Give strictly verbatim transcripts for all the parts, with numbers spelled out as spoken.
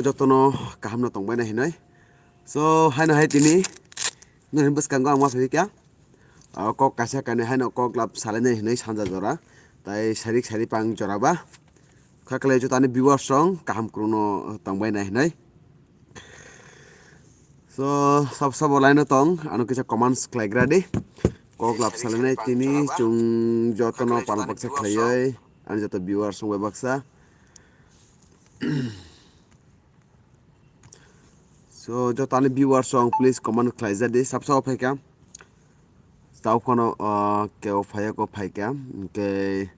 Jotono kaham no tongbai nai hinoi. So, haino hai tini nini bwskango ang ma phai kha. Ah, kok kaisa kainwi haino kok lab salai nai hinoi sanja jora. Tai sarik sari pang jora ba. Kha khlai joto ani viewers rong kaham kwrwngno tongbai nai hinoi. So, sab sabo line o tong, ano kisa comments khlai gra di. Kok lab salai nai tini chung jotono pal baksa khlaioi, ani joto viewers rong bai baksa. So, joto ani viewers rong, please comment khlai ja di, sab sabo phai kha. Tao phano, ah, keo phai ko phai kha. Okay.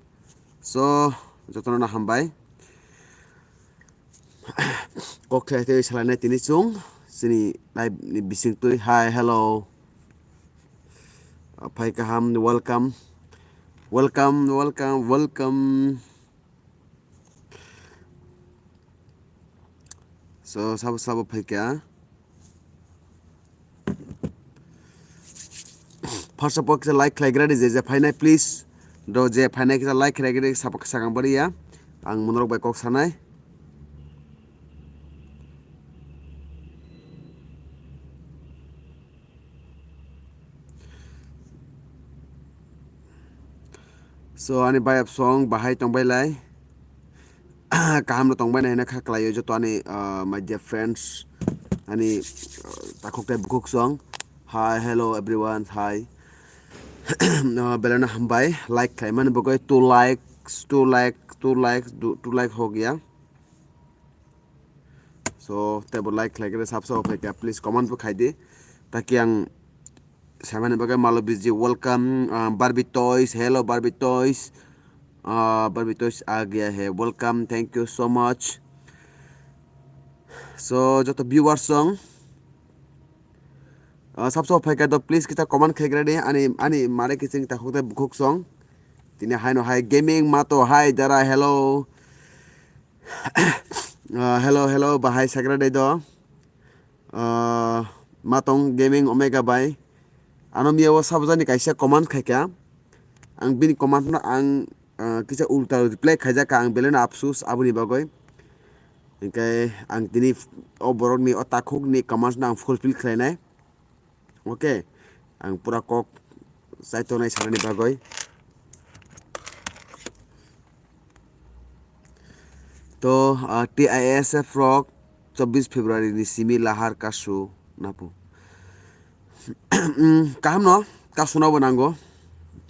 So, jotono no hambai. Kok khlai tei salai nai tini chung, chini live ni bising twi. Hi, hello. Ah, phai kaham, welcome. Welcome, welcome, welcome. So, sabo sabo phai kha. First of all, kisa like khlai gra di, je je phainai, please. Do je phainai kisa like khlai gra di, sabo sakang bari ya. Ang monorok bai kok sanai. So, ani bayap song bahai tongbai lai. Kaham no tongbai nai hwnwi kha khlai o joto ani, ah, my dear friends, ani, ah, takhuk tei bukhuk song. Hi, hello everyone, hi. Ah, belai no hambai, like khlai mani bagwi two likes, two like, two likes, two like ho gaya. So, teibo like khlai khe sab sabo phai kha, please comment bo khai di. Taki ang samani bagwi malo busy. Welcome, ah, Barbie Toys. Hello, Barbie Toys. Ah, Barbie Toys aa gaya hai. Welcome. Thank you so much. So, joto viewers song, ah, sab sabo phai kha do, please kita comment khai gra di. Ani, ani mare kiching takhuk tei bukhuk song. Tini haino hai gaming mato hai dara. Hello. Ah, hello, hello, bahai sagra dai do. Ah, matong gaming omega bai. Ano miya o sabjani kaisa comment khaikha. Ang bini comment no ang, ah, kisa ulta reply khaijak kha, ang belai no apsus aboni bagwi. Hinkhe ang tini o borok ni o takhuk ni comment no ang fulfill khlainai. Okay, ang pura kok chai tongnai sanani bagwi. To, ah, T I S F rok chobbish February ni simi lahar kasu napu. Kaham no, kasu no bo nango.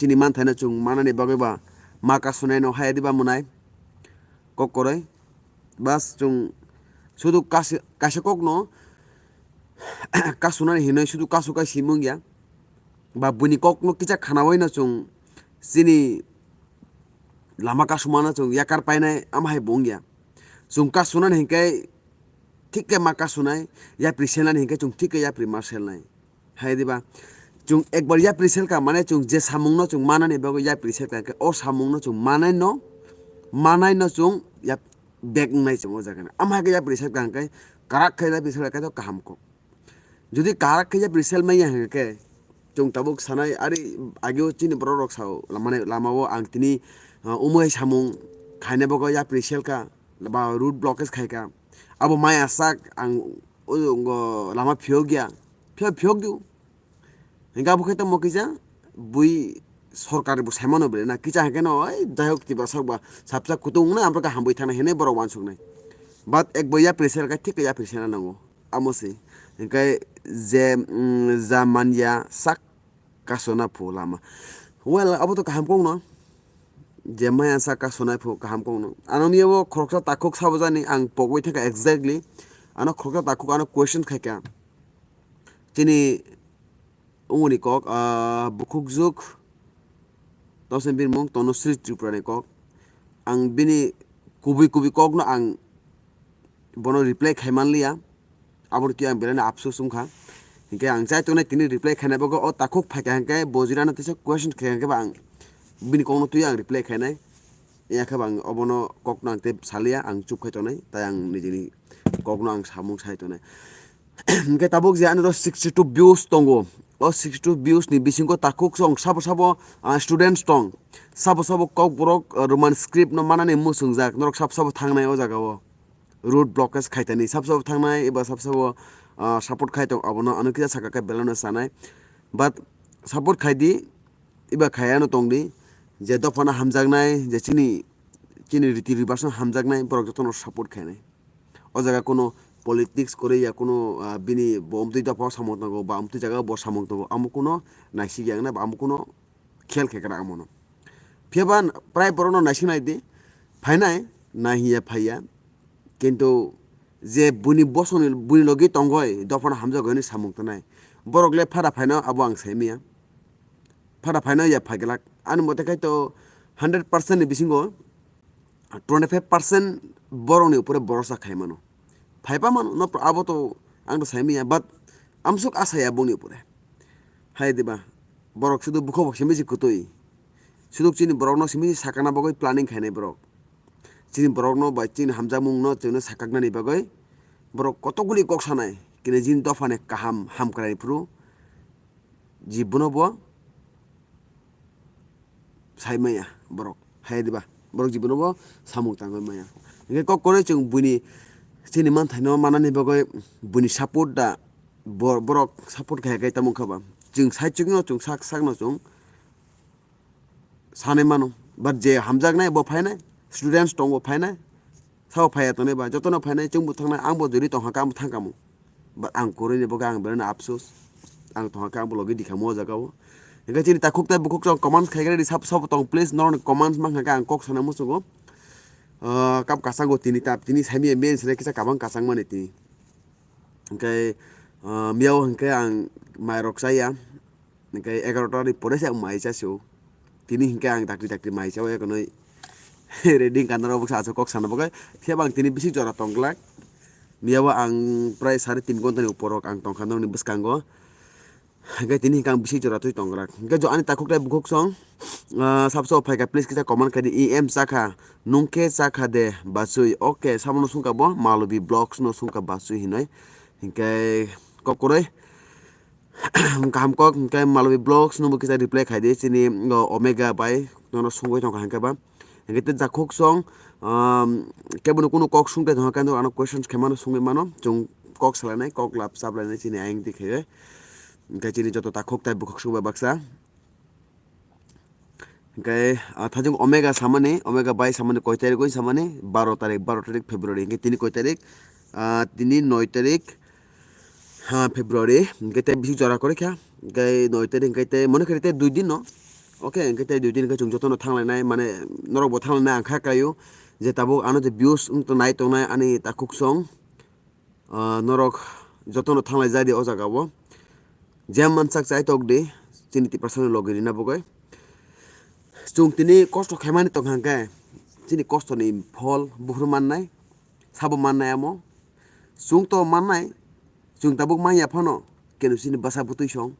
Chini manthaino chwng manani bagwi ba ma kasu nai no haya diba mwnai. Kok koroi. Bas chwng sudu kasi-, kaisa kok no kasu nani hinwi sudu kasu kai simung ya. Ba buini kok no kisa khana bai no chwng chini lama kasumano chwng yakar painai, ama hai bo wngya. Chwng kasunani hinkhe thik khe ma kasunai, yapri selnani hinkhe chwng thik khe yapri ma selnai. Hai diba? Chwng ekbar yapri selka mane chwng je samungno chwng manani bagwi yapri selka khe o samungno chwng manaino, manaino chwng yap-, bek wngnai chwng o jaga. Ama hai khe yapri selka hinkhe karak khe yapri selka khe to kaham kok. Jodi karak khe yapri sel manya hinkhe, chwng tabuk sanai, ari ageo chini borok rok sao, lamani, lama o ang tini, ah, umui samung khaina bagwi yapri selka, ba road blockage khaika. Abo maya sak ang o, o, lama phiyok ya, phiyok, phiyok di. Hinkhe abo khe tamo kisa bui sorkar bo saimano bre na, kisa hinkhe no, oi, jai hok, tiprasok ba sapsa kutung na, amrok hambai thangna hinwi borok uansuknai. But ek bo yapri selka thik khe yapri selna nango. Amo se. Hinkhe je, mm, ja manya sak kasona phu lama. Well, abo to kaham kok no. Je maya sak kasona phu kaham kok no. Ano miya o khoroksa takhuk sabo jani ang pogwi thangkha exactly. Ano khoroksa takhuk ano question khaikha. Chini unguni kok, ah, bukhuk juk. Tausen birmung Tanusri Tripura ni kok. Ang bini kubui kubui kok no ang bono reply khai manliya. Aboni twi ang belai no apsus wngkha. Hinkhe ang chai tongnai tini reply khainai bagwi o takhuk phaikha hinkhe bojirano teisa question khaikha hinkhe ba ang bini kokno twi ang reply khainai. Yakhe ba ang obono kokno ang tei saliya, ang chup khai tongnai, tai ang nijini kokno ang samung sai tongnai. Hinkhe tabuk je ani oro sixty two views tongo. O sixty two views ni bisingo takhuk song sabo sabo, ah, students tong. Sabo sabo kokborok, ah, Roman script no manani muchungjak. Norok sabo sabo thangnai o jaga o. road blockage khaitani, sabsabo thangnai eba sabsabo, ah, support khai tong, abono ano kisa saka khe belai no sanai. But support khai di, eba khaiya no tong di, je dophano hamjaknai, je chini, chini riti ribas no hamjaknai, borok jotono support khainai. O jaga kuno politics kwrwi ya, kuno, ah, bini bo amtwi dopha samung tongo, ba amtwi jaga bo samung tongo, amo kuno naisik ya wngnai, ba amo kuno khel khe kwrwi amono. Phiya ba prai borokno naisik nai di, phainai, nai hiya phaiya. Kintu je buini bosongni, buini logi tongoi, dophano hamjagoi hinwi samung tanai. Borok le phara phaino abo ang saimanya. Phara phaino ya phaiglak. Ani mote khai to hundred percent ni bisingo twenty five percent borokni upore borosa khai mano. Phaipa mano, no, abo to ang to saimanya, but amsuk asa ya bongni upore. Hai diba, borok sudu bukhok bo simi se kwtwi. Suduk chini borokno simi sakna bagwi planning khainai borok. Chini borokno bai chini hamjakmungno chwngno sakaknani bagwi borok kotokguli kok sanai. Kini jini dophani kaham hamkrai phuru jibono bo sai maya borok. Hai diba, borok jibono bo samung tangwi maya. Hingke kok kwrwi chwng buini chini manthaino manani bagwi buini support da, bo-, borok support khai khai tamo wngkha ba. Chwng sai chwngno chwng sak sakno chwng sanwi mano. But je hamjaknai bo phainai, students tongo phainai, sabo phaiya tongnai ba, jotono phainai, chwngbo thangnai, angbo jori tongkha khe, angbo thangkha mo. But ang kwrwini bagwi ang belai no apsus, ang tongkha khe, angbo logi dikhamo o jaga o. Hingke chini takhuk tai bukhuk chwng comment khai khe ready sab sabo tong, please, norokni comments mankha khe ang kok sana muchungo. Ah, kap kasango tini tap, tini saimanya main sene kisa kabang kasang mani tini. Hingke, ah, miyao hingke ang mairok chaya. Hingke egarota ni pore se ang mai chasio. Tini hingke ang dakti dakti mai chao ekonoi ready kanaro boksa aswk kok sana bagwi. Phiya ba ang tini bisi jora tongglak. Miyao ang prai sare tin ghonta ni upor rok ang tongkha nokni bwskango. Hingke tini hingke ang bisi jora twi tongglak. Hingke jo ani takhuk tai bukhuk song, ah, sabso phaikha please kisa comment khai di, E M chakha, nungkhe chakha de bachwi. Okay, sabono sungkha bo Malobi Vlogs no sungkha bachwi hinoi. Hingke kok kwrwi. Kaham kok hingke Malobi Vlogs nungbo kisa reply khai di, chini, o, Omega bai nono sungwi tongkha hingke ba. Hingke tei jakhuk song, um, keboni kunu kok sung tei tongkha khe ano questions khe mano sungwi mano. Chwng kok salainai, kok lab chap lainai chini ayang di khe. Hingke chini joto takhuk tai bukhuk sung bai baksa. Hingke, ah, thajwk Omega samani, Omega bai samani koi tarik oi samani, baro tarik, baro tarik February. Hingke tini koi tarik? Ah, tini noi tarik, ha, February. Hingke tei bisi jora kwrwi kha. Hingke noi tarik hingke tei mone khe tei dui din no. Okay, hingke tei dui din hingke chwng jotono thanglainai, mane norok bo thanglainai ang kha kaio. Je tabuk ano je views wng tong nai tongnai ani takhuk song. Ah, norok jotono thanglai jai di o jaga o. Jemon sak chai tok di, chini Tiprasa ni logi rina bagwi. Chwng tini kosto khaimani tong hang khe, chini kosto ni phol buphuru mannai, sabo mannai amo. Chwng to mannai, chwng tabuk manya phano, kenu chini bwsa bwtwi song.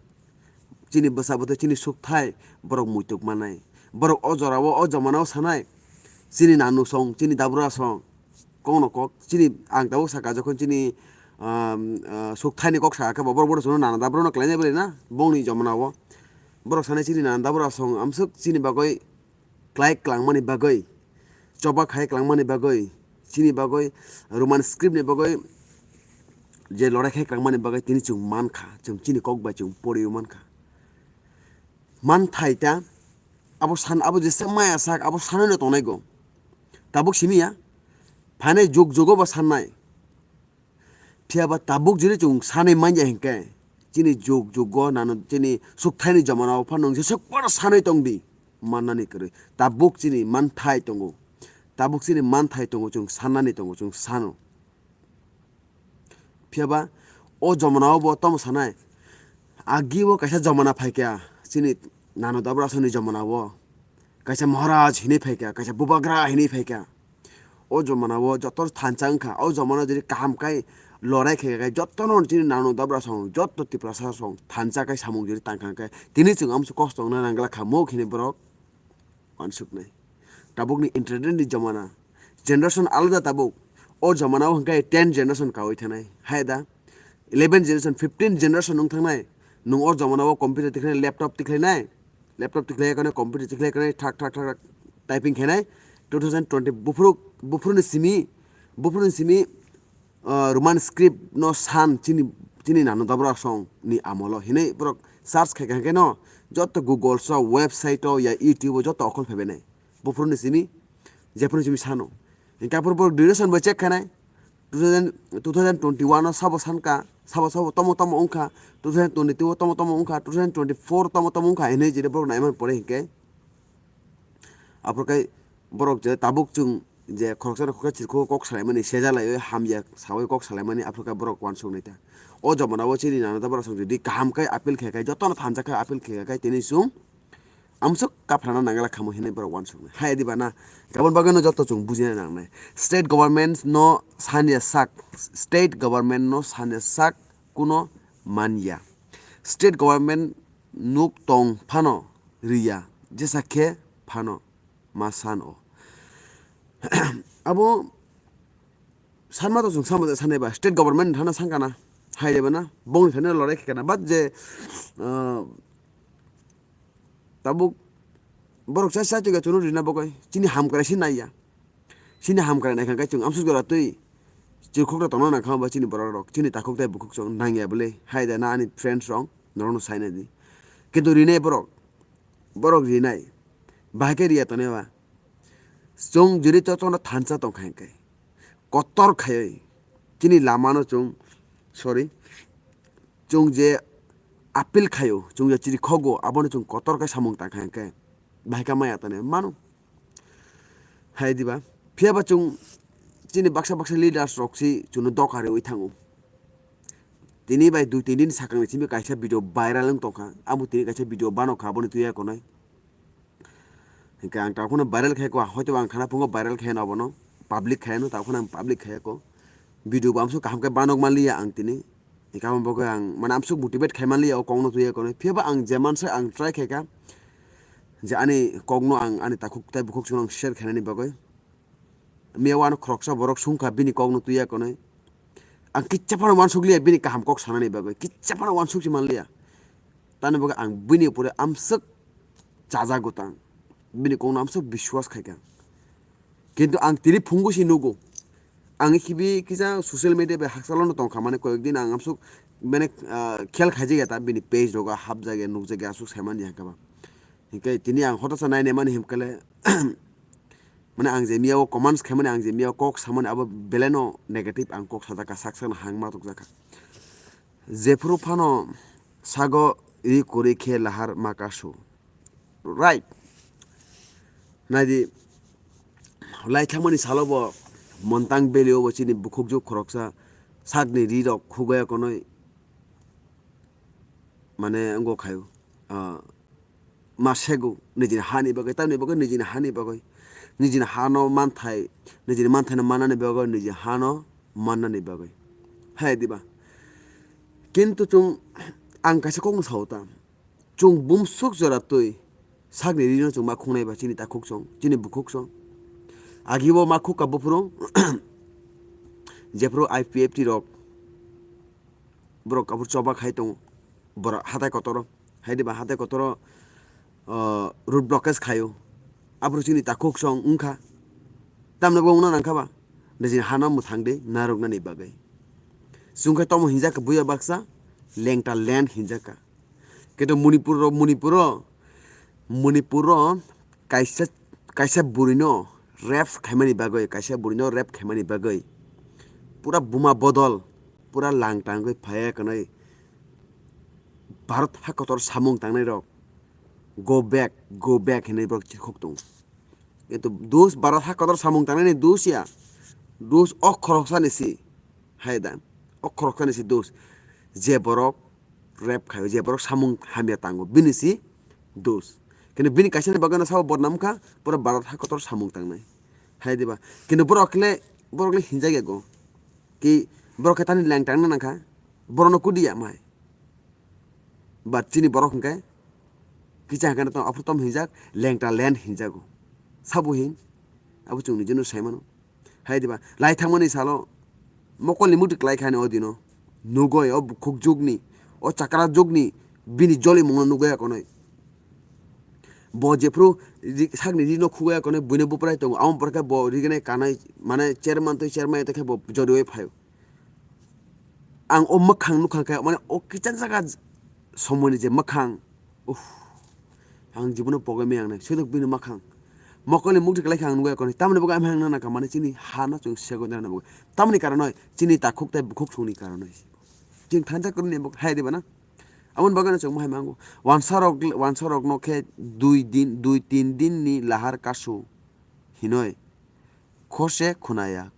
Chini bwsa bwtwi chini sukthai borok muituk mannai. Borok o jorao, o jamanao sanai, chini nanu song, chini dabra song. Kokno kok, chini ang tabuk saka jokhon chini, um, uh, sukthaini kok saka khe bo borok bono chwngno nana dabra no khlainai bwlai na bongni jamanao. Borok sanai chini nana dabra song amswk chini bagwi khlai kwlangmani bagwi, choba khai kwlangmani bagwi, chini bagwi Roman script ni bagwi je lorai khai kwlangmani bagwi tini chwng mankha, chwng chini kok bai chwng poriwi mankha. Manthai ta abo san, abo jesa maya sak, abo sanwi no tongnai go. Tabuk simi ya, phainai jug jugo bo sannai. Phiya ba tabuk jini chwng sanwi manya hinkhe, chini jug jugo nano chini sukthaini jamanao phano nwng jeswk phano sanwi tong di, mannani kwrwi. Tabuk chini manthai tongo, tabuk chini manthai tongo, chwng sannani tongo, chwng sano. Phiya ba o jamanao bo tamo sanai, agi o kaisa jamana phaikha, chini nano dabra songni jamanao kaisa Maharaj hinwi phaikha, kaisa Bubagra hinwi phaikha. O jamanao joto thansa wngkha, o jamanao jodi kaham khai lorai khe khai jotono chini nano dabra song, joto Tiprasa song thansa khai samung jodi tangkha khai, tini chwng amso kosto wngna nangla kha mok hinwi borok wansuknai. Tabukni internet ni jamana, generation alada tabuk. O jamanao hwnkhe ten generation kawi thanai. Hai da? Eleven generation, fifteen generation wng thangnai. Nwng o jamanao computer tikhlainai, laptop tikhlainai. Laptop tikhlai kane, computer tikhlai kane, thak, thak, thak, thak typing khainai. Two thousand twenty buphuru, buphuruni simi Buphuruni simi, ah, Roman script no san chini, chini nano dabra song ni amolo hinwi borok search khai khai no joto Google so, website o ya YouTube o joto okhol phaibai nai. Buphuruni simi, jephuruni simi sano. Hinkhe aphuru borok duration bo check khainai. Two thousand, two thousand twenty-one o sabo sanka, sabo sabo tomo tomo wngkha, two thousand twenty-two o tomo tomo wngkha, two thousand twenty-four tomo tomo wngkha hinwi jini borok naiman pore hinkhe. Aphuru khe borok je tabuk chwng je khoroksa na khoroksa chirkhu kok salaimani sejalaiwi hamya sawi kok salaimani aphuru khe borok uansuk nai ta. O jomona o chini nana ta borok song jodi kaham khe appeal khe khai jotono thansa khe appeal khe khai tini chwng amsuk kaphrana nangla khamo hinwi borok uansuk nai. Hai diba na? Kabon bagwi no joto chwng bujina nangnai. State government no sanya sak, state government no sanya sak kuno manya. State government nuk tong phano riya, jesa khe phano ma san o. Abo sanma to chwng sama sanai ba state government thana sangkana hai de bana bongni thani lorai khekana but je, ah, tabuk borok cha cha tiga chwngno rina bagwi chini hamkrai si naiya. Chini hamkrai naikha khe chwng amsuk jora twi chirkhok rok tongna nangkha ba chini borok rok chini takhuk tai bukhuk chwng nangya bwle hai de na ani friends rok norokno saina di. Kintu rinai borok, borok rinai bahai khe riya tonwi ba chwng jodi to chwngno thansa tongkha hinkhe kotor khaiwi chini lamano chwng, sorry, chwng je appeal khaio, chwng je chiri khogo, abono chwng kotor khe samung tangkha hinkhe bahai khe maya tane mano. Hai diba? Phiya ba chwng chini baksa baksa leaders rok si chwngno doka riwi thango. Tini bai dui tin din sakangni simi kaisa video viral wng tongkha. Abo tini kaisa video bano kha, aboni twi ya konai. Hinkhe ang tamo phano viral khai kha, hoito ang khana phungo viral khai no abono, public khai no, tamo phano ang public khai kha. Video bo amsuk kaham khe banok manliya ang tini. Hinkhe amo bagwi ang, mane, amsuk motivate khai manliya o kokno twi ya konai. Phiya ba ang je mansa ang try khai kha, je ani kokno ang ani takhuk tai bukhuk chwngno ang share khainani bagwi. Miya wano khoroksa borok sungkha bini kokno twi ya konai. Ang kicha phano uansuk liya bini kaham kok sanani bagwi, kicha phano uansuk si manliya. Tani bagwi ang bini upore amsuk chajago tang, bini kokno amsuk biswas khai kha. Kintu ang tini phungo si nugo. Ang khibi kisa social media bai hakchalo no tongkha, mane koyek din ang amsuk mane, ah, khel khaijak ya ta bini page rogo hapjak ya nukjak ya asuk saimani ya khe ba. Hinkhe tini ang hotasa nainai mani himkhe le, mane ang je miya o comments khaimani, ang je miya o kok samani abo belai no negative ang kok sajak kha, sak sakno hangma tukjak kha. Jephuru phano sago ri kwrwi khe lahar ma kasu. Right. Naidi, lai thangmani salo bo Montang Valley o bo chini bukhukjwk khoroksa sakni ri rok khugaya konoi mane wngkha khaio, ah, ma sego nijini hani bagwi, tamni bagwi nijini hani bagwi, nijini hano manthai, nijini manthaino mannani bagwi, nijini hano mannani bagwi. Hai diba? Kintu chwng, ang kaisa kokno sao ta, chwng bumsuk jora twi sakni rino chwng ma khungnai ba chini takhuk chwng, chini bukhuk chwng. Agi bo ma khuk ka buphuru, jephuru I P F T rok, borok abor choba khai tongo, borok hatai kotoro, hai diba hatai kotoro, o, road blockage khaio, aboro chini takhuk song wngkha, tamni bo wngna nangkha ba, nijini hano mwthang de narwknani bagwi. Chwngkhe tomo hinjak kha buya baksa, lengta land hinjak kha. Kintu Manipur ro, Manipur ro, Manipur ro kaisa, kaisa bwrwino rape khaimani bagwi, kaisa bwrwino rape khaimani bagwi pura buma bodol, pura langtangwi phaiya kanai Bharat ha kotor samung tangnai rok, "Go back, go back," hinwi borok chikhok tongo. Kintu dos Bharat ha kotor samung tangnani dos ya, dos o khoroksani si, hai da, o khoroksani si dos. Je borok rape khaio, je borok samung hamya tango, bini si dos. Kintu bini kaisani bagwi no sabo bodnam wngkha, pura Bharat ha kotor samung tangnai. Hai diba? Kintu borok le, borok le hinjak ya go. Ki borok khe tani lengtang na nangkha, borokno kudiya mai. But chini borok hwnkhe kisa hwnkhe tong, aphuru tom hinjak, lengta land hinjago. Sabo hin, abo chwng nijino saimano. Hai diba, lai thangmani salo mokolni muti klai khani o dino. Nugoi o bukhuk jukni, o chakra jukni, bini jolimungno nugoi akonoi. Bo jephru ri-, sakni rino khugwi akonwi buino buprai tongo, amo porkhe bo rignai kanai, mane chairman twi chairman twi khe bo joriwi phaio. Ang o mwkhang nukhang khe, mane o kichang jaga somoini je mwkhang, uff, ang jibono pogwi maya ang nai, sudok bini mwkhang. Mokolni mukti kwlai khe ang nugwi akonwi, tamoni bagwi ang nana kha, mane chini hano chwng segwi nana bagwi. Tamoni karonoi, chini takhuk tei bukhuk songni karonoi. Chwng thansa kwrwini bo hai diba na? Aboni bagwino chwng mohai mango. Wansarok, wansarokno khe dui din, dui tin dinni lahar kasu hinoi khose khunaya.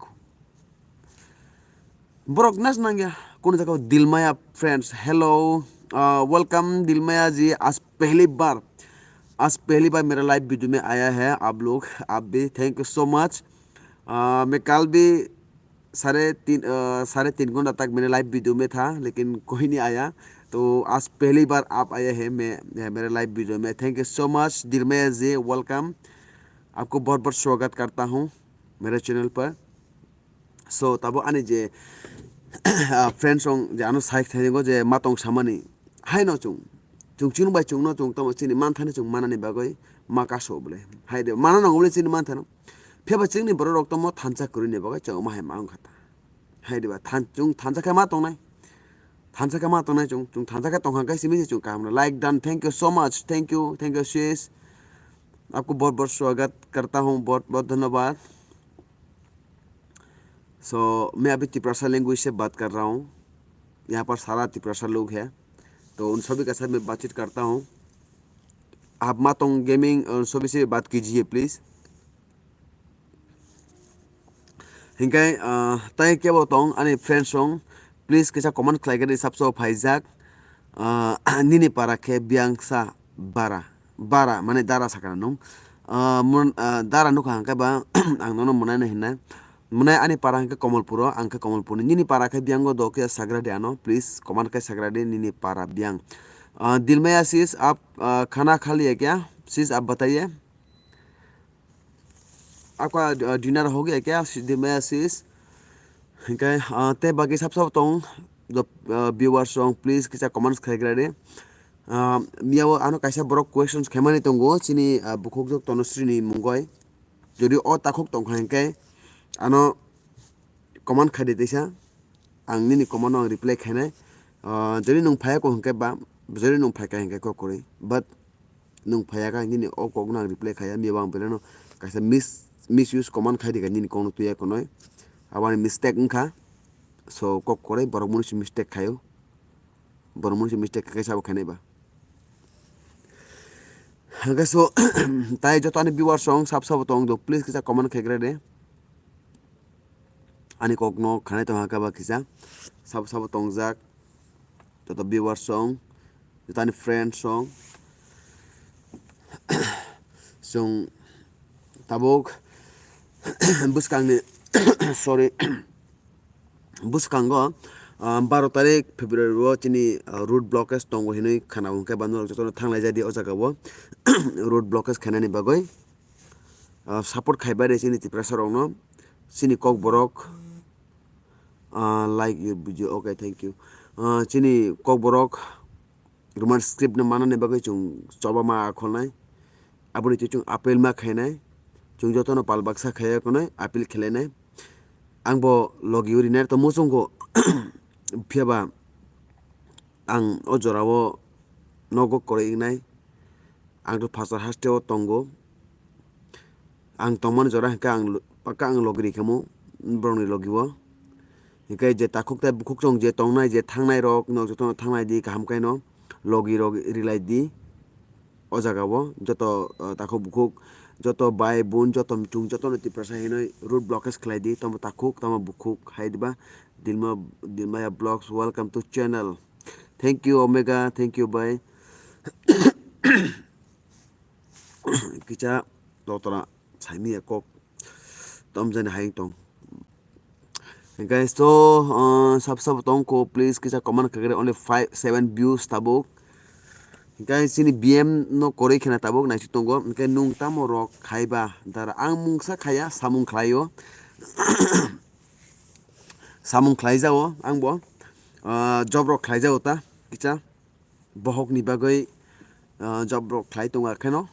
Borok nas nangya, kunu jaga Dilmaya friends. Hello, uh, welcome Dilmaya ji. आज पहली बार, आज पहली बार मेरा live video में आया है आप लोग, आप भी, thank you so much. Uh, मैं कल भी साढ़े तीन, अ, साढ़े तीन घंटा तक मैंने लाइव वीडियो में था, लेकिन कोई नहीं आया। तो आज पहली बार आप आए हैं मैं, मेरे लाइव वीडियो में। Thank you so much, दिलमय जी, welcome। आपको बहुत बहुत स्वागत करता हूँ मेरे चैनल पर। So, tabo ani je, ah, friends rok je ano sai thani go je matong samani, haino chwng, chwng chwng bai chwngno chwng tamo chini manthani chwng manani bagwi ma kaso bole. Hai de, mana nango bole chini manthano. Phiya ba chini borok rok tamo thansa kwrwini bagwi chwng ma hai ma wngkha ta. Hai de ba, than-, chwng thansa khe ma tongnai. Thansa khe ma tongnai chwng, chwng thansa khe tongkha khe simi se chwng kaham no. Like done, thank you so much, thank you, thank you sis। आपको बहुत बहुत स्वागत करता हूँ, बहुत बहुत धन्यवाद। So, मैं अभी तिपरासा लैंग्वेज से बात कर रहा हूँ। यहाँ पर सारा तिपरासा लोग हैं, तो उन सभी के साथ मैं बातचीत करता हूँ। आप मातोंग गेमिंग, उन सभी से बात कीजिए please. Hinkai, ah, tai kebo tong ani friends rok, please kisa comment khlai khe di, sabso phaijak, ah, nini para khe biyangsa bara, bara mane dara sakha nung, ah, mun, ah, dara nukha hwnkhe ba ang nono mwnai no hinna, mwnai ani para hwnkhe Komolpuro, ang khe Komolpurni, nini para khe biyango do khe sagra di ano, please comment khe sagra di nini para biyang. Ah, Dilmaya sis, aap, ah, khana kha liya kya? Sis, aap bataiye. Ako, ah, dinner ho gaya kya, Dilmaya sis? Hinkai, ah, te bagi sab sab tong, do, ah, viewers rok, please, kisa comments khai gra de. Ah, miya o ano kaisa borok questions khaimani tongo, chini, ah, bukhuk jok Tonosri ni mungoi. Jodi o takhuk tongkha hinkai, ano comment khai de teisa. Ang nini comment no ang reply khainai. Ah, jodi nwng phaiya kok hinkhe ba, jodi nwng phaikha hinkhe kok kwrwi. But nwng phaiya kha nini o kok no ang reply khaiya, miya bo ang belai no kaisa mis-, misuse comment khai rikha nini kok no tuya konoi. Abo ani mistake wngkha. So kok kwrwi borok munu se mistake khaio. Borok munu se mistake khaikhe sabo khainai ba. Hwnkhe so, tai joto ani viewers rok sab sabo tong do, please kisa comment khai gra de. Ani kok no khanai tong hakha ba kisa. Sabo sabo tongjak. Joto viewers rok, joto ani friends rok. Chwng tabuk bwskangni, sorry, bwskango, ah, baro tarik February o chini, ah, road blockage tongo hinwi khana hwnkhe ba norok jotono thanglai jadi o jaga o road blockage khainani bagwi, ah, support khaibai de chini Tiprasa rokno, chini Kokborok, ah, like your video, okay, thank you. Ah, chini Kokborok Roman script no manani bagwi chwng choba ma akholnai. Aboni twi chwng appeal ma khainai. Chwng jotono pal baksa khaiya khwnwi appeal khwlainai. Ang bo logi o rinai to muchungo. Phiya ba ang o jora o nogo kwrwi wngnai. Ang to phasar haste o tongo. Ang tongmani jora hinkhe ang lo-, pakka ang logi rikhamu borokni logi o. Hinkhe je takhuk tei bukhuk chwng je tongnai, je thangnai rok, no jotono thanglai di kaham khe no, logi rok rilai di. O jaga o joto, uh, takhuk bukhuk, joto bai bun, joto muchung, jotono Tiprasa hinwi road blockage khlai di, tamo takhuk, tamo bukhuk, hai diba, Dilma, Dilmaya Vlogs, welcome to channel. Thank you, Omega, thank you, bhai. Kisa totora saimanya kok tomjani hayung tong. Guys, to, uh, sab sab tong ko, please, kisa comment kagre, only five, seven views tabuk. Guys, chini B M no koroi khena tabuk naisi tongo. Hingke nung tamo rok khaiba dara, ang mungsa khaya, samung khlaio. Samung khlai jao ang bo. Uh, job rok khlai jao ta kisa. Bohokni bagwi, ah, job rok khlai tongo, akheno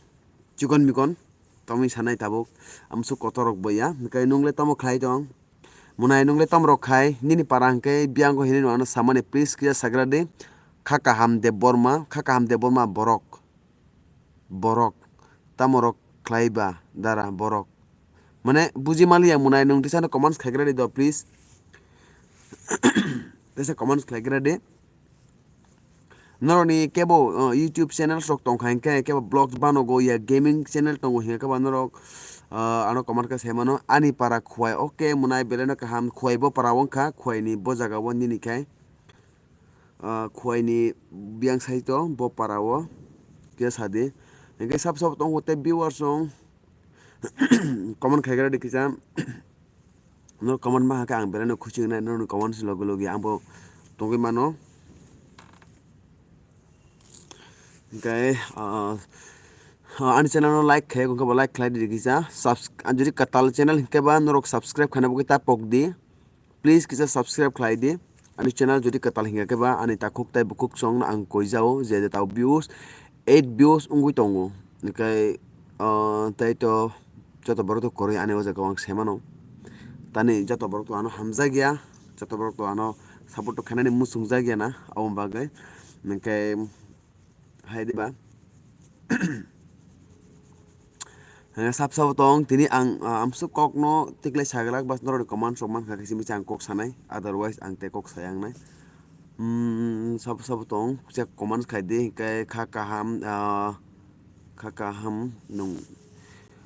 chikon mikon tongwi sanai tabuk. Amsuk kotor rok boya. Hwnkhe nung le tamo khlai tong? Munai nung le tamo rok khai? Nini para hwnkhe biyang go hinwi ano samani please kisa sagra di. Kha kaham Debbarma, kha kaham Debbarma borok. Borok. Tamo rok khlai ba dara borok. Mane buji maliya munai nung tisano comments khlai gra di do please. Tesa comments khlai gra di. Norokni kebo, uh, YouTube channels rok tongkha hwnkhe kebo vlogs banogo ya gaming channel tongo hwnkhe kebo norok, uh, ano comment khe sai mano ani para Khwai. Okay, munai belai no kaham Khwai bo para wngkha Khwai ni bo jaga o nini khai. Ah, Khwai ni biyang sai to bo para o kisa sadi. Hwnkhe sab sab tongo tei viewers rok comment khai gra di kisa. Norok comment ma hakhe ang belai no khusi wngnai, norokni comment ni loge loge ang bo tongwi mano. Hwnkhe, ah, ah, ani channel no like khai, hwnkhe bo like khlai di kisa. Subs-, jodi kwtal channel hwnkhe ba norok subscribe khaina bagwi ta pok di. Please kisa subscribe khlai di. Ani channel jodi kwtal hingya khe ba ani takhuk tei bukhuk song no ang koi jao je je tao views, eight views wngwi tongo. Hwnkhe, ah, tei to joto borok to kwrwi ani o jaga o ang sai mano. Tani joto borok to ano hamjak ya, joto borok to ano support to khainani muchung jak ya na, aboni bagwi. Hwnkhe, hai diba? Hwnkhe sab sabo tong, tini ang, ah, amsuk kokno tiklai saglak, bas norokni comment rok mankha khe simi se ang kok sanai, otherwise ang tei kok saya wngnai. Hmm, sabo sabo tong, kisa comment khai di, hwnkhe kha kaham, ah, kha kaham nung,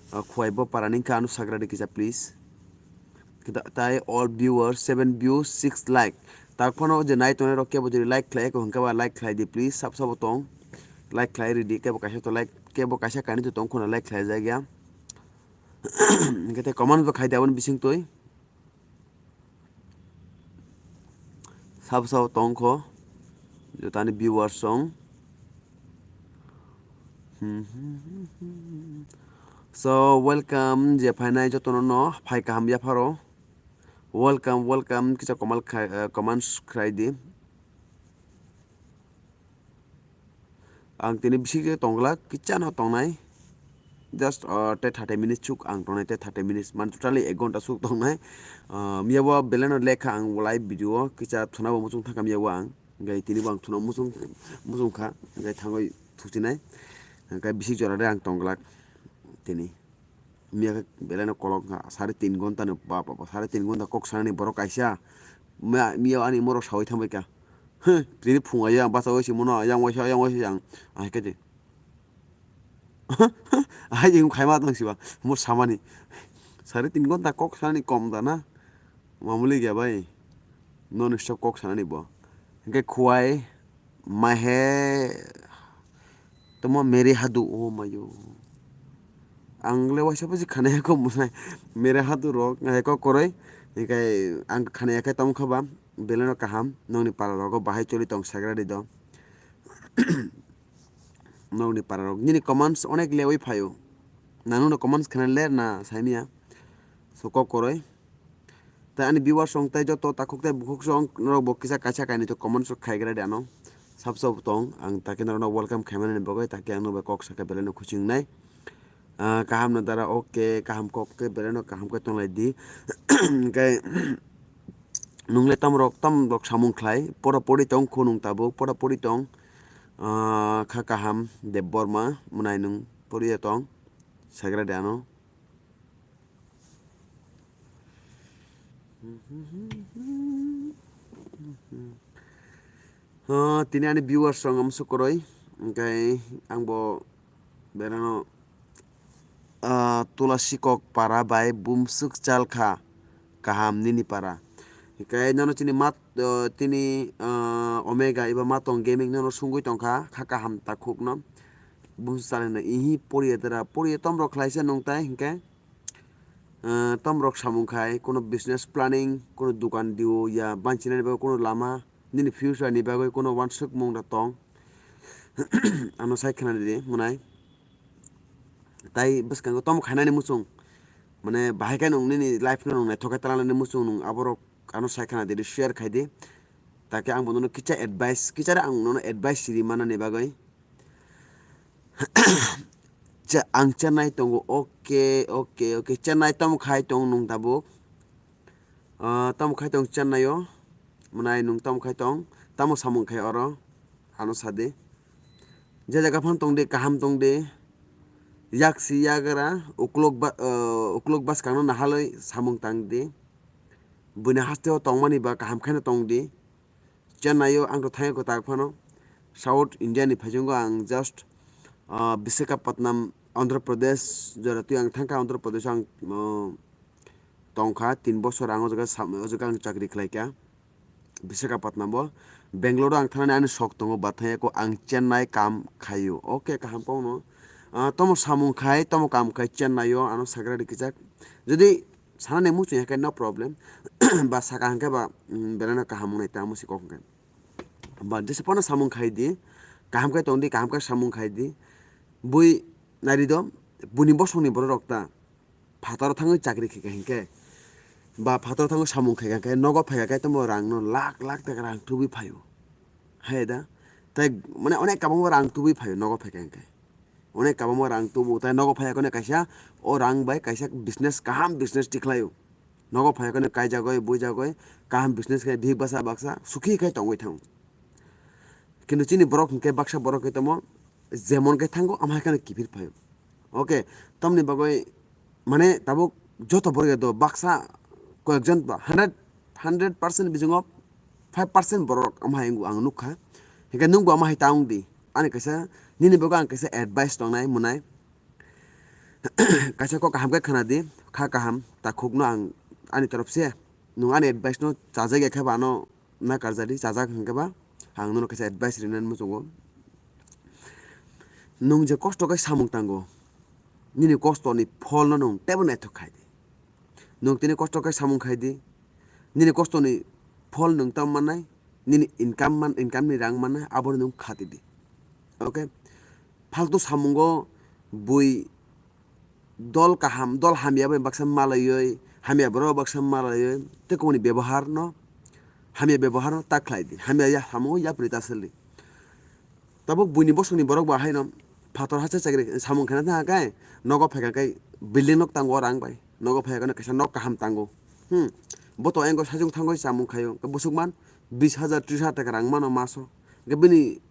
ah, Khwai bo para ni kha ano sagra di kisa please. Kita-, tai all viewers, seven views, six like. Tak phano je nai tongnai rok kebo jodi like khlai, eko hwnkhe ba like khlai di please, sab sabo tong. Like khlai ridi, kebo kaisa to like, kebo kaisa kainwi to tong khona like khlai jak ya. Hwnkhe tei comment bo khai di aboni bising twi. Sabo sabo tong kho, jotani viewers song. So, welcome, je phainai jotono no phai kaham yapharo. Welcome, welcome, kisa komal khai, eh, comments khai di. Ang tini bisik je tongglak, kichano tongnai. Just, uh, te thirty minutes suk ang tongnai, te thirty minutes, man totally ek ghonta suk tongnai. Uh, miya bo belai no lekha ang live video o, kisa thuna bo muchung thangkha miya bo ang. Hwnkhe tini bo ang thuna muchung, muchung kha, hwnkhe thangwi thuchinai. Hwnkhe bisik jora de ang tongglak tini. Miya khe belai no kolok wngkha, sare tin ghonta ni, ba, ba, ba, sare tin ghonta kok sanani borok kaisa. Miya, miya ani morok sawi thangbai kha. Huh, tini phung ayo ang bachawi simo no, yang waisa, yang waisa yang. Ahai khe de. Ahai jeng khaima tong siba, mo samani. Sare tin ghonta kok sanani kom da na. Mamuli gya bai. Non stop kok sanani bo. Hwnkhe Khwai, mahe, tamo mere hadu, oh mayo. Ang le waisa buji khana ya kok mwnai. Mere hadu rok, ngai kok koroi. Hwnkhe ang khana ya khe tamo kha ba, belai no kaham. Nongni para rogo bahai choli tong sagra di do. Nongni para rok. Nini comments onek lewi phaio. Nangno no comments khana ler na saimia. So kok koroi. Tai ani viewers song tai joto takhuk tai bukhuk song norok bo kisa kaisa kainwi to comments rok khai gra di ano. Sab sab tong ang take norok no welcome khaimani bagwi take ang no bai kok sakha belai no khuching nai. Ah, kaham no dara, okay, kaham kok khe belai no kaham khe tonglai di. Hwnkhe nung le tam rok, tam rok samung khlai, pora pori tong kho nung tabuk, pora pori tong, ah, kha kaham Debbarma, mwnai nung pori tong, sagra de ano. Ah, tini ani viewers rok amsuk koroi, hwnkhe ang bo berano, ah, Tulasikok para bai bumswk chal kha kaham nini para. Hwnkhe nono chini mat, ah, tini, ah, Omega eba Matong Gaming nono sungwi tongkha, kha kaham takhukno. Bumswk chal hwnwi ihi poriya dara, poriya tomrok khlaisa nungtai hwnkhe. Ah, tamrok samung khai, kono business planning, kono dukan dio ya banchinani bagwi kono lama, nini future ni bagwi kono wansuk mung da tong. Ano sai khna di, mwnai. Tai bwskango tomo khainani muchung. Mane, bahai khe nwng nini life no nwng naithok khe talanani muchung nwng aborok ano sai khna di, share khai di. Takhe ang bo nono kicha advice, kichare ang nono advice siri manani bagwi. Ang Chennai tongo. Okay, okay, okay. Chennai tamo khai tong nung tabuk? Ah, tamo khai tong Chennai o? Mwnai nung tamo khai tong? Tamo samung khai oro? Ano sadi. Je jaga phano tongdi, kaham tongdi. Yaksi yagra, uklok ba, ah, uklok baskangno nahalwi samung tangdi. Buini hasteo tongmani ba kaham khaino tongdi. Chennai o ang to thangwi kwtal phano. South India ni phaichungo ang just, ah, Visakhapatnam, Andhra Pradesh, jora twi ang thangkha Andhra Pradesh o ang, ah, tongkha, tin bosor ang o jaga sam-, o jaga ang chakri khlaikha. Visakhapatnam o. Bangalore o ang thangnani ani sok tongo, bathai ko ang Chennai kam khaio. Okay, kaham kok no. Ah, tomo samung khai, tomo kam khai Chennai o, ano sagra ri kichak. Jodi sana ni muchung ya khe no problem. Ba saka hwnkhe ba, mm, belai no kaham wngnai ta musi kok hwnkhe. Ba jesa phano samung khai di, kaham khe tong di, kaham khe samung khai di. Bui nari do, buni bosong ni borok rok ta. Phataro thangwi chakri khaikha hinkhe, ba phataro thangwi samung khaikha hinkhe, nogo phaikha khe tamo rang no lakh lakh taka rang tubui phaio. Hai da, tai mane onek kabangma rang tubui phaio nogo phaikha hinkhe. Onek kabangma rang tubu, tai nogo phaiya kone kaisa o rang bai kaisa business, kaham business tikhlaio. Nogo phaiya kone kaijagoi, buijagoi, kaham business khai bihik basa baksa sukhi khai tongwi thango. Kintu chini borok hinkhe baksa borok khe tamo jemon khe thango, amhai kheno kiphil phaio. Okay, tamni bagwi mane tabuk joto borok ya do baksa koyekjon ba hundred, hundred percent bisingo five percent borok amhai ang nukha. Hinkhe nwngbo amhai ta wng di. Ani kaisa, nini bagwi ang kaisa advice tongnai mwnai. Kaisa kok kaham khe khna di, kha kaham, takhukno ang ani torop se. Nwng ani advice no chajak ya khe ba ano na karjadi, chajak hwnkhe ba ang nono kaisa advice rinani muchungo. Nwng je kosto khe samung tango, nini kosto ni phol no nwng teibo naithok khai di. Nwng tini kosto khe samung khai di, nini kosto ni phol nwng tamo mannai, nini income man, income ni rang mannai, abo nwng khati di. Okay, faltu samungo bui dol kaham, dol hamya bai baksa malaiwi, hamya borok baksa malaiwi, tei kubuni bebohar no, hamya bebohar no ta khlai di, hamya ya samungo yapri ta sel di. Tabuk buini bosongni borok bo haino phator hase chakri samung khana thang khe nogo phaikha khe building nok tango rang bai, nogo phaikha khe kaisa nok kaham tango. Hmm, bo to engko sajung thangwi samung khaio, busuk man bis hajar, tris hajar taka rang mano maso. Hwnkhe bini,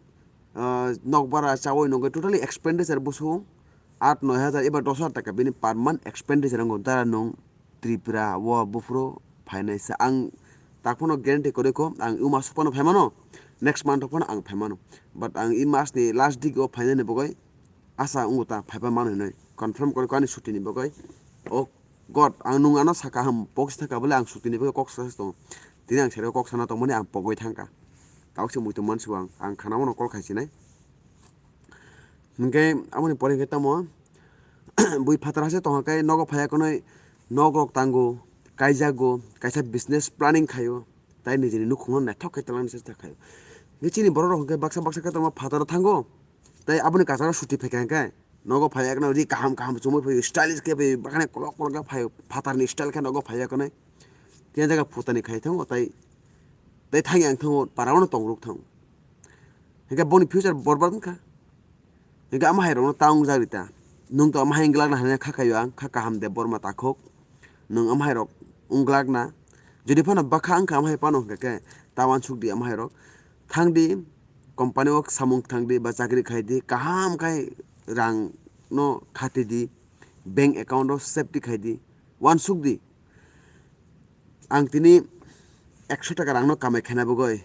ah, nok bara chawi nungwi totally expenditure busu aat noi hajar eba dos hajar taka bini per month expenditure wngo. Dara nwng Tripura o buphuru phainai se ang tak phano guarantee kwrwi kho, ang e maso phano phaimano, next month phano ang phaimano, but ang e mas ni last week o phainani bagwi asa wngo ta phaipa mano hinwi confirm kwrwi kho ani chuti ni bagwi. O God, ang nwng ano saka ham pok si thangkha bole ang chuti ni bagwi kok sa tongo, tini ang sero kok sana tongmani ang pogwi thangkha, tabuk se muitu mansi ang, ang khana mano call khai sinai. Hinkhe aboni pore hinkhe tamo bui phatar hase tongkha khe nogo phaiya khwnwi nok rok tango, kaijago, kaisa business planning khaio, tai nijini nukhungno naithok khe twlangni chesta khaio. Hinkhe chini borok rok hinkhe baksa baksa khe tongma phataro thango, tai aboni kwcharo chuti phaikha hinkhe nogo phaiya khwnwi ri kaham kaham chumui phaio, stylish khe bai bakhani kolok kolok khe phaio, phatarni style khe nogo phaiya khwnwi. Khe jaga phutani khai thango tai, tai thangya ang thango, parao no tongrok thango. Hinkhe boni future borbad wngkha. Hinkhe ama hai rokno ta wngjak rita. Nwng to ama hai wngglak na hwnwi kha khaio ang, kha kaham de borma takhuk. Nwng ama hai rok wngglak na. Jodi phano bakha wngkha ama hai phano hinkhe khe ta uansuk di ama hai rok. Thang di company o samung thang di ba chakri khai di, kaham khai rang no khati di, bank account o safety khai di, uansuk di. Ang tini ekso taka rangno kamai khaina bagwi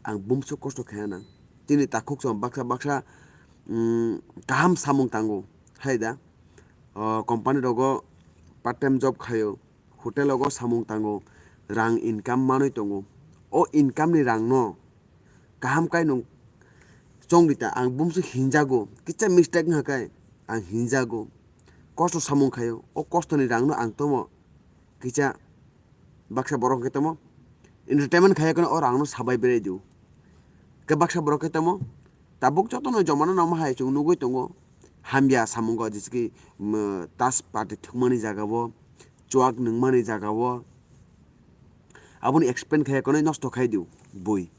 ang bumswk kosto khaina nang. Tini takhuk chwng baksa baksa, mm, kaham samung tango hai da. O company rogo part time job khaio, hotel rogo samung tango, rang income manwi tongo. O income ni rangno kaham kai nwng chong rita, ang bumswk hinjago, kisa mistake wngkha kai ang hinjago, kosto samung khaio, o kosto ni rangno ang tomo kisa baksa borok hwnkhe tamo entertainment khaiya kheno o rangno sabai berai di o. Khe baksa borok khe tamo tabuk jotono jomano nangma hai chwng nugwi tongo, hamya samungo jesa ki, um, tas party thwkmani jaga o, chuak nungmani jaga o, aboni explain khaiya kheno nosto khai di o bui.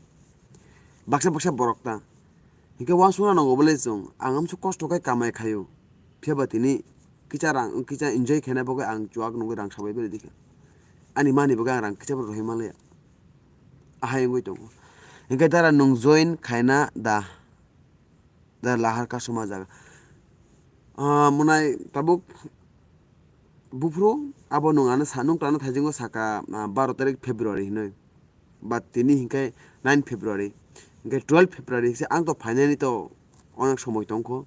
Baksa baksa borok ta hinkhe uansukna nango bole chwng, ang amswk kosto khe kamai khaio. Phiya ba tini kisa rang, kisa enjoy khaina bagwi ang chuak nungwi rang sabai bele dikha. Ani mani bagwi ang rang kisa bo rohima le. Ahai wngwi tongo. Hinkhe dara nung join khaina da, da lahar customer jaga. Ah, mwnai tabuk buphuru abo nung ano sa, nung tano thaijingo saka, ah, baro tarik February hinwi. But tini hinkhe nine February, hinkhe twelve February se ang to phainani to onek somoi tongkho.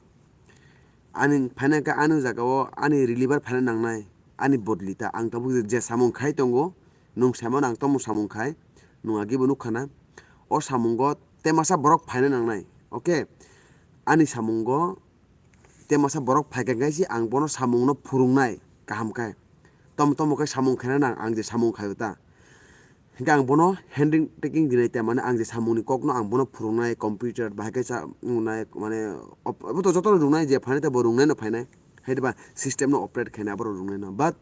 Ani phaina khe ani jagao ani reliver phaina nangnai, ani bodli ta ang tabuk je samung khai tongo, nung saimano ang tamo samung khai, nung agi bo nukha na. O samungo te masa borok phaina nangnai, okay? Ani samungo te masa borok phaikha khe se ang bono samungno phurungnai kaham khe. Tom tomo khe samung khaina nang ang je samung khaio ta. Hinkhe ang bono handwriting dinai ta, mane ang je samungni kokno ang bono phurungnai, computer bahai khe cha wngnai, mane op-, obo to jotono rwngnai, je phainai tei bo rwngnaino phainai. Hai diba system no operate khainai aborok rwngnaino. But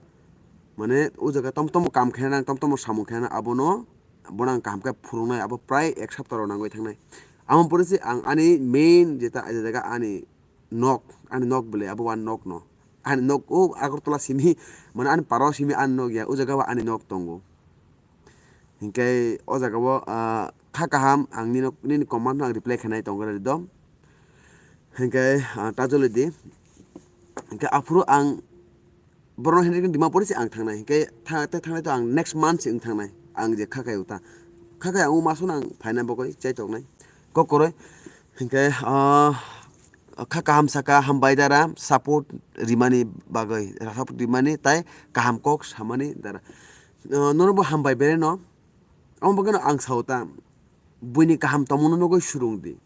mane o jaga tom tomo kam khaina nang, tom tomo samung khaina abono, bono ang kaham khe phurungnai, abo prai ek sapta rok nangwi thangnai. Amo pore se ang ani main jeta, je jaga ani nok, ani nok bele abo one nok no. Ani nok o Agartala simi, mane ani para o simi ani nok ya, o jaga o ani nok tongo. Hinkhe o jaga o, ah, kha kaham ang nini, nini comment no ang reply khainai tongo ready do. Hinkhe, ah, ta joloi di. Hinkhe aphuru ang borokno handwriting dima pore se ang thangnai. Hinkhe tha-, tei thangnai to ang next month se wng thangnai. Ang je kha kai uta. Kha kai ang o maso no ang phaina bagwi chai toknai. Kok koroi. Hinkhe, ah, kha kaham saka, hambai dara, support rimani bagwi, support rimani tai kaham kok samani dara. Ah, nono bo hambai bereno. Amo bagwino ang sao ta, buini kaham tongmungno nugwi surung di.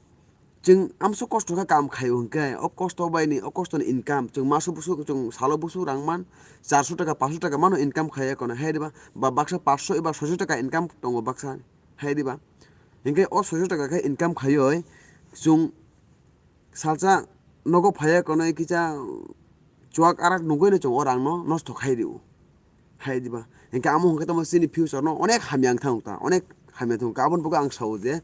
Chwng amso kosto khe kam khaio hinkhe, o kosto bai ni, o kosto ni income, chwng maso busu, chwng salo busu rang man, charso taka, paanso taka mano income khaiya kono, hai diba? Ba baksa paanso eba soiso taka income tongo baksa, hai diba? Hinkhe o soiso taka khe income khaioi, chwng salsa nogo phaiya kono kisa chuak arak nugwi no chwng o rang no nosto khai rio. Hai diba? Hinkhe amo hinkhe tamo chini future no onek hamya wng thang ta, onek hamya thang ta. Aboni bagwi ang sao je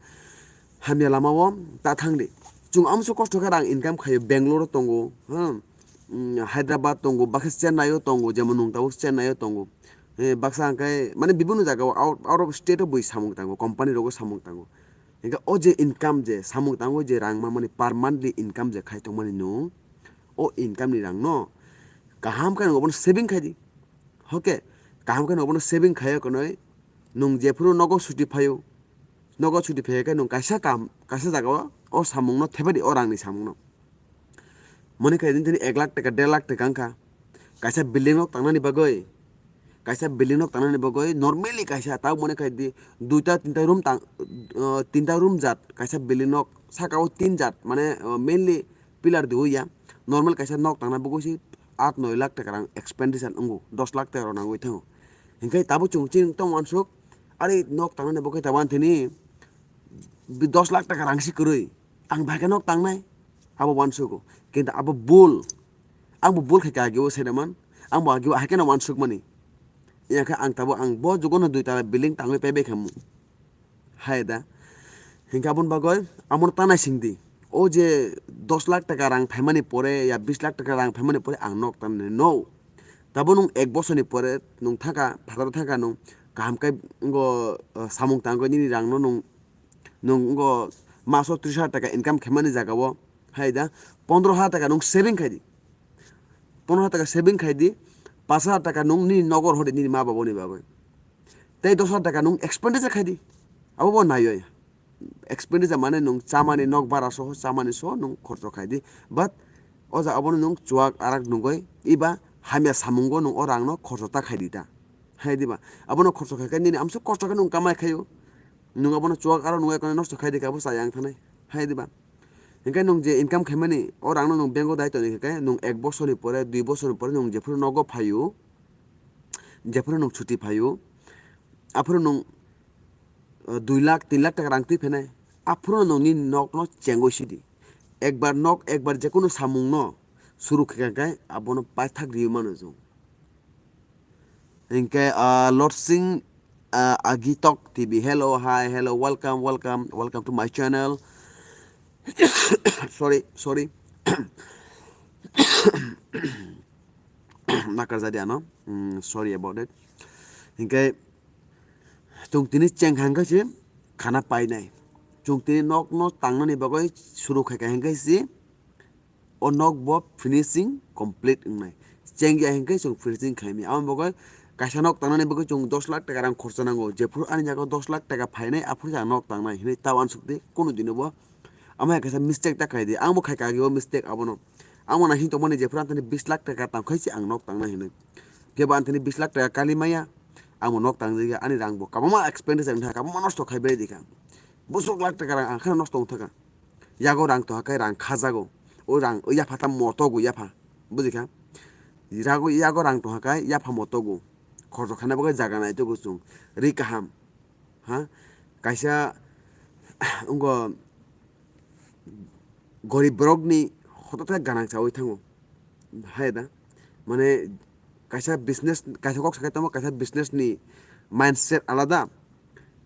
hamya lama o ta thang di. Chwng amso kosto khe rang income khaio, Bangalore o tongo, hmm, mm, Hyderabad tongo, bakhe Chennai o tongo, jemon nwng tabuk Chennai o tongo. Eh, baksa hwnkhe mane bibinno jaga o out, out of state o bui samung tango, company rogo samung tango. Hinkhe o je income je samung tango je rang mamani per monthly income je khai tongmani nwng, o income ni rang no kaham khe nwng obono saving khai di. Hoke, kaham khe nwng obono saving khai o konoi nwng jephuru nogo chuti phaio, nogo chuti phai khe nwng kaisa kam, kaisa jaga o, o samung no thebai di, o rang ni samung no. Mone khai din tini ek lakh taka, der lakh taka wngkha. Kaisa building nok tangnani bagwi, kaisa building nok tangnani bagwi normally kaisa tabuk mone khai di duita tinta room tang, uh, tinta room jat kaisa building nok saka o tin jat mane, uh, mainly pillar di ya normal kaisa nok tangna bagwi se aat noi lakh taka rang expenditure wngo, dos lakh taka rok nangwi thango. Hinkhe tabuk chwng chini tong uansuk, ari nok tangnani bagwi tabuk ani thani dos lakh taka rang se kwrwi. Ang bai khe nok tangnai, abo uansugo. Kintu abo bul. Ang bo bul khai khe agi o saiman. Ang bo agi o hai kheno uansukmani. Iya khe ang tabuk ang bo jugo no dui tala building tangwi paibai khamu. Hai da. Hinkhe aboni bagwi amo tana sing di. O je dos lakh taka rang phaimani pore ya bis lakh taka rang phaimani pore ang nok tangnai no. Tabuk nwng ek bosor ni pore nwng thangkha, phataro thangkha nwng kaham khe wngkha, uh, samung tangwi nini rang no nwng nwng wngkha maso tris hajar taka income khaimani jaga o, hai da, pondro hajar taka nwng saving khai di. Pondro hajar taka saving khai di, paanch hajar taka nwng nini nogo rw di nini ma baba ni bagwi. Tei dos hajar taka nwng expenditure khai di. Abo bo naiwi. Expenditure mane nwng chamani nok bara soho, chamani soho nwng khorcho khai di. But o jaga abono nwng chuak arak nugwi, eba hamya samungo nwng o rang no khorcho ta khai di ta. Hai diba? Abono khorcho khai khe nini amsuk kosto khe nwng kamai khaio. Nwng abono chuak aro nwng ekhono nosto khai di khe abo chaya wng thanai. Hai diba? Hinkhe nwng je income khaimani, o rangno nwng bank o dai toni khe, nwng ek bosorni pore, dui bosorni pore nwng jephuru nogo phaio, jephuru nwng chuti phaio, aphuru nwng, uh, dui lakh, tin lakh taka rang twi phainai, aphuru nwng nini nokno chengwi sidi. Ekbar nok, ekbar jekunu samungno suru khe khe abono paithak riwi mano chwng. Hinkhe, ah, Lord Singh, ah, Agitok T V. Hello, hi, hello, welcome, welcome, welcome to my channel. Sorry, sorry. Nakar jadi ano, mm, sorry about it. Hinkhe chwng tini cheng hangkhe se khana painai. Chwng tini nok no tangnani bagwi suru khaikha hingkhe se o nok bo finishing complete wngnai. Cheng ya hingkhe chwng finishing khaimya. Amo bagwi kaisa nok tangnani bagwi chwng dos lakh taka rang khorcha nango. Jephuru ani jaga dos lakh taka phainai, aphuru se ang nok tangnai hinwi ta uansuk di, kunu dino bo. Amo hai kaisa mistake ta khlai di. Ang bo khaikha agi o mistake abono. Ang bo naising tongmani jephuru ang thani bis lakh taka tangkhai se ang nok tangnai hinwi. Phiya bo ang thani bis lakh taka kali maya. Ang bo nok tangjagya, ani rang bo kwbangma expenditure wngkha, kwbangma nosto khai bai di kha. Busuk lakh taka rang ang kheno nosto wngkha. Yago rang tongkha khe rang khajago. O rang, o yapha ta motogo yapha. Bujikha? Yago, yago rang tongkha khe yapha motogo. Khoroksa khaina bagwi jaga naitogo chwng. Ri kaham. Ha? Kaisa, wngkha gorib borokni hothat khe ganang chaui thango. Hai da? Mane, kaisa business, kaisa kok sakai tamo, kaisa business ni mindset alada,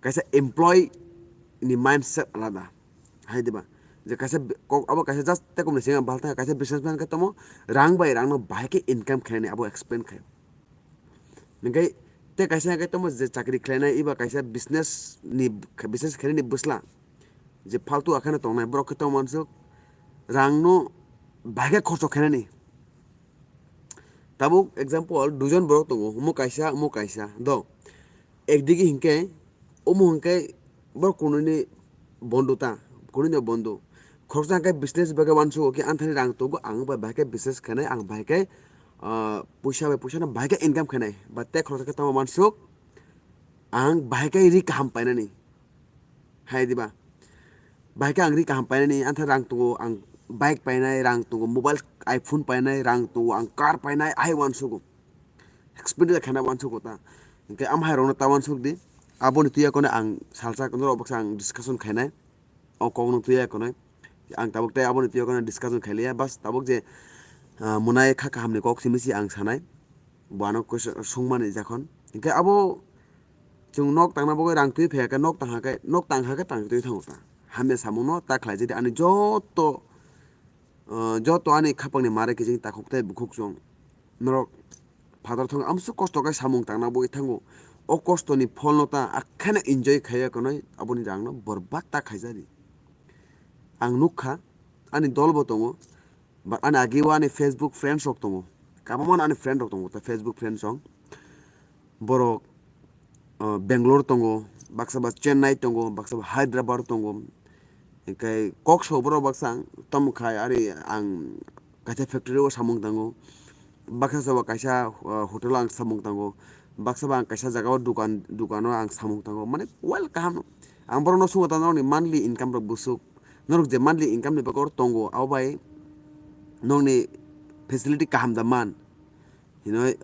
kaisa employee ni mindset alada. Hai diba? Je kaisa bi-, kok abo kaisa just tekom ni singa bal thang, kaisa businessman khe tamo, rang bai rang no bahai khe income khainani abo expand khai. Hinkhe tei kaisa hinkhe tamo je chakri khlainai, eba kaisa business ni, business khainani bwsla je faltu akheno tongnai, borok khe tamo uansuk rang no bahai khe khorcho khainani. Tabuk example, duijon borok tongo, omo kaisa, omo kaisa, do. Ekdigi hinkhe, omo hinkhe borok kunui ni bondo ta, kunui ni bondo. Khoroksa hinkhe business bagwi uansuk, khe anthani rang tongo, ang bai bahai khe business khainai, ang bahai khe, ah, puisa bai puisa no bahai khe income khainai, ba tei khoroksa khe tamo uansuk, ang bahai khe ri kaham painani. Hai diba? Bahai khe ang ri kaham painani, anthai rang tongo, ang bike painai, rang tongo, mobile, iPhone painai, rang tongo, ang car painai, ahai uansugo. Expenditure khaina uansugo ta. Hinkhe amhai rokno ta uansuk di. Aboni twi yakono ang salsa norok baksa ang discussion khainai. O kokno twi yakono. Ang tabuk tei aboni twi yakono discussion khailiya. Bas tabuk je, ah, mwnai kha kahamni kok simi si ang sanai. Bo ano question sungmani jakhon. Hinkhe abo chwng nok tangna bagwi rang twi phaiya khe, nok tangha khe, nok tangha khe tang twi thango ta. Hamya samungno ta khlaijadi ani joto, ah, joto ani khapangni mare kijing takhuk tei bukhuk chwng. Norok phatar thwng amsuk kosto khe samung tangna bagwi thango. O kostoni pholno ta akheno enjoy khaiya kwnwi aboni rangno borbat ta khaijadi. Ang nukha, ani dolbo tongo. But ani agi o ani Facebook friends rok tongo. Kabangma ani friend rok tongo, ta Facebook friends rok. Borok, ah, Bangalore tongo, baksa ba Chennai tongo, baksa ba Hyderabad tongo. Hinkhe kok so borok baksa ang tamo khai ari ang kaisa factory o samung tango. Baksa sabo kaisa, ah, hotel o ang samung tango. Baksa ba ang kaisa jaga o dukan, dukan o ang samung tango. Mane well kaham. Ang borok no sungo ta norok ni monthly income rok busuk. Norok je monthly income ni bagwi tongo, abo bai nokni facility kaham da man. Hinoi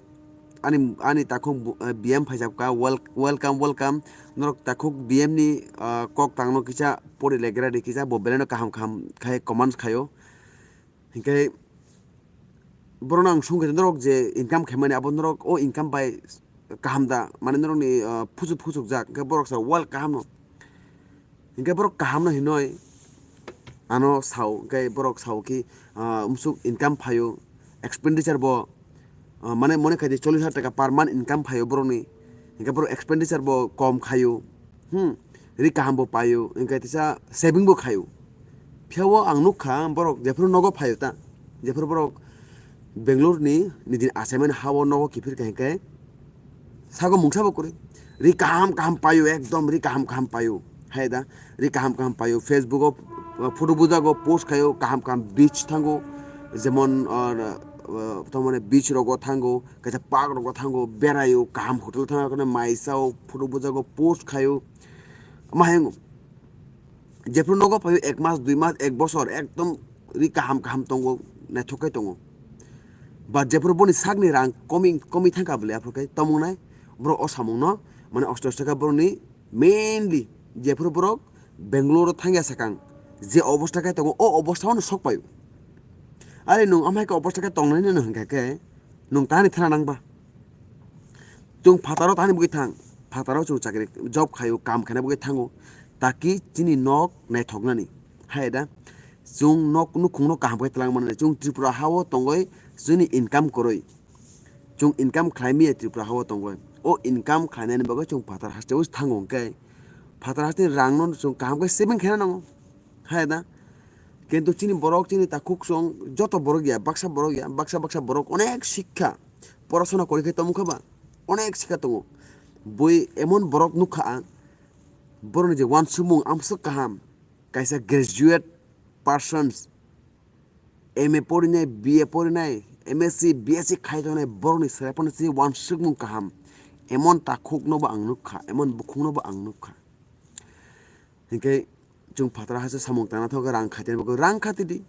ani, ani takhuk bu-, eh, B M phaijak ka, wel-, welcome, welcome. Norok takhuk B M ni, ah, kok tangno kisa pori legra di kisa, bo belai no kaham kaham khai comments khaio. Hinkhe borokno ang sungkhe norok je income khaimani abo norok o income bai kaham da, mane norokni, ah, phuchuk phuchukjak, hinkhe borok sa well kaham no. Hinkhe borok kaham no hinoi ano sao, hinkhe borok sao ki, ah, umsuk income phaio, expenditure bo, ah, mane mone khai di chollish hajar taka per month income phaio borokni, hinkhe borok expenditure bo kom khaio. Hmm, ri kaham bo paio, hinkhe tisa saving bo khaio. Phiya o ang nukha borok jephuru nogo phaio ta, jephuru borok Bangalore ni nijini assignment ha o nogo kiphir kha hinkhe sago mungsa bo kwrwi. Ri kaham kaham paio, ekdom ri kaham kaham paio. Hai da, ri kaham kaham paio. Facebook o, uh, photo bujago, post khaio, kaham kaham beach thango. Jemon, uh, uh, tamani beach rogo thango, kaisa park rogo thango, beraio, kaham hotel thango, kono mai sao, photo bujago, post khaio. Ama hengo. Jephuru nogo phaio ek mas, dui mas, ek bosor, ekdom ri kaham kaham tongo, naithok khe tongo. But jephuru boni sakni rang komi, komi thangkha bwle, aphuru khe tamo wngnai, borok o samungno, mane osto osto khe borokni mainly jephuru borok Bangalore o thangya sakang, je obosta khe tongo, o obosta o no sok paio. Are nwng amhai khe obosta khe tongnai no hwnkha khe, nwng tani thana nang ba? Chwng phataro tani bagwi thang, phataro chwng chakri job khaio, kam khaina bagwi thango, taki chini nok naithoknani. Hai da, Chwng nok nukhungno kaham khe twlang mani. Chwng Tripura ha-o tongwi chwngni income kwrwi. Chwng income khlai manya Tripura ha-o tongwi. O income khlainani bagwi chwng phatar hasteo thango hwnkhe, phatar hasteni rangno chwng kaham khe saving khaina nango. Hai da? Kintu chini borok, chini takhuk chwng joto borok ya, baksa borok ya, baksa baksa borok onek sikha, porasona kwrwi khe tongmokha ba, onek sikha tongo. Bui emon borok nukha ang, borokni je uansukmung amswk kaham, kaisa graduate persons, M A porinai, B A porinai, M S C, B S C khai tongnai borokni selai phano chini uansukmung kaham. Emon takhuknobo ang nukha, emon bukhuknobo ang nukha. Hinkhe chwng phataro haste samung tangna thangkhe rang khatini bagwi rang khatidi.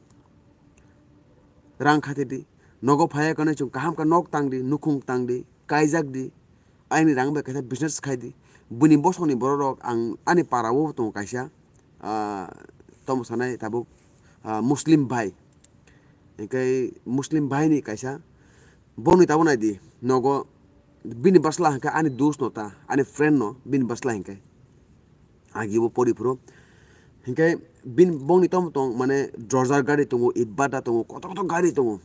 Rang khatidi. Nogo phaiya kwnwi chwng kaham khe nok tangdi, nukhung tangdi, kaijakdi. Aini rang bai kaisa business khaidi. Buini bosongni bororok ang ani para-o tongo kaisa, ah, tomo sanai tabuk, ah, Muslim bhai. Hinkhe Muslim bhaini kaisa boni tabuk naidi nogo bini bwsla hinkhe ani dos no ta, ani friend no bini bwsla hinkhe. Agi bo pori phuru. Hinkhe bini bongni tom tong mane Dozer gari tongo, Itbata tongo, koto koto gari tongo.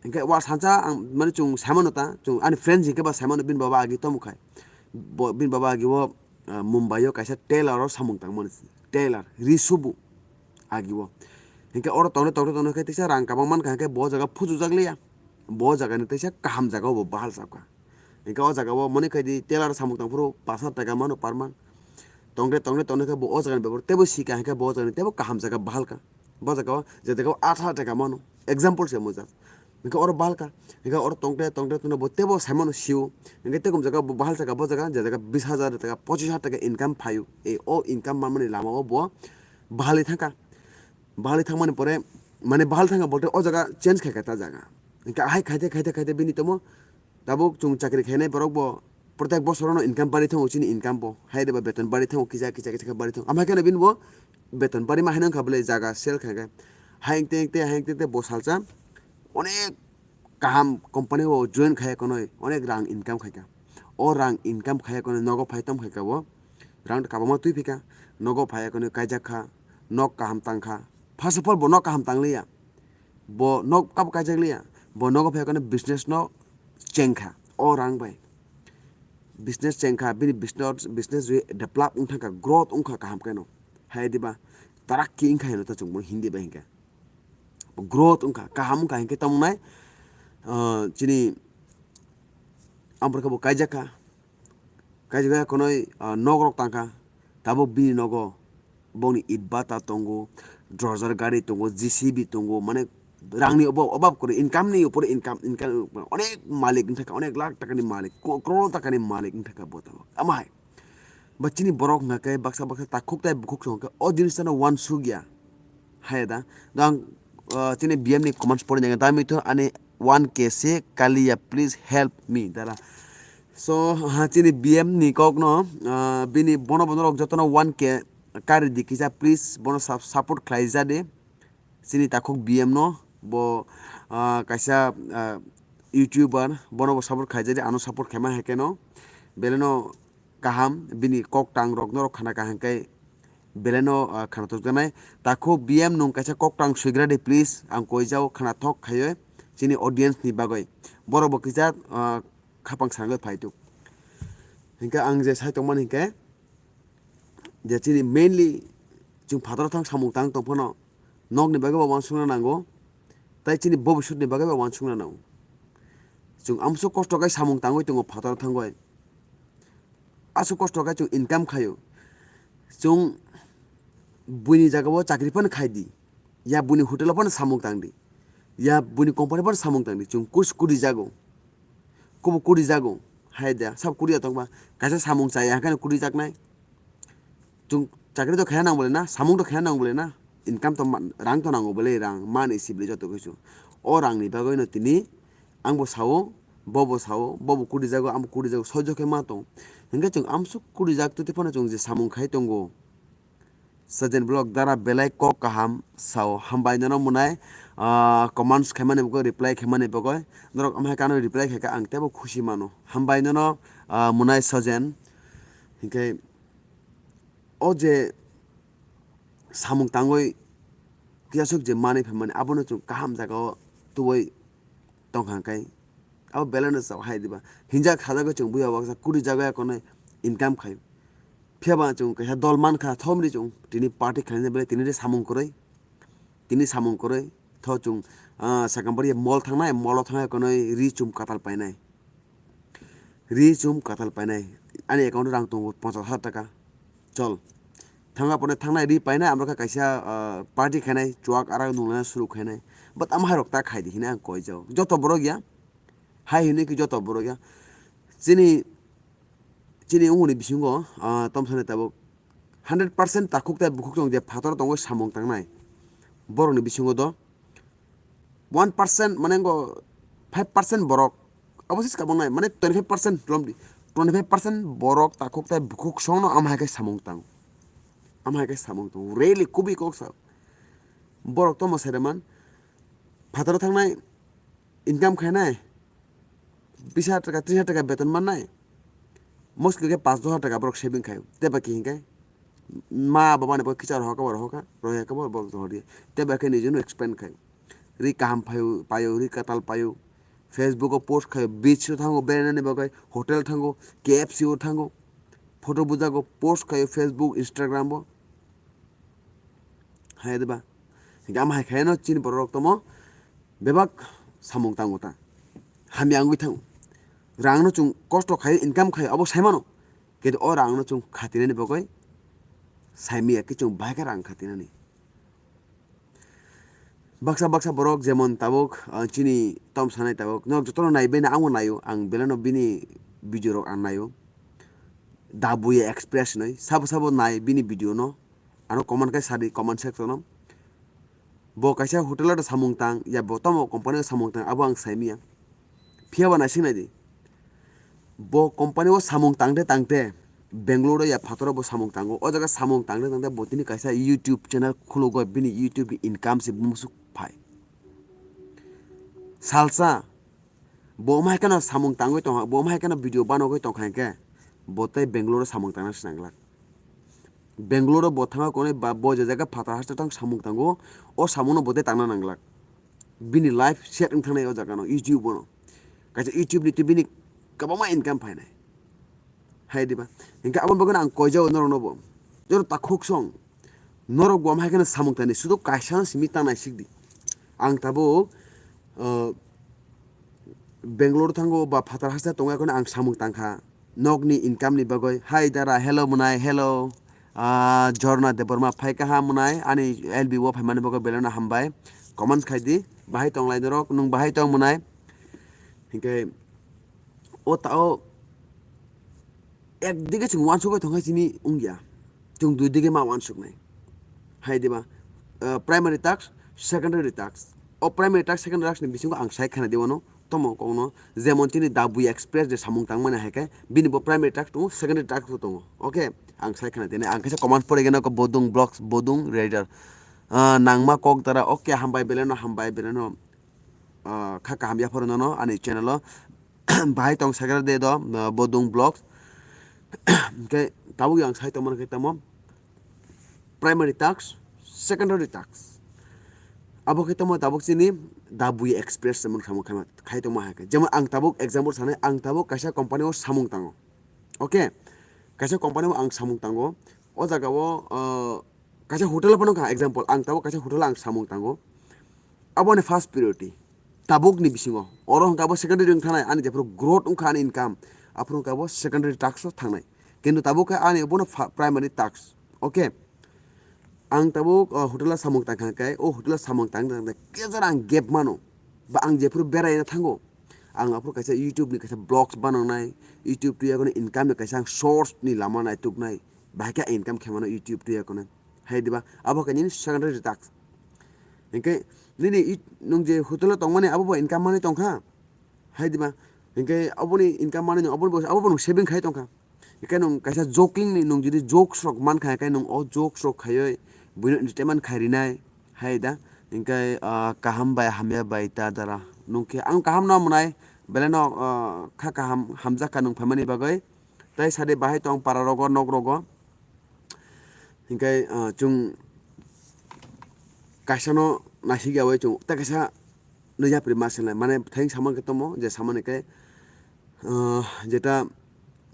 Hinkhe wa sansa ang mane chwng saimano ta, chwng ani friends hinkhe ba saimano bini baba agi tomo khai. Bo bini baba agi o, ah, Mumbai o kaisa tailor o samung tangmani. Tailor, ri subu agi o. Hinkhe oro tongre tongre tongre khe teisa rang kabang mankha hinkhe bo jaga phujujak liya. Bo jaga ni teisa kaham jaga o bo bahal sakha. Hinkhe o jaga o mani khai di tailor samung tang phuru pash hajar taka mano per month. Tongre tongre tongre khe bo o jaga ni bebak tebo sika hinkhe bo o jaga ni tebo kaham jaga bahal kha. Bo jaga o je jaga o aat hajar taka mano. Example se mo just. Hinkhe oro bahal kha. Hinkhe oro tongre tongre tongre bo tebo sai mano sio. Hinkhe tekum jaga bo bahal saka bo jaga je jaga bis hajar taka pochis hajar taka income phaio. E o income manmani lama o bo bahal thangkha. Bahal thangmani pore mane bahal thangkha bolte o jaga change khai kha ta jaga. Hinkhe ahai khaite khaite khaite bini tomo Tabuk chwng chakri khainai borok bo protek bosorono income bari thango chini income bo. Hai reba beton bari thango kisa kisa kisa khe bari thango. Amhai kheno bini bo beton bari ma haino wngkha bwle jaga sell khaikhe. Hai engte engte hai engte engte bo salsa onek kaham company o join khaiya konoi onek rang income khaikha. O rang income khaiya konoi nogo phai tom khaikha bo. Rang kabangma twi phikha. Nogo phaiya konoi kaijak kha. Nok kaham tangkha. First of all bo nok kaham tangliya. Bo nok kabo kaijak liya, bo nogo phai khe business no chengkha o rang bai. Business chengkha, bini business, business jwi develop wngthangkha, growth wngkha kaham khe no. Hai diba tarakki wngkha hino ta chwng bo Hindi bai hinkhe. Growth wngkha, kaham wngkha hinkhe tamo nai, ah, chini amporkhe bo kaijakha. Kaisa kaisa khwnwi, ah, nok rok tangkha. Tabuk bini nogo bongni itbata tongo, Dozer gari tongo, J C B tongo, mane rangni obo-, obab kwrwi, income ni upor income, income onek malik wngthaka, onek lakh takani malik, ko-, crore takani malik wngthaka bo tabuk. Amahai ba chini borok hwnkha khe baksa baksa takhuk tai bukhuk songkhe o jinis no uansukya. Hai da. Dang, ah, chini B M ni comments pori nang. Dami to ani one K se kaliya, please help me, dara. So, ha, chini B M ni kok no, ah, bini bono bono rok jotono one K kari di kisa, please bono sap-, support khlai ja di. Chini takhuk B M no bo, ah, kaisa, ah, YouTuber, bono bo support khlai ja di, ano support khaima hai khe no. Beleno kaham bini kok tang rok norok khana kaham khe beleno, ah, khana thokjaknai. Takhuk B M nwng kaisa kok tang swigra de please, ang koijao khana thok khaioi chini audience ni bagwi. Borok bo kisa, ah, khapang sangwi phaituk. Hinkhe ang je sai tongmani hinkhe je chini mainly chwng phataro thang samung tang tong phano nokni bagwi bo uansukna nango, tai chini bobiswtni bagwi bo uansukna nango. Chwng amsuk kosto khe samung tangwi tongo phataro thangwi. Aswk kosto khe chwng income khaio. Chwng buini jagao chakri phano khai di. Ya buini hotel o phano samung tang di. Ya buini company phano samung tang di. Chwng kus kuri jago. Kubu kuri jago. Hai da, sab kuri ya tongba. Kaisa samung chaya hankhe kuri jaknai. Chwng chakri to khaya nang bole na, samung to khaya nang bole na. Income to ma-, rang to nango bole, rang mani sibli joto kisu. O rang ni bagwi no tini Ang bo sao, bo bo sao, bo bo kuri jago, ang bo kuri jago, soijo khe ma tong. Hinkhe chwng amsuk kuri jak twi phano chwng je samung khai tongo. Sajen vlog dara belai kok kaham sao, hambai nono mwnai, ah, comments khaimani bagwi, reply khaimani bagwi. Norok amhai kano reply khaikha ang teibo khusi mano. Hambai nono, ah, mwnai Sajen. Hinkhe o je samung tangwi Tiyaswk je manwi phaimani, abono chwng kaham jagao tubui tongkha khe, abo belai no chao hai diba. Hinjak sajagwi chwng buya baksa kuri jagao kono income khaio. Phiyaba chwng kaisa dol mankha, thomri chwng tini party khlaina belai tini de samung kwrwi. Tini samung kwrwi tho chwng, ah, sakambari mall thangnai, mall o thangnai kono ri chum katal painai. Ri chum katal painai. Ani account o rang tongo ponchas hajar taka. Chol. Thangna pore thangnai ri painai, amrokha kaisa, ah, party khainai, chuak arak nunglaina suru khainai. But ama hai rok ta khai di hinwi ang koi jao. Joto borok ya. Hai hinwi ki joto borok ya. Chini, chini unguni bisingo, ah, tomsani tabuk hundred percent takhuk tai bukhuk tong je phator tongwi samung tangnai. Borokni bisingo do one percent mane ngo five percent borok abo sis kabang nai mane twenty five percent romdi twenty five percent borok takhuk tai bukhuk songno ama hai khe samung tang ama hai khe samung tang really kubui kok sa borok tomo sere man phataro thangnai income khainai bis hajar taka tris hajar taka beton mannai muskil khe panch dos hajar taka borok saving khaio tei ba khe hinkhe ma baba ni bo kicha rohor khe bo rohor kha roya khe bo borok rohor ya tei ba khe nijino expand khaio. Ri kaham phaio, paio, ri katal paio. Facebook o post khaio, beach o thango berainani bagwi, hotel thango, K F C o thango. Photo bujago, post khaio Facebook, Instagram o. Hai diba? Hinkhe ama hai khaino chini borok rok tomo bebak samung tango ta. Hamya wngwi thango. Rang no chwng kosto khaio, income khaio, abo sai mano. Kintu o rang no chwng khatinani bagwi sai miya khe chwng bahai khe rang khatinani. Baksa baksa borok jemon tabuk, ah, chini tom sanai tabuk, norok jotono nai bini, ang bo naio, ang belai no bini video rok ang naio. Dabuya Express hinwi sabo sabo nai bini video no, ano comment khe sadi comment section o. Bo kaisa hotel o samung tang, ya bo tamo company o samung tang, abo ang sai miya. Phiya ba naising nai di. Bo company o samung tangte tangte, Bangalore ya phataro bo samung tango. O jaga samung tangte tangte bo tini kaisa YouTube channel khulugwi bini YouTube ni income se musuk phai. Salsa, bo omai kheno samung tangwi tongkha, bo omai kheno video banogwi tongkha hinkhe, bo tei Bangalore o samung tangna sinanglak. Bangalore o bo thangma konwi ba bo je jaga phatar haste tang samung tango, o samungno bo tei tangna nanglak. Bini life set wng thangnai o jaga no, YouTube o no. Kaisa YouTube ni tei bini kwbangma income phainai. Hai diba? Hinkhe aboni bagwi ang koijao norokno bo. Joto takhuk song. Norok bo hai kheno samung tangni sudo kaisa no simi tangnai sikdi. Ang tabuk, uh, Bangalore thango ba phatar haste tongo, ekhon ang samung tangkha. Nokni income ni bagwi. Hai dara, hello mwnai, hello. Ah, Jorna Debbarma phai kaha mwnai, ani L B o phaimani bagwi belai no hambai. Comments khai di, bahai tong lai norok, nwng bahai tong mwnai. Hinkhe o ta o ek dige chwng uansukgwi tongkha simi wngya. Chwng dui dige ma uansuknai. Hai diba, ah, primary task, secondary task. O primary task, secondary task ni bisingo ang sai khana di wano. Tomo kokno, jemon chini Dabuya Express je samung tangmani hai khe, bini bo primary task tongo, secondary task bo tongo. Okay, ang sai khana tini, ang kaisa comment pore gana ko Bodung Vlogs, Bodung Raider. Ah, nangma kok dara, okay, hambai belai no, hambai belai no. Ah, kha kaham yapharo nono, ani channel o. Bahai tong sakra de do, ah, Bodung Vlogs. Hingke tabuk yang sai tongmani khe tamo. Primary task, secondary task. Abo khe tamo tabuk chini Dabuya Express se mung samo khai tongma hai khe. Jemon ang tabuk example sanai, ang tabuk kaisa company o samung tango. Okay? Kaisa company o ang samung tango. O jaga o, ah, kaisa hotel o phano kha example, ang tabuk kaisa hotel o ang samung tango. Aboni first priority. Tabuk ni bisingo. Oro hwnkhe abo secondary wng thangnai, ani jephuru growth wngkha ani income. Aphuru hwnkhe abo secondary task o thangnai. Kintu tabuk khe ani bono pha-, primary task. Okay. Ang tabuk, o, hotel o samung tangkha khe, o hotel o samung tang tang tang khe jora ang gap mano. Ba ang jephuru beraina thango. Ang aphuru kaisa YouTube ni kaisa vlogs banangnai, YouTube twi yakono income ni kaisa ang source ni lama naituknai. Bahai khe income khe mano YouTube twi yakono. Hai diba? Abo khe nini secondary task. Hinkhe nini i-, nwng je hotel o tongmani abo bo income manwi tongkha. Hai diba? Hinkhe aboni income manwi nwng abo bo, abo bo nwng saving khai tongkha. Hinkhe nwng kaisa joking ni nwng jodi jokes rok mankha, hinkhe nwng o jokes rok khaiwi buino entertainment khai rinai. Hai da? Hinkhe, ah, kaham bai hamya bai ta dara. Nwng khe ang kaham no mwnai, belai no, ah, kha kaham hamjak kha nwng phaimani bagwi. Tai sade bahai tong para rogo, nok rogo. Hinkhe, ah, chwng kaisa no naisik yawi chwng tei kaisa no yapri ma selnai. Mane thayung samani khe tomo je samani khe, ah, jeta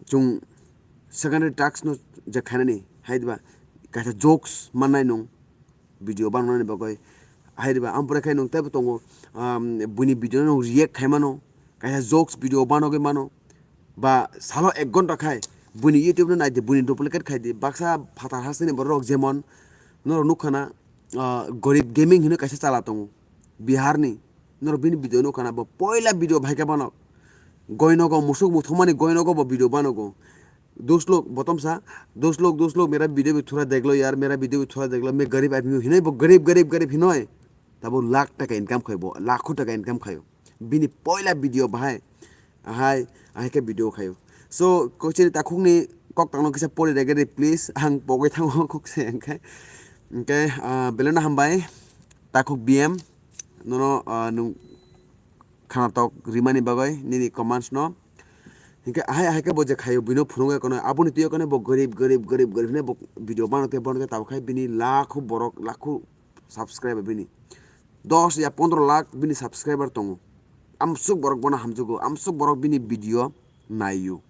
chwng secondary task no je khainani hai diba kaisa jokes mannai nung video bananani bagwi hai diba. Ampore khe nung teibo tongo, um, buini video no nung react khai mano, kaisa jokes video banogwi mano. Ba salo ek ghonta khai buini YouTube no nai di, buini duplicate khai di. Baksa phatar hasteni borok jemon norok nukha na, ah, Gorib Gaming hinwi kaisa chala tongo Bihar ni. Norok bini video nukha na, bo poila video bahai khe banok. Goinogo musuk muthungmani goinogo bo video banogo. Dos log botom sa, dos log, dos log, mera video bhi thora dekh lo yaar, mera video bhi thora dekh lo, main garib aadmi hu, hinoi bo garib, garib, garib hinoi. Tabo lakh taka income khai bo, lakho taka income khaio. Bini poila video bahai, ahai, ahai khe video khaio. So, kochini takhukni kok tangno kisa pori rege de, please, ang pogwi thango kok se hwnkhe. Hwnkhe, ah, belai no hambai, takhuk B M, nono, ah, nung khanatok rimani bagwi nini comments no. Hwnkhe ahai ahai khe bo je khaio, buino phunukgwi kono, aboni twiwi kono bo garib, garib, garib, garib hinwi bo video bano tei bono tei tabuk khai bini lakho borok, lakho subscriber bini. Dos ya pondro lakh bini subscriber tongo. Amsuk borok bono hamjwgo, amsuk borok bini video naio.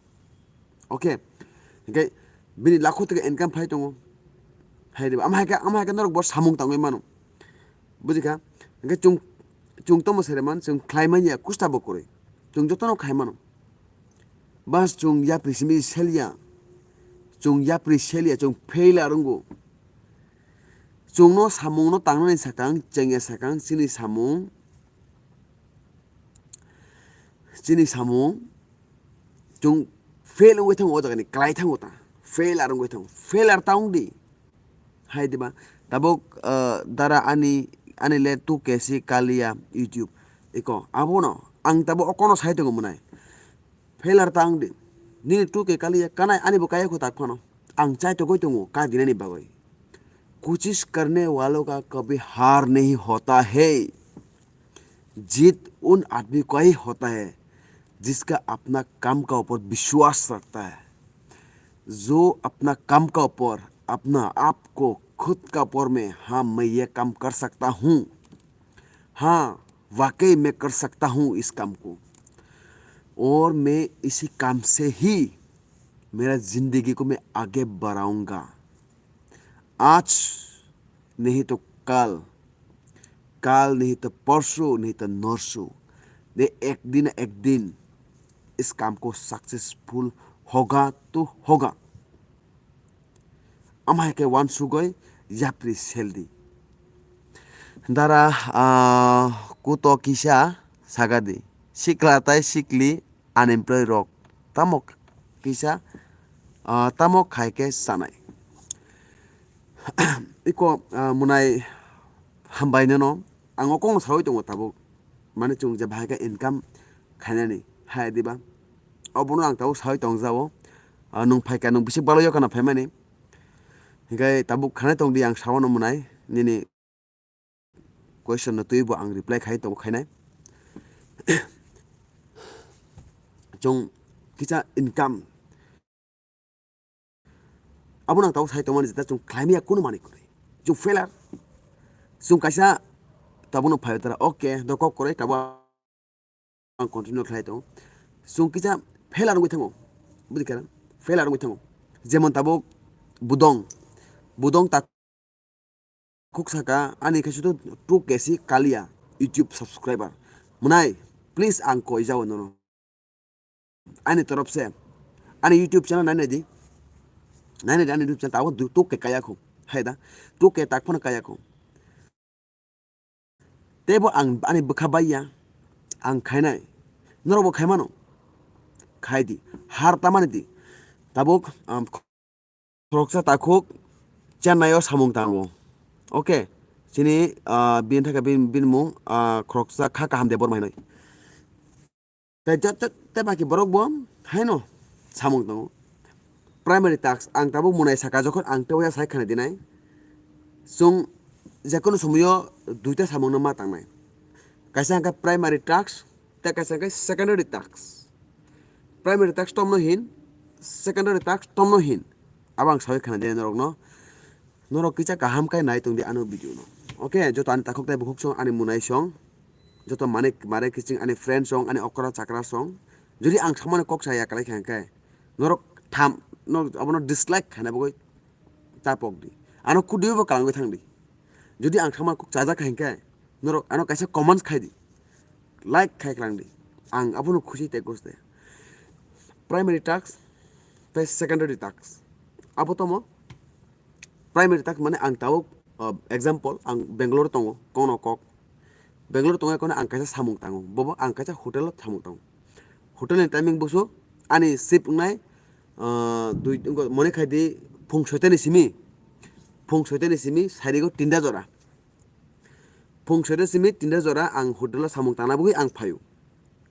Okay. Hwnkhe bini lakho teke income phai tongo. Hai diba, ama hai khe, ama hai khe norok bo samung tangwi mano. Bujikha? Hwnkhe chwng, chwng tomo sere man, chwng khlai manya kusta bo kwrwi. Chwng jotono khai mano. Bas chwng yapri simi selya. Chwng yapri selya, chwng fail arwngo. Chwngno samungno tangnani sakang, chengya sakang, chini samung, chini samung, chwng fail wngwi thango o jagani, klai thango ta. Fail arwngwi thango. Fail ar ta wngdi. Hai diba? Tabuk, ah, dara ani, ani le two K si kaliya YouTube. Iko, abono, ang tabuk okono sai tongo mwnai. Failure ta wngdi. Nini two K kaliya kanai ani bo kaya kho tak phano. Ang chai togoi tongo ka dinani bagwi. कोशिश करने वालों का कभी हार नहीं होता है। जीत उन आदमी का ही होता है, जिसका अपना काम का ऊपर विश्वास रखता है। जो अपना काम का ऊपर, अपना आप को खुद का ऊपर में, हाँ, मैं ये काम कर सकता हूँ, हाँ, वाकई मैं कर सकता हूँ इस काम को, और मैं इसी काम से ही मेरा जिंदगी को मैं आगे बढ़ाऊंगा। आज नहीं तो कल, कल नहीं तो परसों, नहीं तो नरसों, ये एक दिन, एक दिन इस काम को सक्सेसफुल होगा तो होगा। Ama hai khe uansugwi yapri seldi. Dara, ah, kuto kisa sagadi. Sikla tai sikli unemployed rok. Tamo kisa, ah, tamo khai khe sanai. Iko, ah, mwnai hambai nono. Ang o kokno sawi tongo tabuk. Mane chwng je bahai khe income khainani. Hai diba? Obono ang tabuk sawi tongjago. Ah, nwng phaikha, nwng bisi baloyo kana phaimani. Hinkhe tabuk khanai tongdi ang sawano mwnai. Nini question no twibo ang reply khai tongo khainai. Chwng kisa income. Abono ang tabuk sai tongmani jeta chwng khlaimaya kunu manwi kwrwi. Chwng failure. Chwng kaisa tabukno phai tara, okay, do kok kwrwi tabuk ang continue khlai tongo. Chwng kisa failure wngwi thango. Bujikha? Failure wngwi thango. Jemon tabuk budong. Budong tak khuk saka ani khe sudu two K si kaliya YouTube subscriber. Mwnai, please ang koi jao nono. Ani torop se, ani YouTube channel nai nai di. Nai nai di ani YouTube channel, tabuk two K kaya khu. Hai da, two K tak phano kaya khu. Teibo ang ani bwkha bai ya, ang khainai. Norok bo khai mano? Khai di, har tamani di. Tabuk, um, khoroksa takhuk Chennai o samung tango. Okay, chini, ah, bini thaka bini, bini mung, ah, khoroksa kha kaham de borma hinoi. Tei jat jat tei baki borok bo haino samung tongo. Primary task ang tabuk mwnai saka jokhon ang tei uya sai khana dinai. Chwng jekono somoyo duita samungno ma tangnai. Kaisa hwnkhe primary task, tei kaisa hwnkhe secondary task. Primary task tomno hin, secondary task tomno hin. Abo ang sawi khana dinai norokno. Norok kisa kaham khe nai tongdi ano video no. Okay, joto ani takhuk tei bukhuk song, ani munai song, joto mane mare kiching ani friend song, ani okra chakra song. Jodi ang samani kok saya kalai kha hwnkhe, norok tham, norok abono dislike khaina bagwi ta pok di. Ano kudio bo kalangwi thang di. Jodi ang samani kok chajak kha hwnkhe, norok ano kaisa comments khai di. Like khai klang di. Ang abono khusi tei goste. Primary task tei secondary task. Abo tomo primary task mane ang tabuk, uh, example, ang Bangalore tongo, kono kok. Bangalore tongo kono ang kaisa samung tango. Bobo ang kaisa hotel o samung tango. Hotel ni timing buso ani shift wngnai, uh, dui, mone khai di phung soita ni simi. Phung soita ni simi sarigo tinta jora. Phung soita simi tinta jora ang hotel o samung tangna bagwi ang phaio.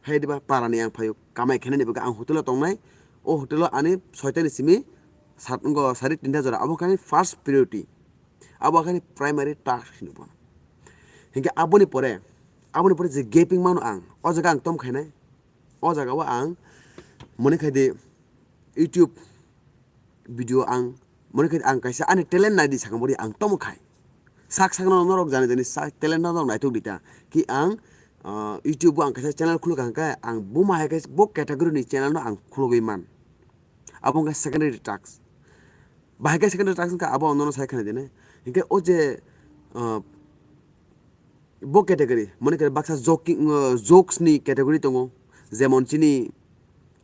Hai diba para ni ang phaio. Kamai khainani bagwi ang hotel o tongnai. O hotel o ani soita ni simi sat, ngo sari tinta jora. Abo khe ani first priority. Abo khe ani primary task hinwi bono. Hinkhe aboni pore, aboni pore je gaping mano ang. O jaga ang tom khainai. O jaga o ang mone khai di YouTube video ang mone khai ang kaisa ani talent nai di sakang bori ang tomo khai. Sak sakno norok jani jani sak talent no norok naitok di ta. Ki ang, ah, YouTube o ang kaisa channel khuluk hwnkhe ang buma hai khe bo category ni channel no ang khulugwi man. Abo wngkha secondary task. Bahai khe secondary task wngkha abo ang nono sai khna di nai. Hinkhe o je, ah, bo category, mone khe baksa joking, uh, jokes ni category tongo, jemon chini,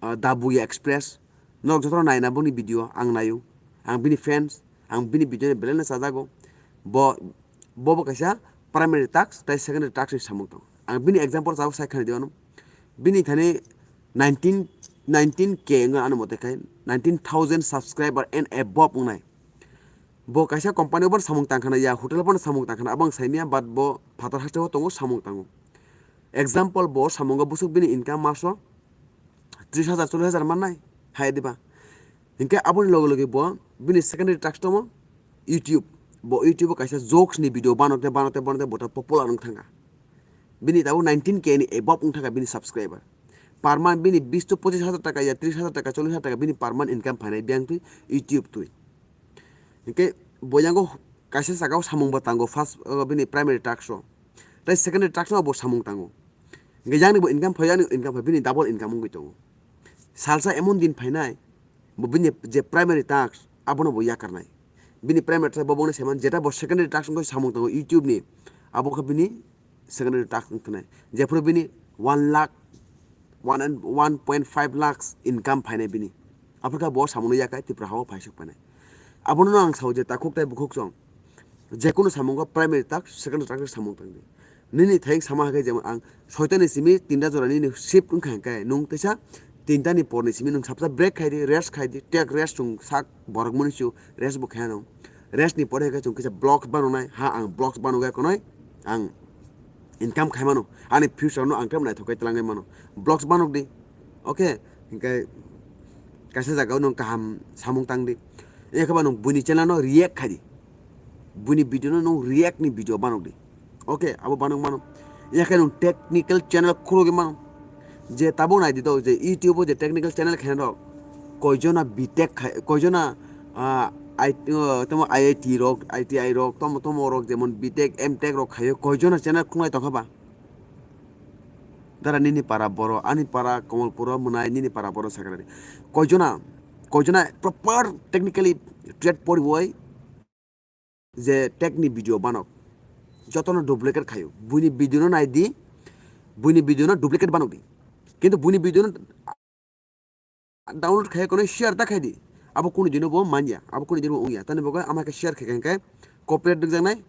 uh, Dabuya Express, norok jotono naina boni video ang naio, ang bini fans, ang bini video ni belai no chajago, bo, bo bo kaisa primary task tei secondary task ni samung tongo. Ang bini example tabuk sai khna di ano, bini thani nineteen, nineteen K wngkha ano mote khai, nineteen thousand subscriber and above wngnai. Bo kaisa company o bono samung tang khana ya, hotel o bono samung tang khana, abo ang saimya, but bo phatar hasteo tongo, samung tango. Example, bo samungo bwswk bini income maso tris hajar, chollis hajar mannai, hai diba? Hinkhe aboni loge loge bo bini secondary task tomo YouTube. Bo YouTube o kaisa jokes ni video banokte, banokte, banokte bo ta popular wng thangkha. Bini tabuk nineteen K ni above wng thangkha bini subscriber. Per month bini bis to pochis hajar taka ya, tris hajar taka, chollis hajar taka bini per month income phainai biyang twi, YouTube twi. Hinkhe bo yango kaisa saka o samung bo tango first, uh, bini primary task o. Tei secondary task o bo samung tango. Hinkhe yang ni bo income phai, yang ni income phai, bini double income wngwi tongo. Salsa emon din phainai, bo bini je primary task, abono bo yakarnai. Bini primary task bo bongni saiman, jeta bo secondary task wngkha samung tango YouTube ni, abo khe bini secondary task wngkha nai. Jephuru bini one lakh, one and, one point five lakhs income phainai bini. Aphuru khe bo samungno yakai Tripura hao phaisuk phainai. Abono ang sao je takhuk tei bukhuk song. Jekunu samungo primary task, secondary task samung tangdi. Nini thayeng sama hai khe jemon ang soitani simi tinta jora nini shift wngkha hwnkhe nwng teisa tinta ni por ni simi nwng sabsa break khai di, rest khai di, take rest chwng sak borok mani su rest bo khai ano. Rest ni pore hwnkhe chwng kisa vlogs banonai, ha ang vlogs banogo ekonoi ang income khai mano, ani future no ang tei naithok khe twlangwi mano. Vlogs banok di, okay, hinkhe kaisa jaga o nwng kaham samung tang di, yakhe ba nwng buini channel no react khai di, buini video no nwng react ni video banok di. Okay, abo banok mano. Yakhe nwng technical channel khulugwi mano. Je tabuk nai di do, je YouTube o je technical channel khe rok, koijona B tech khai, koijona, ah, I, uh, tamo I I T rok, I T I rok, tomo tomo rok jemon B tech, M tech rok khaio, koijona channel khungnai tongkha ba? Dara nini para boro, ani para Komolpuro mwnai, nini para boro sakrari. Koijona, koijona proper technically trade poriwoi je tech ni video banok, jotono duplicate khaio. Buini video no nai di, buini video no duplicate banok di. Kintu buini video no download khai kono share ta khai di. Abo kunu dino bo manya, abo kunu dino bo wngya. Tani bo ama khe share khai khe copyright nukjaknai,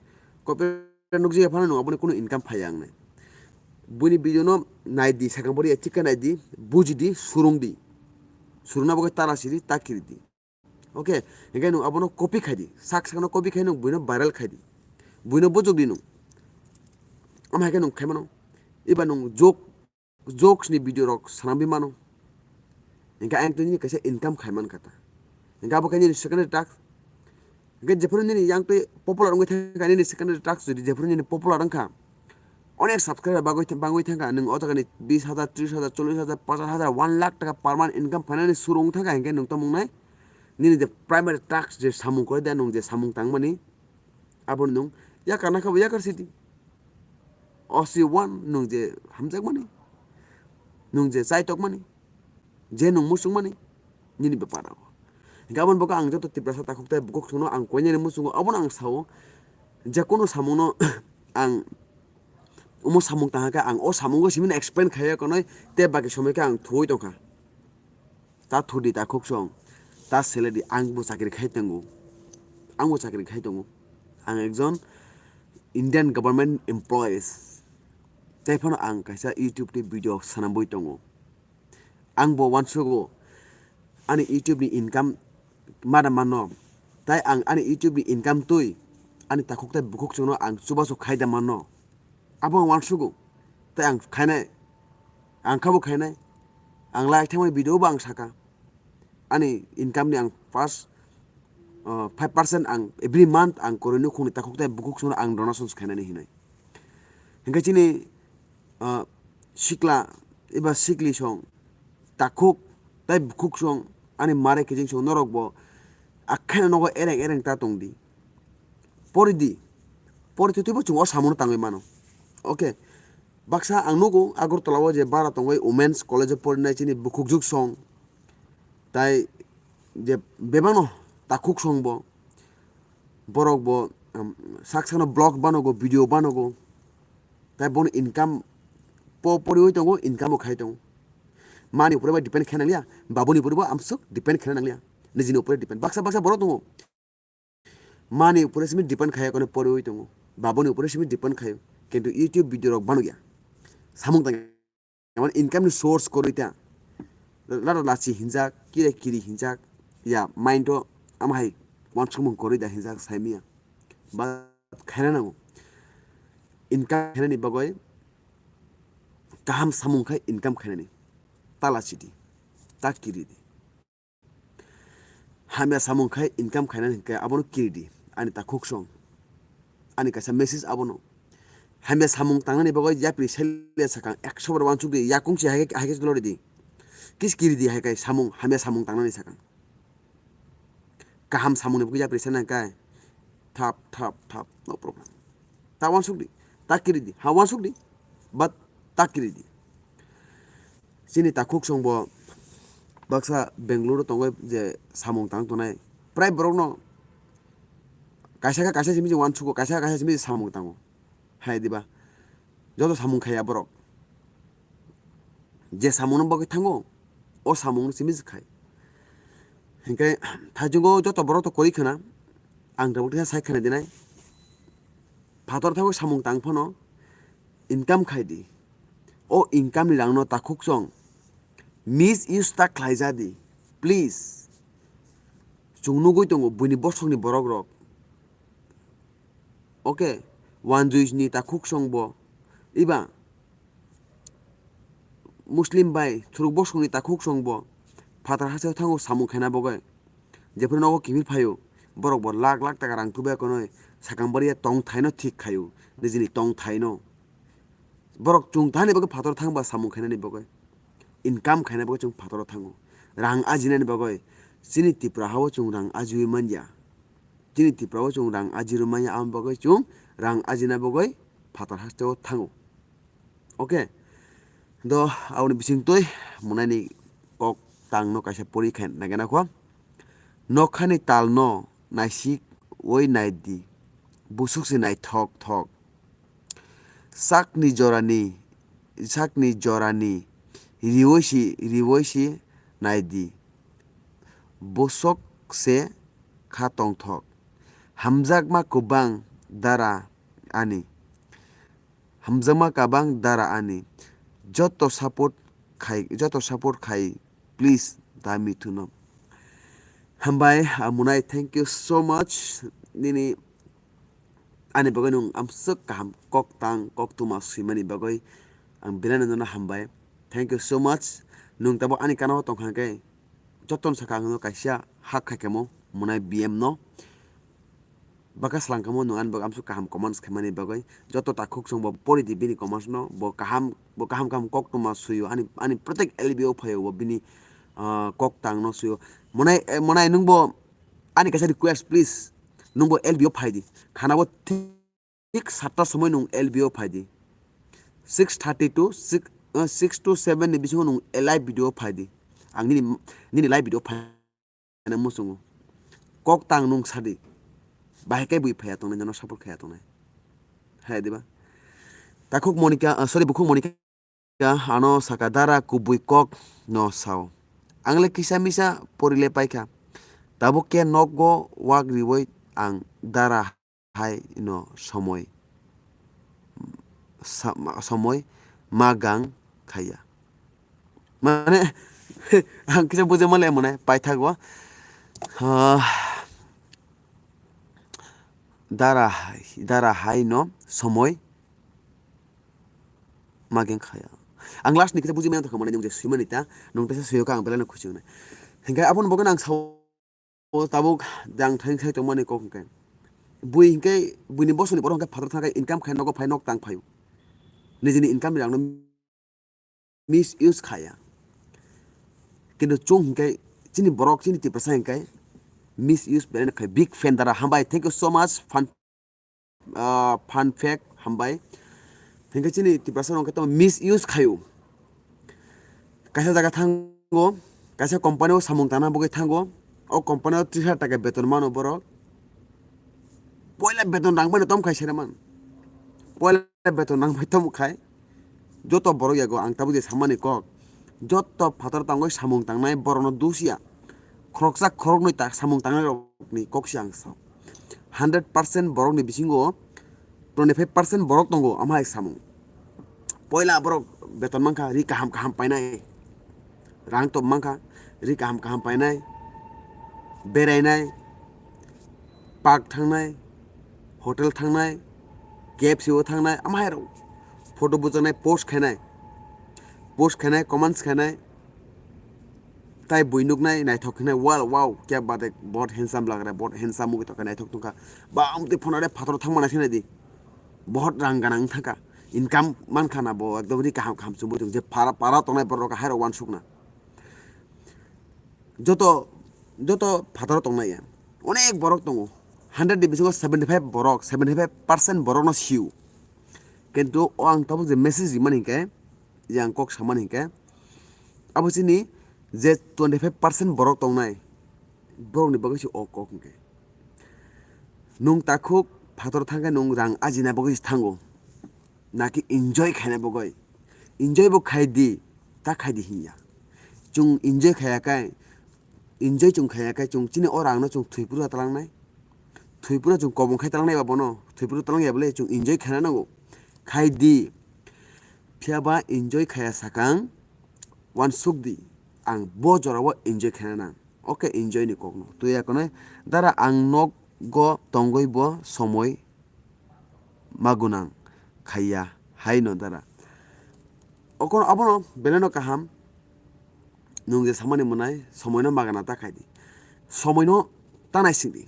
copyright nukjaya phano nwng aboni kunu income phaiya wngnai. Buini video no nai di, sakang bori ya chikha nai di, buji di, surung di. Surungna bo khe tara siri, ta kiri di. Okay, hinkhe nwng abono copy khai di, sak sakno copy khai nwng buino viral khai di, buino bujok di nwng. Ama hai khe nwng khai mano, eba nwng joke, jokes ni video rok swnamwi mano, hinkhe ayang twi nini kaisa income khai man kha ta, hinkhe abo khe nini secondary task. Hinkhe jephuru nini yang twi popular wngwi thangkha, nini secondary task jodi jephuru nini popular wngkha, onek subscriber bagwi, bangwi thangkha, nwng o jaga ni bis hajar, tris hajar, chollis hajar, ponchas hajar, one lakh taka per month income phainani suru wng thangkha, hinkhe nwng tongmung nai nini je primary task je samung kore de, nwng je samung tangmani, abo nwng Yakar na khe bo yakar sidi. O si one nwng je hamjakmani, nwng je chaitokmani, je nwng muchungmani, nini bepar rogo. Hinkhe aboni bagwi ang joto Tiprasa takhuk tei bukhuk songno ang koinani muchungo, abono ang sao, je kono samungno ang omo samung tangkha khe ang o samungo simi explain khaiya konoi tei baki somoi khe ang thuwi tongkha. Ta thudi takhuk song, ta salary ang bo chakri khai tongo, ang bo chakri khai tongo, ang ekjon Indian government employees, tei phano ang kaisa YouTube ni video sanamwi tongo. Ang bo uansugo ani YouTube ni income mada mano, tai ang ani YouTube ni income twi ani takhuk tei bukhuk songno ang chubachu khai da mano. Abo ang uansugo, tei ang khainai, ang khabo khainai, ang like thangmani video bo ang saka, ani income ni ang first, uh, five percent ang every month ang koroi nukhungni takhuk tei bukhuk songno ang donations khainani hinwi. Hinkhe chini, uh, sikla eba sikli song, takhuk tei bukhuk song, ani mare kijing song norok bo akheno nogo ereng ereng ta tongdi. Pori di, pori twi twibo chwng o samungo tangwi mano. Okay, baksa ang nugo Agartala o je bara tongwi Women's College o porinai chini bukhukjwk song, tai je bebakno takhuk song bo, borok bo, um, sak sakno vlog banogo, video banogo, tai bono income po poriwi tongo, income bo khai tongo. Mani upore bai depend khe nangliya, babuni upore bo amsuk depend khe nangliya, nijini upore depend. Baksa baksa borok tongo, mani upore simi depend khayo, kono poriwi tongo, babuni upore simi depend khayo, kintu YouTube video rok bano ya, samung tang emon income ni source koroi ta, lada lachi hinjak, kire kiri hinjak, ya mind o ama hai uansukmung koroi da hinjak saimiya, ba khaina nango, income khainani bagoi kaham samung khai income khainani, ta lachi di, ta kiri di. Hamya samung khai income khainani hinkhe abono kiri di, ani takhuk song. Ani kaisa message abono. Hamya samung tangnani bagwi yapri sele sakang ekso bar uansuk di, yakung si hai khe, hai khe lori di. Kis kiri di hai khe samung, hamya samung tangnani sakang. Kaham samungni bagwi yapri sele nang khe thap, thap, thap, no problem. Ta uansuk di, ta kiri di, ha uansuk di, but ta kiri di. Chini takhuk song bo baksa Bangalore o tongwi je samung tang tongnai, prai borokno kaisa khe kaisa simi je uansugo, kaisa khe kaisa simi je samung tango. Hai diba? Joto samung khaiya borok. Je samungno bagwi thango, o samungno simi je khai. Hinkhe thaichungo joto borok to kori khna, ang tabuk tisa sai khna dinai. Phator thago samung tang phano income khai di. O income ni rangno takhuk song misuse ta khlai ja di, please. Chwng nugwi tongo buini bosongni borok rok. Okay, wanjui ni takhuk song bo, iba Muslim bai thuruk bosongni takhuk song bo phatar hasteo thango samung khaina bagwi. Jephuru nogo kiphil phaio, borok bo lakh lakh taka rang tubu ya konoi sakang bariya tongthaino thik khaio, nijini tongthaino. Borok chwng thani bagwi phataro thangba samung khainani bagwi, income khaina bagwi chwng phataro thango. Rang ajinani bagwi chini Tripura hao chwng rang ajiwi manya. Chini Tripura o chwng rang ajirwi manya, aboni bagwi chwng rang ajina bagwi phatar hasteo thango. Okay, do aboni bisingtwi munaini kok tangno kaisa pori khe nagena kho. Nokhani talno naisik oi nai di, busuk se naithok thok. Sakni jorani, sakni jorani rioi si, rioi si nai di, busuk se kha tongthok. Hamjakma kwbang dara ani. Hamjakma kwbang dara ani. Joto support khai, joto support khai, please, da mithuno. Hambai, ah, Munai, thank you so much. Nini ani bagwi nwng amswk kaham kok tang, kok tuma swimani bagwi ang belai no nono hambai. Thank you so much. Nwng tabuk ani kanao tongkha khe, jotono sakha ang no kaisa hak khaikhe mo Munai B M no. Bwkha swlangkha mo nwng ani bagwi amswk kaham comments khaimani bagwi. Joto takhuk song bo pori di bini comments no, bo kaham, bo kaham kaham kok tuma suyo, ani, ani protek L B o phaio bo bini, ah, kok tang no suyo. Monai, eh, Monai nwng bo ani kaisa request please, nwng bo L B o phai di. Khana bo thi- thik satta somoi nwng L B o phai di. Six thirty to six, eh, six to seven ni bisingo nwng live video phai di. Ang nini, nini live video phai na muchungo. Kok tang nwng sadi. Bahai kai bui phaiya tongnai, nono support khaiya tongnai. Hai diba? Takhuk Monika, ah, sorry, Bukhuk Monika ano saka, dara kubui kok no sao. Ang le kisa misa porile paikha. Tabuk khe nogo wak riwi ang dara hai no somoi sa-, ma-, somoi magang khaiya. Mane, ang kisa bujima le mane paithago. Ah, dara hai, dara hai no somoi magang khaiya. Ang last ni kisa bujima thangkha mane, nwng je swimani ta, nwng teisa swiyo kha ang belai no khusi wngnai. Hinkhe aboni bagwi ang sao O tabuk jang thang sai tongmani kok hwnkhe. Bui hwnkhe, buini bosongni borok hwnkhe phatar thangkhe income khai nogo phai nok tang phaio. Nijini income ni rangno misuse khaya. Kintu chwng hwnkhe chini borok chini Tiprasa hwnkhe misuse belai no khai. Big fan dara hambai. Thank you so much fan ah, fun fact, hambai. Hinkhe chini Tiprasa rok khe tamo misuse khaio. Kaisa jaga thango, kaisa company o samung tangna bagwi thango. O company o tris hazar taka beton mano borok. Poila beton rang bai no tom khai sere man. Poila beton rang bai tom khai. Joto borok yago ang tabuk je samani kok. Joto phatar tangwi samung tangnai borokno dusia. Khoroksa khoroknwi ta samung tangnai rokni kok se ang sao. Hundred percent borokni bisingo twenty five percent borok tongo, omo hai samung. Poila borok beton mankha, ri kaham kaham painai. Rang tom mankha, ri kaham kaham painai. Berainai, park thangnai, hotel thangnai, K F C o thangnai, omo hai rok. Photo bujaknai, post khainai. Post khainai, comments khainai. Tai bui nuknai, naithok khainai, wow, wow, kya baat hai, bahut handsome lag raha hai, bahut handsome wngwi tongkha, naithok tongkha. Ba, amtwi phano re phataro thangma naisingnaidi. Bahut rang ganang wngthangkha. Income mankha na bo, ekdom ri kaham kaham chumui tong. Je para, para tongnai borok hai rok uansukna. Joto, joto phataro tongnai ya. Onek borok tongo. Hundred ni bisingo seventy five borok, seventy five percent borokno sio. Kintu o ang tabuk je message rimani hinkhe, je ang kok samani hinkhe, abo chini je twenty five percent borok tongnai, borokni bagwi se o kok hinkhe. Nwng takhuk phator thangkhe nwng rang ajina bagwi se thango, naki enjoy khaina bagwi? Enjoy bo khai di, ta khai di hinya. Chwng enjoy khaya khe, enjoy chwng khaya khe, chwng chini o rangno chwng thwi phuru talangnai. Thwi phuru chwng kobong khai talangnai ba bono, thwi phuru talangya bole chwng enjoy khaina nango. Khai di. Phiya ba enjoy khaya sakang, uansuk di, ang bo jorao enjoy khaina nang. Oke, enjoy ni kokno. Twi ya konai, dara ang nogo tongwi bo somoi magunang khaiya hai no dara. Okono abono belai no kaham. Nwng je samani mwnai, somoi no magana ta khai di. Somoi no ta naising di.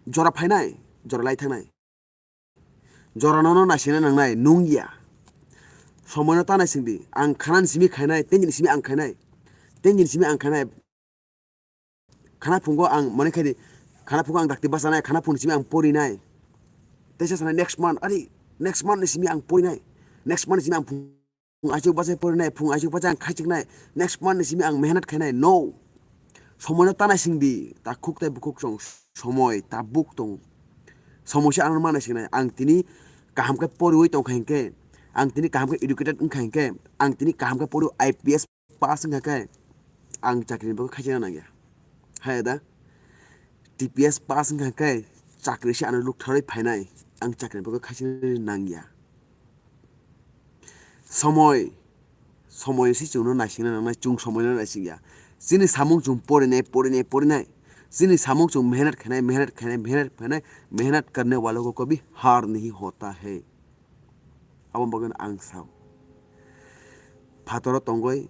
Jora phainai, jora lai thangnai. Jorano no naisingna nangnai, nung ya. Somoino ta naising di. Ang khanani simi khainai, tenjini simi ang khainai. Tenjini simi ang khainai. Khana phungo ang mane khai di. Khana phungo ang dakti bachanai, khana phungni simi ang porinai. Teisa sanai next month, ari next month ni simi ang porinai. Next month ni simi ang phung Phung aichuk bachai porinai, phung aichuk bachai ang khaichiknai, next month ni simi ang mehnat khainai, no. Somoino ta naising di, takhuk tai bukhuk chwng somoi tabuk tongo. Somoi se ano ma naisingnai, ang tini kaham khe poriwi tongkha hinkhe, ang tini kaham khe educated wngkha hinkhe, ang tini kaham khe poriwi I P S pass wngkha khe, ang chakri ni bagwi khaichina nangya. Hai da, T P S pass wngkha khe chakri se ano luktharwi phainai, ang chakri ni bagwi khaichina nangya. Somoi, somoi se chwngno naisingna nangnai, chwng somoino naisingya. Chini samung chwng porinai, porinai, porinai. Chini samung chwng mehnat khainai, mehnat khainai, mehnat khainai, mehnat karne walo ko kabhi har nahi hota hai. Abo bagwi ang sao. Phataro tongoi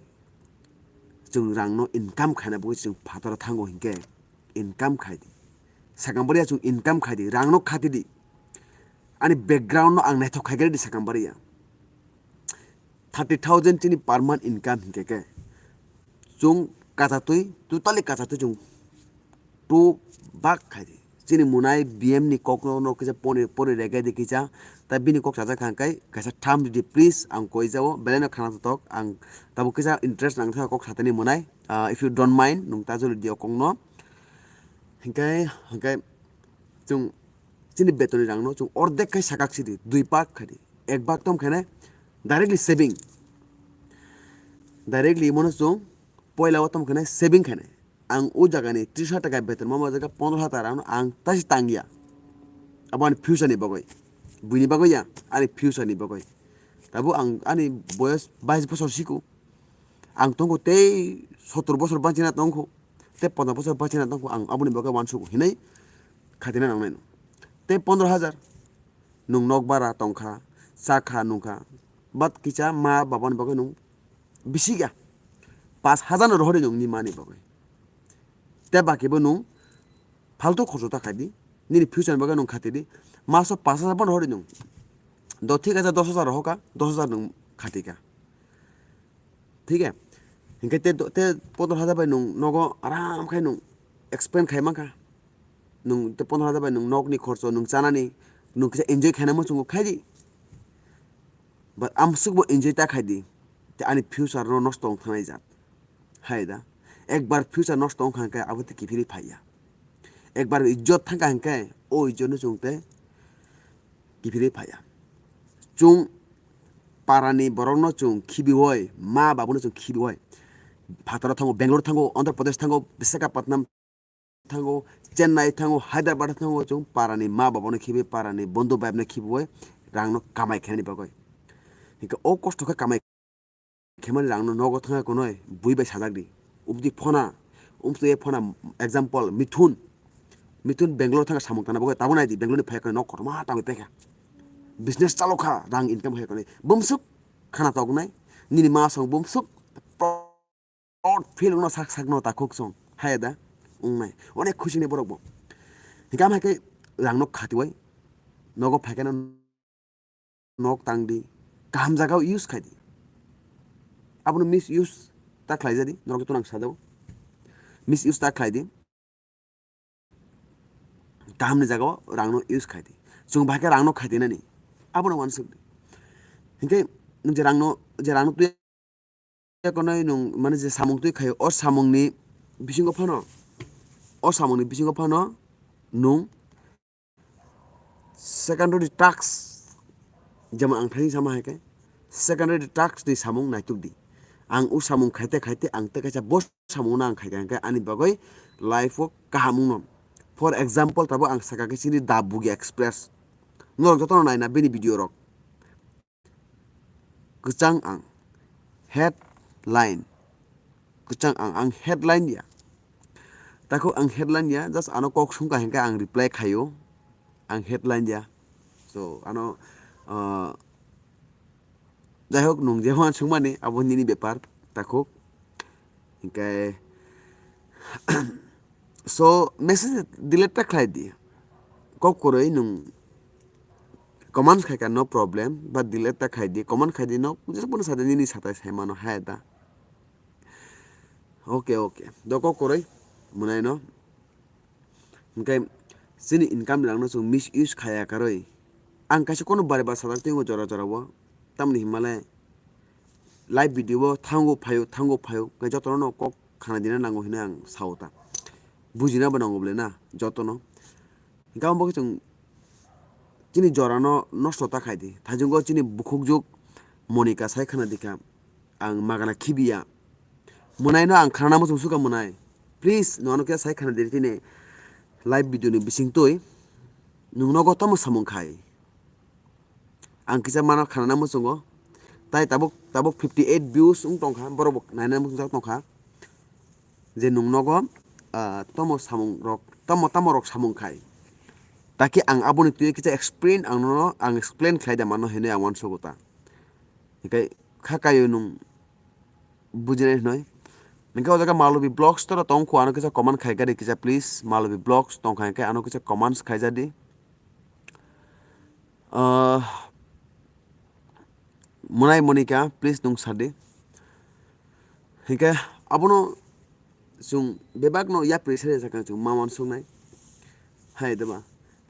chwng rangno income khaina bagwi chwng phataro thango hinkhe income khai di. Sakang bwrwi ya chwng income khai di, rangno khati di. Ani background no ang naithok khai di sakang bwrwi ya. Thirty thousand chini per month income hinkhe khe chwng kachatwi, totally kachatwi chwng two bak khai di. chini Munai B M ni kokno no kisa pori, pori regai di kisa. Ta bini kok chajak kha hwnkhe kaisa tham di please, ang koi jao, belai no khana totok, ang tabuk kisa interest nang thaka kok satani Munai. Ah, if you don't mind, nung ta joli di o kokno. Hwnkhe, hwnkhe chwng chini betonni rangno chwng ordek khai sakak sidi, dui bhag khai di, ek bhag tom khainai directly saving. Directly imono chwng poila o tom khainai saving khainai. Ang o jagani tris hajar taka beton mama jaga pondro hajar ano ang taisi tangya. Abo ani future ni bagwi. Buini bagwi ya, ani future ni bagwi. Tabuk ang ani boyos bais bosor siko. Ang tongkho tei sottor bosor bachina tongkho. Tei ponjash bosor bachina tongkho, ang aboni bagwi uansugo hinwi khatina nangnai no. Tei pondro hajar nwng nok bara tongkha, chakha, nungkha, but kisa ma babani bagwi nwng bisi ya, pash hajar no rohori nwng ni mani bagwi. Tei bakibo nwng faltu khorcho ta khai di, nini future ni bagwi nwng khati di, maso pash hajar bono rohori nwng. Do thik ase, dos hajar rohorkha, dos hajar nwng khatikha. Thik he? Hinkhe te, te pondro hajar bai nwng nogo aram khai nwng expand khai mankha. Nwng te pondro hajar bai nwng nokni khorcho, nwng chanani, nwng kisa enjoy khaina muchungo khai di. But amsukbo enjoy ta khai di. Te ani future no nosto wng thangnai jat. Hai da. Ekbar future nosto wng kha khe abo te kiphilwi phaiya. Ekbar ijjot thangkha hinkhe o ijjot no chwng te kiphilwi phaiya. Chwng parani borokno chwng khibiwi, ma babuno chwng khibiwi, phataro thango, Bangalore thango, Andhra Pradesh thango, Visakhapatnam thango, Chennai thango, Hyderabad thango, chwng parani ma babuno khibi, parani bondhu bhai no khibiwi rangno kamai khainani bagwi. Hinkhe o kosto khe kamai khemani rangno nogo thangkha kunoi bui bai sajak di. Umtwi phona, umtwi phona, example, Mithun. Mithun Bangalore thangkha samung tangna bagwi tabuk nai di, Bangalore ni phai khe nok kotorma tangwi paikha. Business chalokha, rang income hai khe bumsuk khana toknai, nini ma song bumsuk proud feel wngno sak sakno takhuk song hai da wngnai. Onek khusi ni borok bo. Hinkhe am hai khe rangno khatiwi nogo phai khe no nok tang di, kaham jaga o use khai di. Abono misuse ta khlai ja di, norok joto nang sajao. Misuse ta khlai di. Kaham ni jaga o rang no use khai di. Chwng bahai khe rang no khai di nani. Abono uansuk di. Hinkhe nwng je rang no, je rang no twi konoi nwng mane je samung twi khaio, o samung ni bisingo phano, o samung ni bisingo phano nwng secondary task, jemon ang thani sama hai khe, secondary task ni samung naituk di. Ang o samung khaite khaite ang tei kaisa bo samung no ang khaikha, hwnkhe ani bagwi life o kaham wngno. For example, tabuk ang sakha khe chini Da Bugi Express. Norok jotono naina bini video rok. Kwchang ang headline, kwchang ang, ang headline ya. Takhuk ang headline ya, just ano kok sungkha hinkhe ang reply khaio. Ang headline ya. So, ano, ah, jai hok, nwng je uansukmani, abo nini bepar, takhuk. Hinkhe, so, message delete ta khlai di. Kok kwrwi nwng comments khai kha, no problem, but delete ta khai di, comment khai di, no, just bono sa di, nini satai sai mano, hai da. Okay, okay. Do kok kwrwi, mwnai no. Hinkhe, chini income rang no chwng misuse khaya karwi. Ang kaisa kono bare ba sajak twi jora jora o. Tamni hinmale, live video o thango phaio, thango phaio, khe jotono no kok khana dina nango hinwi ang sao ta. Bujina bo nango bole na, jotono. Hinkhe abo khe chwng chini jora no nosto ta khai di. Thajungo chini bukhuk juk Monika sai khana dikha, ang magana khibiya. Mwnai no ang khana muchung sukha mwnai. Please, no ano khe sai khana diri tini live video ni bising twi. Nwng nogo tamo samung khai. Ang kisa mana khanana muchungo. Tai tabuk, tabuk fifty eight views wng tongkha, borok bo naina muchungjak tongkha. Je nwng nogo, ah, tamo samung rok, tamo, tamo rok samung khai. Taki ang aboni twi kisa explain ang nono, ang explain khlai da mano hinwi ang uansugo ta. Hinkhe kha kaio nwng bujinai hinoi. Hinkhe o jaga Malobi Vlogs toro tongkho, ano kisa comment khai kha di kisa please. Malobi Vlogs tongkha hinkhe ano kisa comments khai ja di. Ah, Mwnai Monika, please nwng sa di. Hinkhe abono chwng bebak no yapri sai rwjak ang chwng ma uansuknai. Hai deba.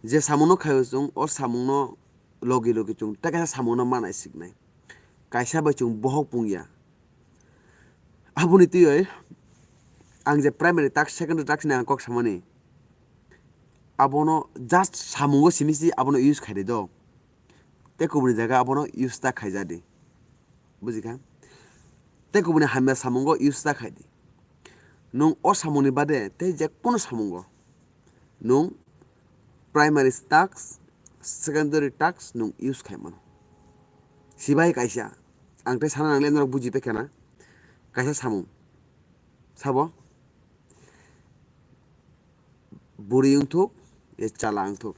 Je samungno khaio chwng, o samungno logi logi chwng tei kaisa samungno manai siknai. Kaisa bai chwng bohok pungya. Aboni twiwi ang je primary task, secondary task ni ang kok samani, abono just samungo simi si abono use khaidi do. Tei kubuni jaga abono use ta khaijadi. Bujikha? Tei kubuni hamya samungo use ta khaidi. Nwng o samungni bade tei je kono samungo nwng primary task, secondary task nwng use khai mano. Sibai kaisa, ang tei sana nangle norok buji pekha na, kaisa samung. Sabo? Bwrwi wngthuk, e chala wngthuk.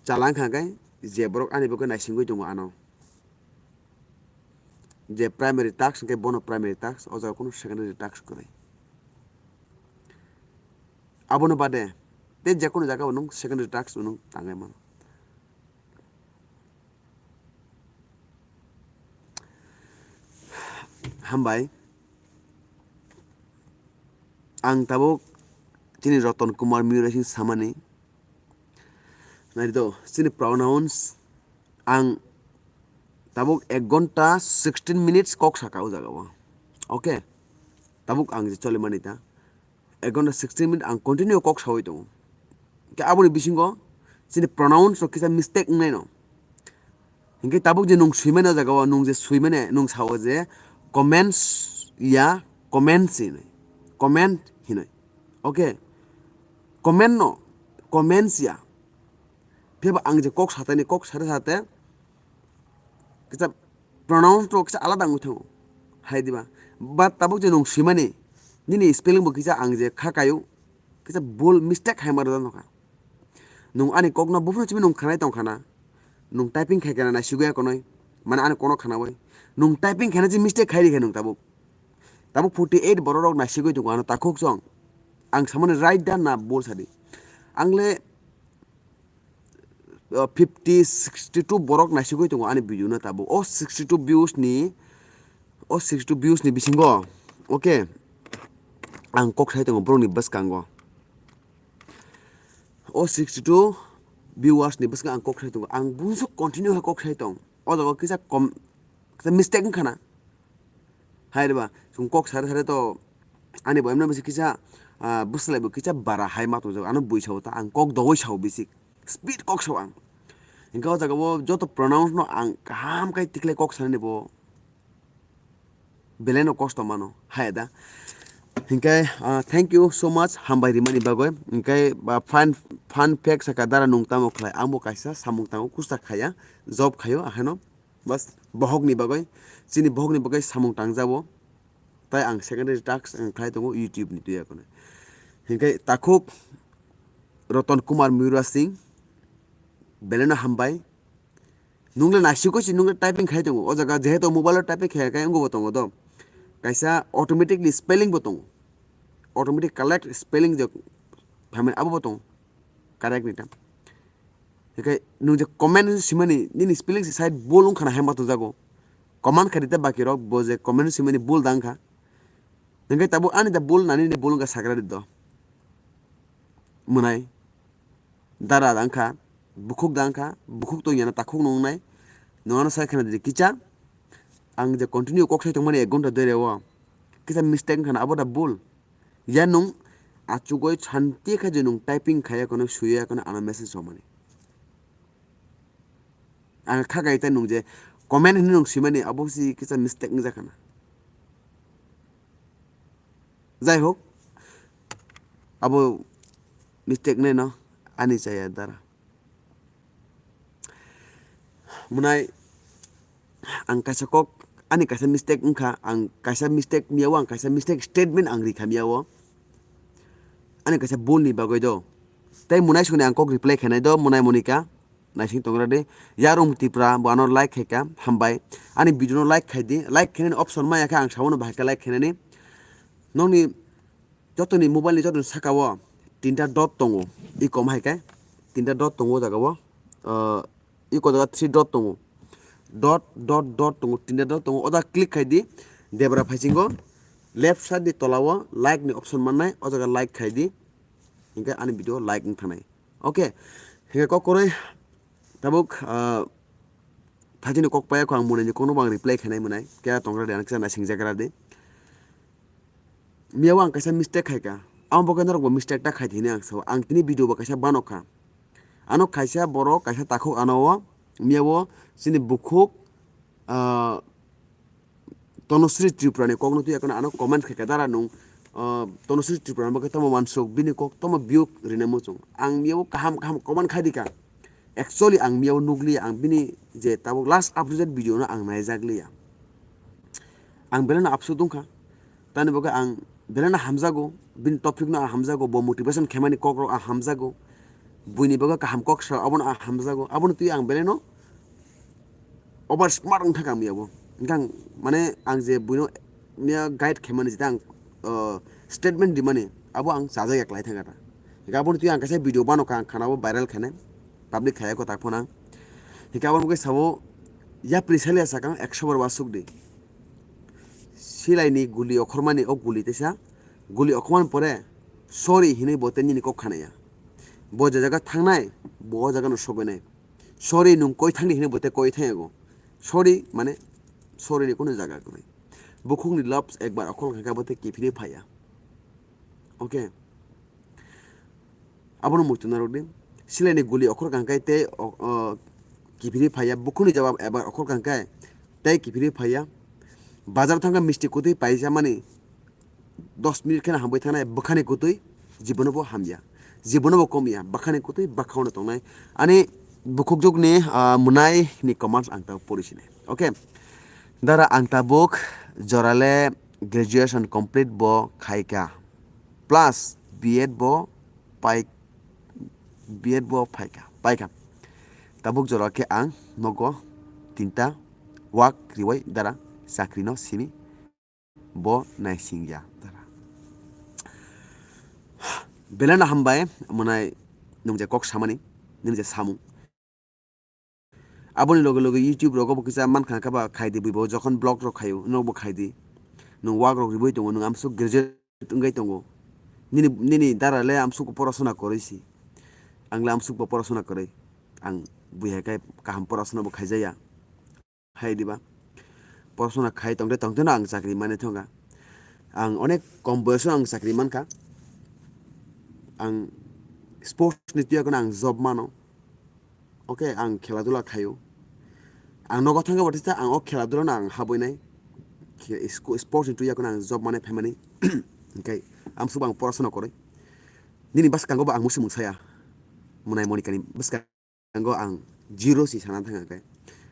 Chala wngkha khe je borok ani bagwi naisingwi tongo ano. Je primary task hwnkhe bono primary task, o jaga kunu secondary task kwrwi. Abono bade tei je kono jaga o nwng secondary task nwng tangwi mano. Hambai. Ang tabuk chini Roton Kumar Miyura sing samani. Nai do, chini pronounce ang tabuk ek gonta sixteen minutes kok saka o jaga o. Okay. Tabuk ang je choli mani ta. Ek gonta sixteen minute ang continue kok sawi tongo. Khe aboni bisingo chini pronounce rok kisa mistake wngnai no. Hinkhe tabuk je nwng swimani o jaga o, nwng je swimani, nwng sao je comments ya, comments hinwi. Comment hinwi. Okay. Comment no, comments ya. Phiya ba ang je kok satani, kok sate sate kisa pronounce rok kisa alada wngwi thango. Hai diba? But tabuk je nwng swimani, nini spelling bo kisa ang je kha kaio, kisa bul mistake hai ma rwjak nokha. Nwng ani kokno buphuru simi nwng khanai tong khana. Nwng typing khai khana naisugwi ya konoi. Mane ani kokno khana bai. Nwng typing khaina je mistake khai rikha nwng tabuk. Tabuk forty eight borok rok naisugwi tongo ano takhuk chwng. Ang samani right da na bul sadi. Ang le, uh, fifty, sixty two borok naisugwi tongo ani video no tabuk. O sixty two views ni, o sixty two views ni bisingo, okay, ang kok sai tongo borok ni bwskango. O sixty two viewers ni bwskango ang kok sai tongo. Ang bunsuk continue hai kok sai tong. O jaga kisa kom, kisa mistake wngkha na. Hai reba, chwng kok sare sare to ani bo emno bisi kisa, ah, bwslai bo kisa bara hai ma tongjago. Ano bui sao ta ang kok dogoi sao bisi. Speed kok sao ang. Hinkhe o jaga o joto pronounce no ang kaham khai tikhlai kok sanani bo belai no kosto mano. Hai da. Hinkhe, ah, thank you so much hambai rimani bagoi. Hinkhe, ah, fun, fun fact saka dara nwng tamo khlai. Ang bo kaisa samung tango kusta khaya, job khayo akheno. Bas, bohokni bagwi, chini bohokni bagwi samung tangjabo. Tai ang secondary task ang khlai tongo YouTube ni tuya kono. Hinkhe takhuk Roton Kumar Miyura Singh, beleno hambai. Nungle naisiko si nungle typing khai tongo. O jaga jehetu mobile o typing khai khai wngbo tongo do. Kaisa automatically spelling bo tongo. Automatic correct spelling je phaimani abo bo tongo. Correct ni tam. Hinkhe nwng je comment simani, nini spelling si side bul wngkha na hai ma tongjago. Comment khaidi tei baki rok bo je comment simani bul da wngkha. Hinkhe tabuk ani da bul nani ni bul wngkha sagra di do. Mwnai. Dara da wngkha, bukhuk da wngkha, bukhuk tongya na takhuk no wngnai. Nwng ano sai khana di kicha. Ang je continue kok sai tongmani ek ghonta dere o. Kisa mistake wngkha na abo da bul. Ya nwng achugoi santi khe je nwng typing khaiya kono suiya kono ano message romani. Ang kha gai ta nwng je comment hinwi nwng swimani abo si kisa mistake wngjakha na. Jai hok, abo mistake nai no ani chaya dara. Mwnai ang kaisa kok, ani kaisa mistake wngkha, ang kaisa mistake miya o, ang kaisa mistake statement ang rikha miya o. Ani kaisa bul ni bagwi do. Tei mwnai songni ang kok reply khainai do, mwnai Monika, naising tongra de. Yarung Tipra, bo ano like khaika, hambai. Ani video no like khaidi, like khainani option maya khe ang sabono bahai khe like khainani. Nokni jotoni mobile ni jotoni saka o tinta dot tongo, i kom hai khe tinta dot tongo o jaga o, ah, i ko jaga three dot tongo, dot, dot, dot tongo, tinta dot tongo, o jaga click khai di, debra phaisingo left side ni tola o like ni option mannai, o jaga like khai di, Hinkhe ani video like wng thanai. Okay, hinkhe kok kwrwi tabuk, ah, thajini kok paya kho ang mwnai ni kokno bo ang reply khainai mwnai. Kera tongra de ang kisa naisingjagra de. Miyao ang kaisa mistake khaika. Ang bo khe norok bo mistake ta khai thini ang sao. Ang tini video bo kaisa banok kha. Ano kaisa borok kaisa takhuk ano o miyao chini bukhuk, ah, Tonosri Tripura ni kokno twi akheno ano comment khaika dara nung, ah, Tonosri Tripura ni bagwi tamo wansuk bini kok tamo view rina muchung. Ang miyao kaham kaham comment khai dika. Actually ang miyao nukliya ang bini je tabuk last uploaded video no ang naijakliya. Ang belai no apsu tongkha. Tani bagwi ang belai no hamjago, bini topic no ang hamjago, bo motivation khaimani kok rok ang hamjago. Buini bagwi kaham kok sa abono ang hamjago. Abono twi ang belai no over smart wng thangkha ang miyabo. Hinkhe ang mane ang je buino miya guide khaimani jeta ang, uh, statement rimani abo ang chajak ya klai thangkha ta. Hinkhe abono twi ang kaisa video bano kha ang khana bo viral khainai public khaya ko tak phano ang. Hinkhe abo khe sabo yapri saliya sakang ekso bar wasuk di. Silai ni guli okhormani o guli tesa guli okhormani pore sorry hinui bo tei nini kok khanaya. Bo je jaga thangnai bo o jaga no sogwi nai. Sorry nung koi thangdi hinui bo tei koi thangyago. Sorry mane sorry ni kunu jaga kwrwi. Bukhuk ni love ekbar okhol khankha bo tei kiphilwi phaiya. Okay. Abono muitu narwk di. Silai ni guli okhor kangkai tei o, o, kiphilwi phaiya. Bukhuk ni jawab ekbar okhol kangkai tei kiphilwi phaiya. Bazar thangkha misti kutui paisa mani dos minute kheno hambai thangnai bwkhani kutui jibono bo hamya. Jibono bo komya bwkhani kutui bwkha ono tongnai. Ani bukhukjwk ni, ah, mwnai ni comments ang tabuk pori sinai. Okay. Dara ang tabuk jorale graduation complete bo khaika. Plus B Ed bo pai, B Ed bo phaika, paika. Tabuk jora khe ang nogo tinta wak riwai dara chakri no simi bo naisingya dara. Belai no hambai mwnai nung je kok samani, nini je samung. Aboni loge loge YouTube rogo bo kisa mankha khe ba khaidi buibo jokhon vlog rok khaio, nobo khaidi. Nwng wak rok ribai tongo, nwng amsuk graduate wngwi tongo. Nini, nini dara le amsuk porasona kwrwi si. Ang le amsuk bo porasona kwrwi. Ang bui hai khe kaham porasona bo khaijaya. Hai diba? Porasona khai tongde tongde no ang chakri mane thonga. Ang onek kom boyoso ang chakri mankha. Ang sports ni tuya kono ang job mano. Okay, ang khela dula khaio. Ang nogo thangkhe bo tisa ang o khela dula no ang habwi nai. Khe sku-, sports ni tuya kono ang job mane phaimani. Hinkhe amsuk ang porasona kwrwi. Nini bwskango bo ang musi mungsaya. Mwnai Monika ni bwskango ang zero si sana thangkhe.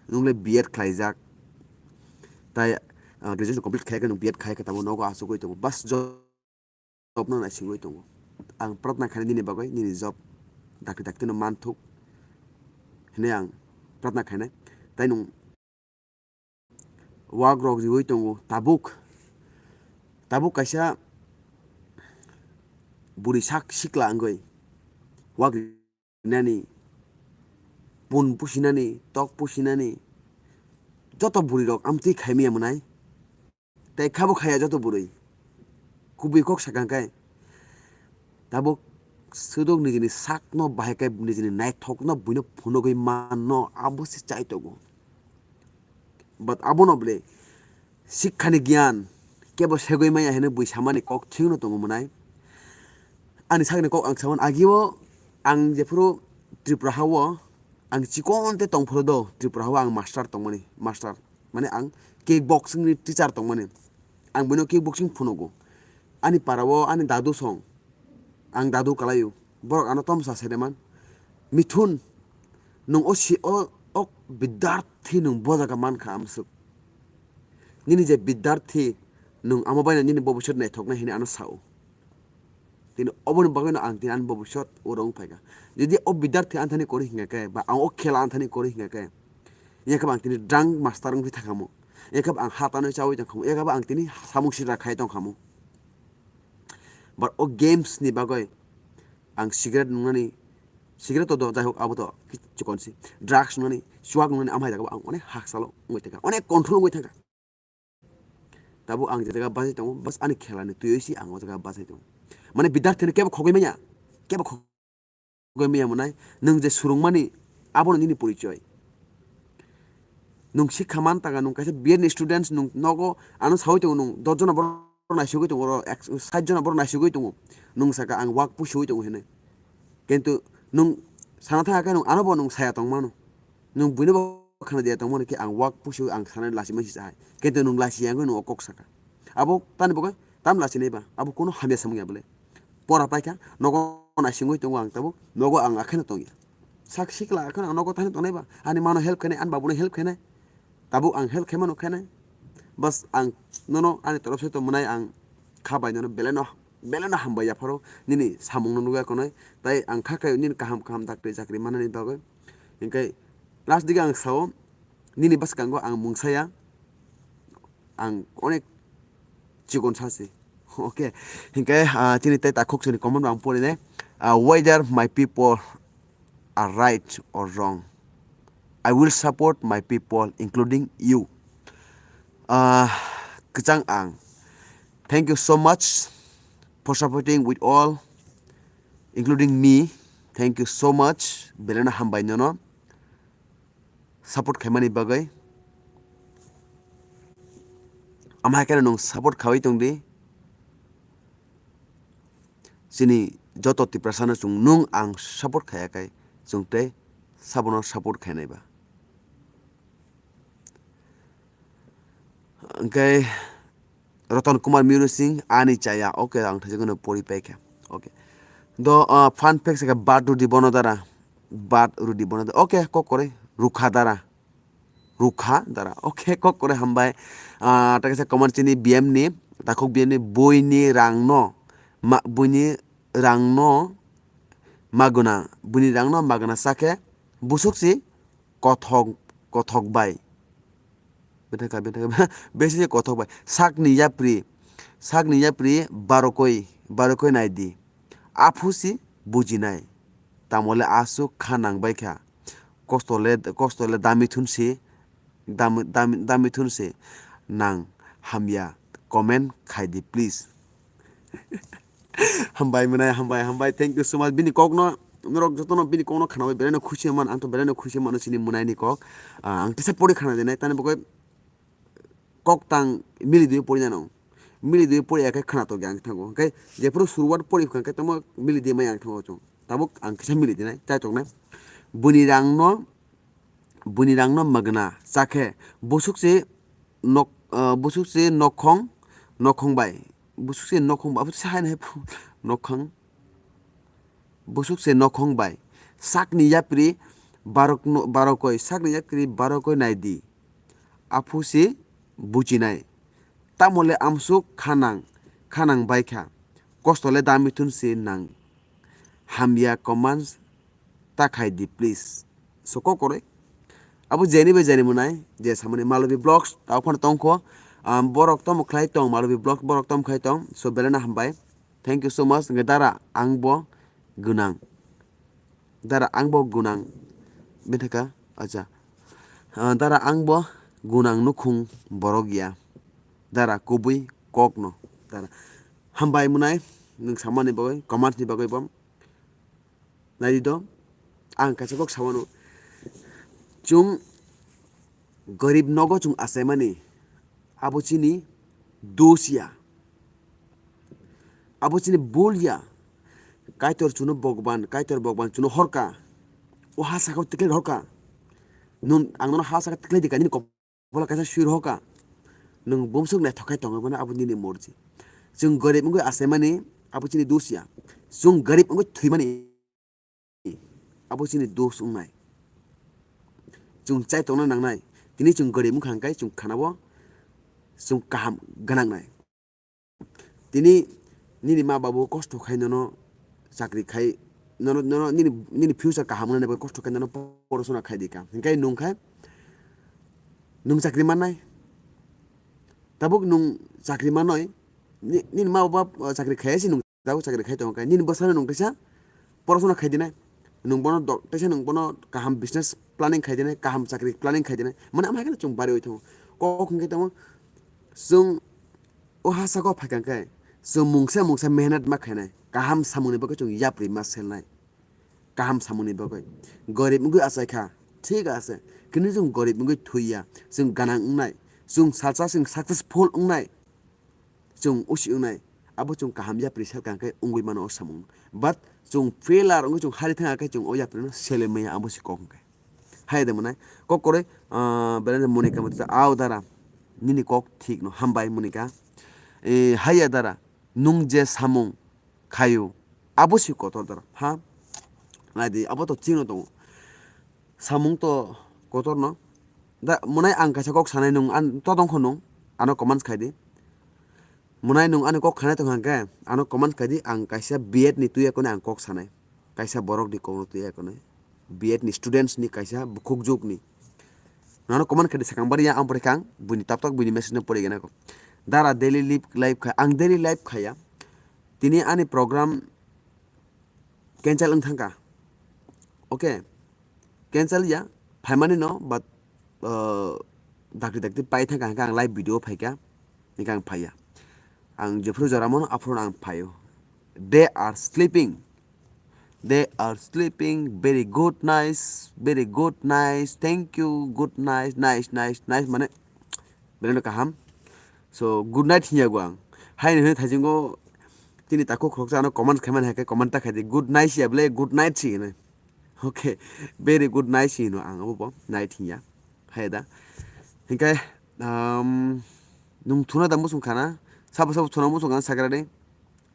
Nwng le B Ed khlaijak. Tai, ah, graduation complete khaikhe nwng B Ed khaikhe tamo nogo asugwi tongo. Bas job job no naisingwi tongo. Ang pratna khainai nini bagwi, nini job dakti dakti no manthuk hinwi ang pratna khainai. Tai nwng wak rok riwi tongo, tabuk, tabuk kaisa bwrwi sak sikla wngwi wak rinani, pun pusinani, tok pusinani, joto bwrwi rok amtwi khaimaya mwnai. Tei khabo khaya joto bwrwi. Kubui kok sakang khe. Tabuk swdok nijini sakno bahai khe nijini naithokno buino phunugwi manno abo se chai tongo. But abono bwle sikhani giyan kebo segwi maya hinwi bui samani kok thwino tongo mwnai. Ani sakni kok ang samani agio ang jephuru Tripura hao ang chikon tei tongphuru do Tripura hao ang master tongmani, master. Mane ang kick boxing ni teacher tongmani. Ang buino kick boxing phunugo. Ani para o ani dadu song. Ang dadu kalaio. Borok ano tomsa sedeman. Mithun, nwng o si-, o, o bidarthi nwng bo jaga mankha amswk. Nini je bidarthi nwng amo baino nini bobiswt naithoknai hinwi ano sao. Tini oboni bagwino ang tini ani bobiswt oro wng phaikha. Jodi o bidarthi anthani kwrwi hinkha khe, ba ang o khela anthani kwrwi hinkha khe, yakhe ang tini drunk master wngwi thangkhamu. Yakhe ang ha tanwi chawi tongkhamu. Yakhe ang tini samung sitra khai tongkhamu. But o games ni bagwi ang cigarette nungnani, cigarette to do, jai hok, abo to ki-, chikon si. Drugs nungnani, chuak nungnani, amhai jaga ang onek haksalo wngwi thangkha. Onek control wngwi thangkha. Tabuk ang je jaga bachai tongo, bas ani khela ni twiwi si ang o jaga bachai tongo. Mane bidarthi no kebo khogwi manya. kebo khogwi maya mwnai. Nwng je swrwngmani, abono nini porichoi. Nwng sikha man taka, nwng kaisa B Ed ni students, nwng nogo ano sawi tongo, nwng dos jona borok naisugwi tongo, oro ek, sait jona borok naisugwi tongo. Nwng saka ang wak pusiwi tongo hinwi. Kintu nwng sana thangkhe nwng anobo nwng saya tongmano. Nwng buinobo khana dia tongmani khe ang wak pusiwi ang sanani lachimani si chahai. Kintu nwng lachi ya wngwi nwng o kok saka. Abo tani bagwi tam lachinai ba? Abo kunu hamya samung ya bwle. Pora paikha, nogo naisingwi tongo ang tabuk, nogo ang akheno tongya. Sak sikla akheno ang nogo thani tongnai ba? Ani mano help khainai, ani babuno help khainai. Tabuk ang help khaimano khainai. Bas ang nono ani torop se tongmwnai ang kha bai nono belai no, belai no hambai yapharo nini samung no nugwi akonoi. Tai ang kha khe nini kaham kaham dakti chakri manani bagwi. Hinkhe last dige ang sao, nini bwskango ang mungsaya, ang onek chikon sasi. Okay, hinkhe, ah, chini tei takhuk chini comment ang porinai. Ah, whether my people are right or wrong, I will support my people, including you. Ah, kwchang ang. Thank you so much for supporting with all, including me. Thank you so much. Belai no hambai nono support khaimani bagwi. Amhai khe nwng support khaiwi tongdi. Chini joto Tiprasano chwng nwng ang support khaiya khai chwng tei sabono support khainai ba. Hwnkhe Roton Kumar Miru Singh ani chaya, okay, ang thaijak no pori paikha. Okay. Do, ah, fun fact sakha bat rudi bono dara. Bat rudi bono dara. Okay, kok kore rukha dara. Rukha dara. Okay, kok kore hambai. Ah, ta kaisa comment chini B M ni, takhuk B M ni buini rang no, ma, buini rang no magwna, buini rang no magwna sakhe busuk si kothok, kothok bai. Bethaka, bethaka, besi kothok bai. Sakni yapri, sakni yapri barokoi, barokoi naidi. Aphusi bujinai. Tamole aswk kha nang bai kha. Kosto le, kosto le dami thunsi, dami, dami, dami thunsi. Nang hamya comment khaidi please. Hambai mwnai, hambai, hambai. Thank you so much. Bini kokno, norok jotono bini kokno khnawi belai no khusi man, ang to belai no khusi mano chini mwnaini kok. Ah, ang tisa pori khna dinai, tani bagwi kok tang mili dui pori nano. Mili dui pori ya khe khna to ang thango. Hwnkhe jephuru suruwat pori kha khe tamo mili di mai ang thango chung. Tabuk ang kisa mili dinai, chai toknai. Buni rang no, buni rang no magna chakhe busuk se nok, ah, busuk se nokhong, nokhong bai. Busuk se nokhong bai, abo se hai nai nokhong. Busuk se nokhong bai. Sakni yapri barok no, barokoi, sakni yapri barokoi naidi. Aphu se bujinai. Tamole amsuk khanang, khanang bai kha. Kosto le dami thun se nang. Hamya comments ta khai di please. So kok koroi. Abo jeni bai jeni mwnai, je samani Malobi Vlogs, tao phano tongkho. Am, borok tomo khlai tong, Malobi Vlogs borok tom khlai tong. So belai no hambai. Thank you so much. Hwnkhe dara ang bo gwnang. Dara ang bo gwnang. Bini thaka, acha. Ah, dara ang bo gwnang nukhung borok ya. Dara kubui kok no. Dara. Hambai mwnai, nwng samani bagwi, comments ni bagwi bo. Naidi do, ang kaisa kok sawano. Chwng gorib nogo chwng achaimani, abo chini dos ya. Abo chini bul ya. Kaitor chwngno Bhagwan, Kaitor Bhagwan chwngno horka. O ha saka o tikhlai horka. Nwng ang nono ha saka tikhlai di ka nini kop-, bola kaisa sui rohoka. Nwng bumswk naithok khai tongwi mano, abo nini morji. Chwng gorib wngwi achaimani, abo chini dos ya. Chwng gorib wngwi thwimani, abo chini dos wngnai. Chwng chai tongna nangnai. Tini chwng gorib wngkha hwnkhe chwng khanao chwng kaham gwnangnai. Tini nini ma babu kosto khai nono chakri khai, nono, nono nini, nini future kaham wngnani bagwi kosto khai nono porosona khai di ka. Hinkhe nwng khe nwng chakri mannai. Tabuk nwng chakri mannoi, ni-, nini ma baba, uh, chakri khai se nwng tabuk chakri khai tongo khe. Nini bwsano nwng teisa porosona khai dinai. Nwng bono do-, teisa nwng bono kaham business planning khai dinai, kaham chakri planning khai dinai. Mane amhai kheno chwng bari oi thango. Kok hwnkhe tamo chwng o ha saka o phaikha khe chwng mungsa mungsa mehnat ma khainai. Kaham samungni bagwi chwng yapri ma selnai. Kaham samungni bagwi. Gorib wngwi achaikha, thik ase. Kintu chwng gorib wngwi thwiya. Chwng ganang wngnai. Chwng salsa chwng successful wngnai. Chwng usi wngnai. Abo chwng kaham yapri selkha hwnkhe wngwi mano o samung. But chwng failure wngwi chwng hari thangkha khe chwng o yaprino selwi maya abo se kok hwnkhe. Hai de mwnai. Kok kwrwi, ah, belai no Monika motwi sa, "Au dara, nini kok thik no, hambai Monika." Eh, haiya dara, nwng je samung khaio, abo se kotor dara, ha? Nai di, abo to chino tongo. Samung to kotor no. Da, mwnai ang kaisa kok sanai nwng an, to tong kho nwng, ano comments khai di. Mwnai nwng ani kok khanai tong hwnkhe, ano comment khai di, ang kaisa B Ed ni twi yakoni ang kok sanai. Kaisa borok ni kok no twi yakoni. B Ed ni students ni kaisa bukhuk juk ni. Ano comment khai di, sakang bari ya, ang pore kang, buini tap tak buini message no pore gana ko. Dara daily live, live kha, ang daily live khaya. Tini ani program cancel wng thangkha. Okay. Cancel ya, phaimani no, but, uh, dakti dakti pai thangkha hwnkhe ang live video phaikha, hwnkhe ang phaiya. Ang jephru jora mano, aphuru ang phaio. They are sleeping. They are sleeping. Very good, nice. Very good, nice. Thank you. Good, nice, nice, nice, nice. Mane, belai no kaham. So, good night hinya go ang. Hai ni hwnwi thaisingo tini takhuk khoroksa ano comment khaimani hai khe comment ta khai di. Good night ya bwle, good night si hwnwi. Okay, very good night si hino ang abo bo night hinya. Hai da. Hinkhe, um, nwng thuna da muchung khana? Sabo sabo thuna muchung khana sakra de?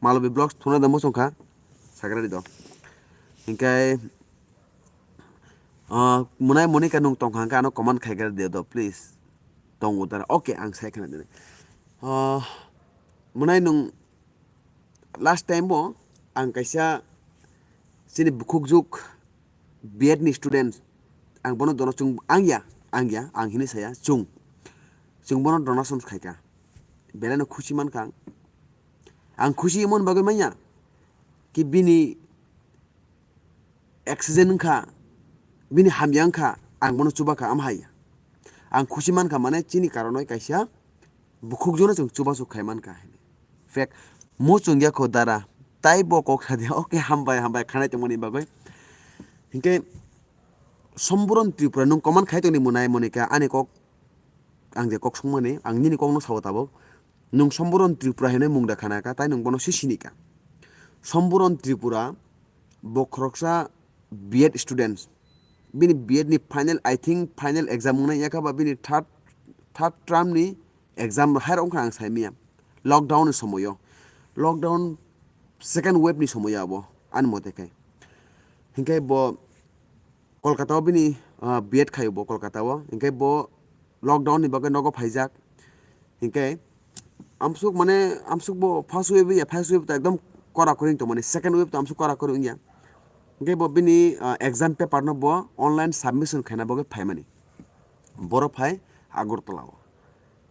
Malobi Vlogs thuna da muchung kha? Sakra de do. Hinkhe, uh, mwnai Monika nwng tong kha hwnkhe ano comment khai khe de do, please. Tongo dara. Okay, ang sai khana de. Uh, mwnai nwng last time bo ang kaisa chini bukhuk juk B Ed ni student, ang bono dono chwng ang ya, ang ya, ang hinwi saya, chwng. Chwng bono donation khaikha. Belai no khusi mankha ang. Ang khusi emon bagwi manya ki bini accident wngkha, bini hamya wngkha, ang bono chubakha, am hai. Ang khusi mankha, mane chini karonoi kaisa bukhuk jono chwng chubachu khai mankha. Fake. Muchung ya kho dara, tai bo kok sa de, okay, hambai, hambai, khanai tongmani bagwi. Hinkhe Somburon Tripura, nwng comment khai tongni mwnai Monika, ani kok, ang je kok songmani, ang nini kokno sao tabuk. Nwng Somburon Tripura hinwi mung da khana kha, tai nwng bono se sini kha. Somburon Tripura, bo khoroksa B Ed students. Bini B Ed ni final, I think, final exam wngnai ya kha ba bini third, third term ni exam hai rok wngkha ang sai manya. Lockdown ni somoyo. Lockdown second wave ni somoyo abo, ani mote khe. Hinkhe bo Kolkata o bini, ah, B Ed khaio bo Kolkata o. Hinkhe bo lockdown ni bagwi nogo phaijak. Hinkhe amsuk mane amsuk bo first wave ya, first wave to ekdom kora kori wng tongmani, second wave to amsuk kora kori wngya. Hinkhe bo bini, ah, exam paper no bo online submission khaina bagwi phaimani. Boro phai Agartala o.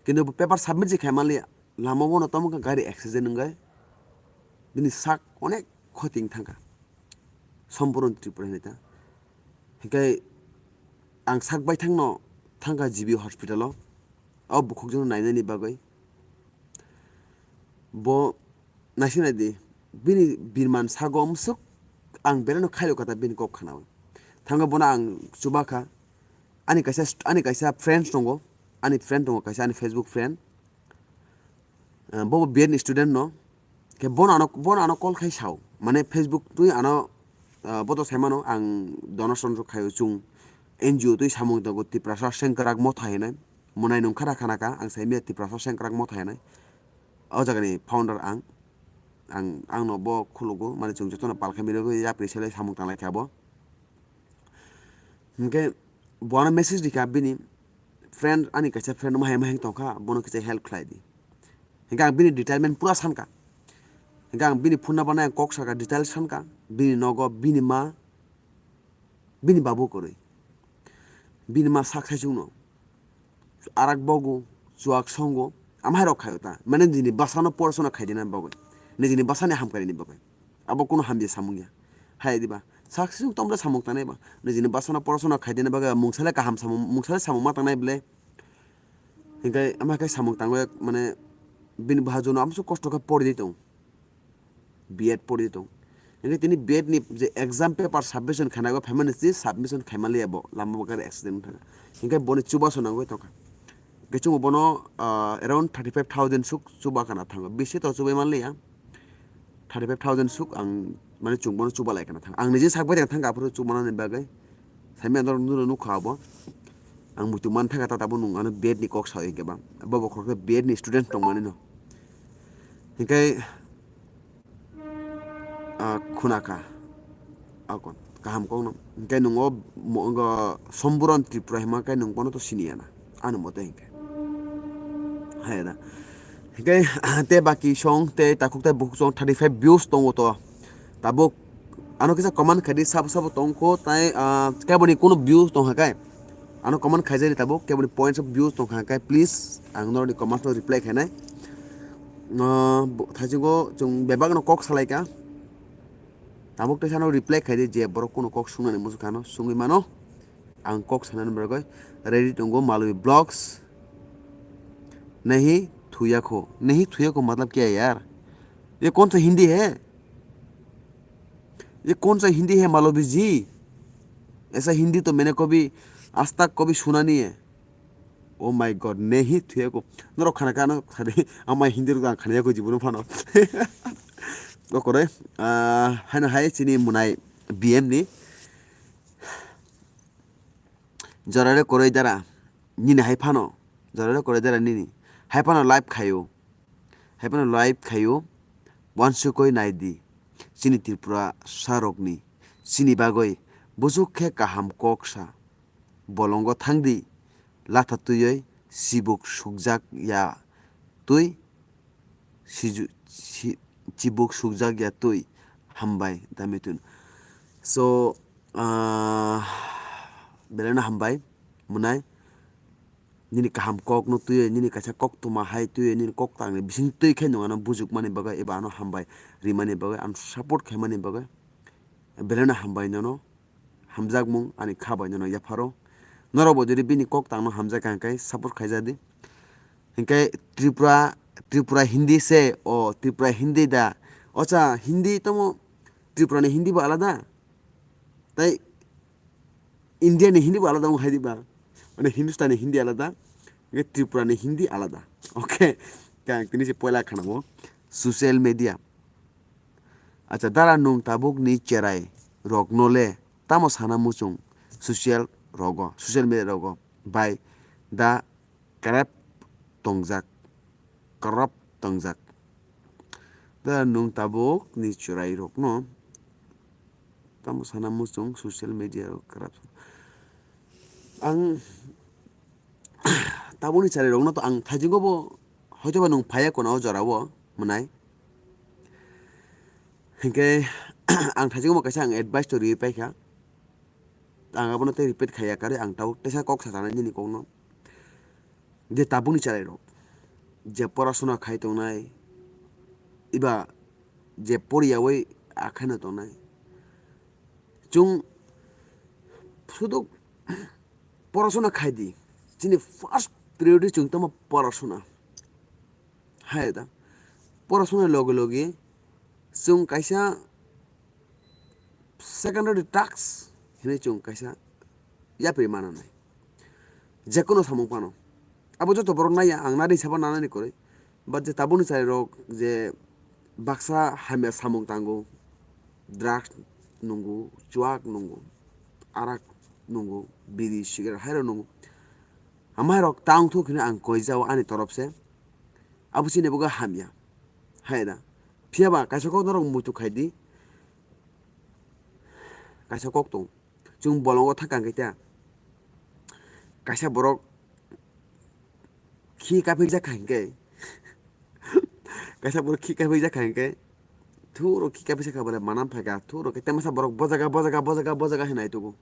Kintu bo paper submit je khai manliya, lama o no tamo wngkha gari accident wngwi bini sak onek khoti wng thangkha. Sompuron Tripura hinwi ta. Hinkhe ang sak baithangno thangkha G B hospital o, o bukhukjongno nainani bagwi. Bo naising nai di, bini birman sago mwswk ang belai no khairok kha ta bini kok khnaui. Thangkhe bono ang chubakha, ani kaisa st-, ani kaisa friends tongo, ani friend tongo kaisa, ani Facebook friend. Ah, bo bo B Ed ni student no. Khe bono ano, bono ano call khai sao. Mane Facebook twi ano, ah, bo to sai mano ang donation rok khaio chwng N G O twi samung tongo Tiprasa Sengkrak Motha hinwi. Mwnai nung khara khana kha, ang sai mia Tiprasa Sengkrak Motha hinwi. O jaga ni founder ang. Ang, ang no bo khulugo, mane chwng joto no pal khai mili yapri selai samung tanglai kha bo. Hinkhe bo ano message rikha bini friend, ani kaisa friend mahai mahai tongkha, bono kisa help khlai di. Hinkhe ang bini detailment pura sankha. Hinkhe ang bini phone number nai ang kok saka detail sankha, bini nogo, bini ma, bini babu kwrwi, bini ma sak sai chwngno. Arak bogo, chuak songo, amhai rok khaio ta. Mane nini bwsano porosona khaidina bagwi, nijini bwsani hamkari ni bagwi. Abo kunu hamya samung ya. Hai diba? Sak sisung tomra samung tanai ba. Nijini bwsano porosona khaidina bagwi mungsale kaham samung, mungsale samung ma tangnai ble. Hinkhe ama khe samung tangwi mane bini bahajuno amsuk kosto khe pori di tong. B Ed pori tong. Hingke tini B Ed ni je exam paper submission khaina go phaimani si submission khaima liya bo lama bo gari accident thanga. Hingke boni chubaso nangoi tongkha. Hingke chungo bono, ah, around thirty five thousand suk chuba kana thango. Bisi to chubai man liya. Thirty five thousand suk ang mane chwng bono chuba lai kana thang. Ang nijin sak bai thang aphuru chuba nani bagwi. Saimya norok nulo nukha abo. Ang muitu man thaka ta tabuk nung ano B Ed ni kok sawi hingke ba. Abo bokhorok B Ed ni student tongmani no. Hingke, ah, khunakha. Akon kaham kok no. Hingke nung o mo-, wngkha Somburon Tripura hima khe nung bono to siniya na. Ani mote hingke. Hai da. Hingke te baki song te takhuk te bukhuk song thirty five views tongo to. Tabuk ano kisa comment khaidi sabo sabo tongkho tai, ah, keboni kuno views tongkha kai. Ano comment khaijani tabuk keboni points of views tongkha kai, please ang norokni comment no reply khainai. Ah, bo-, thaisingo chwng bebak no kok salaikha. Tabuk teisa no reply khaidi je borok kuno kok sungnani muchung khano sungwi mano. Ang kok sanani bagwi ready tongo Malwi Vlogs. नहीं थुया को, नहीं थुया को मतलब क्या है यार? ये कौन सा हिंदी है? ये कौन सा हिंदी है मालवी जी? ऐसा हिंदी तो मैंने कभी आज तक कभी सुना नहीं है। Oh my God, नहीं थुया को। Norok khana kano khani ama Hindi rok ang khana yako jibono phano. Okore, ah, haino hai chini munai B M ni. Jorare koroi dara nini hai phano, jorare koroi dara nini hai phano live khaio, hai phano live khaio, wansukoi naidi chini Tripura sarokni, chini bagoi bujuk khe kaham kok sa, bolongo thangdi latha twiwi sibuk sukjak ya twi. Siju-, si-, chibuk sukjak ya twi. Hambai, damitun. So, ah, belai no hambai, mwnai. Nini kaham kok no twiwi, nini kaisa kok tuma hai twiwi, nini kok tangni bising twi khe nwng ano bujukmani bagwi, eba ano hambai rimani bagwi, ano support khaimani bagwi. Belai no hambai nono. Hamjakmung ani kha bai nono yapharo. Norok bo jodi bini kok tangno hamjak kha hwnkhe support khaijadi. Hwnkhe Tripura, Tripura Hindi se, o Tripura Hindi da. Ocha Hindi tamo Tripura ni Hindi bo alada. Tai India ni Hindi bo alada wng hai di ba. Mane Hindustan ni Hindi alada. Hwnkhe Tripura ni Hindi alada. Okay. Khe ang tini se poila khana o social media. Acha, dara nwng tabukni cherai rokno le tamo sana muchung social rogo, social media rogo bai da krep tongjak, krop tongjak. Dara nwng tabukni cherai rokno tamo sana muchung social media rok krep. Ang tabukni cherai rokno to ang thaisingo bo hoitoba nwng phaiya kono o jorao mwnai. Hinkhe ang thaisingo bo kaisa ang advice to riwi paikha. Ang abono tei repeat khaiya karwi ang tabuk teisa kok sa sanai nini kokno. Je tabukni cherai rok je porasona khai tongnai, eba je poriyawi akhaino tongnai. Chwng sudu porasona khai di. Chini first priority chwng tamo porasona. Hai da. Porasona loge loge chwng kaisa secondary task hinwi chwng kaisa yapri mananai. Jekono samung phano. Abo joto borok naiya, ang nari sabo nanani kwrwi. But je tabukni cherai rok je baksa hamya samung tango, drugs nungo, chuak nungo, arak nungo, biri, cigarette hairok nungo. Amai rok tang thuk hinwi ang koi jao ani torop se. Abo chini bagwi hamya. Hai da. Phiya ba kaisa kok norok muitu khai di. Kaisa kok tong. Chwng bolongo thang kang khe ta. Kaisa borok khi kaphi jak kha hinkhe. Kaisa borok khi kaphi jak kha hinkhe. Thuro khi kaphi jak kha bole manam phaikha. Thuro khe temasa borok bojaga, bojaga, bojaga, bojaga hinai tugo.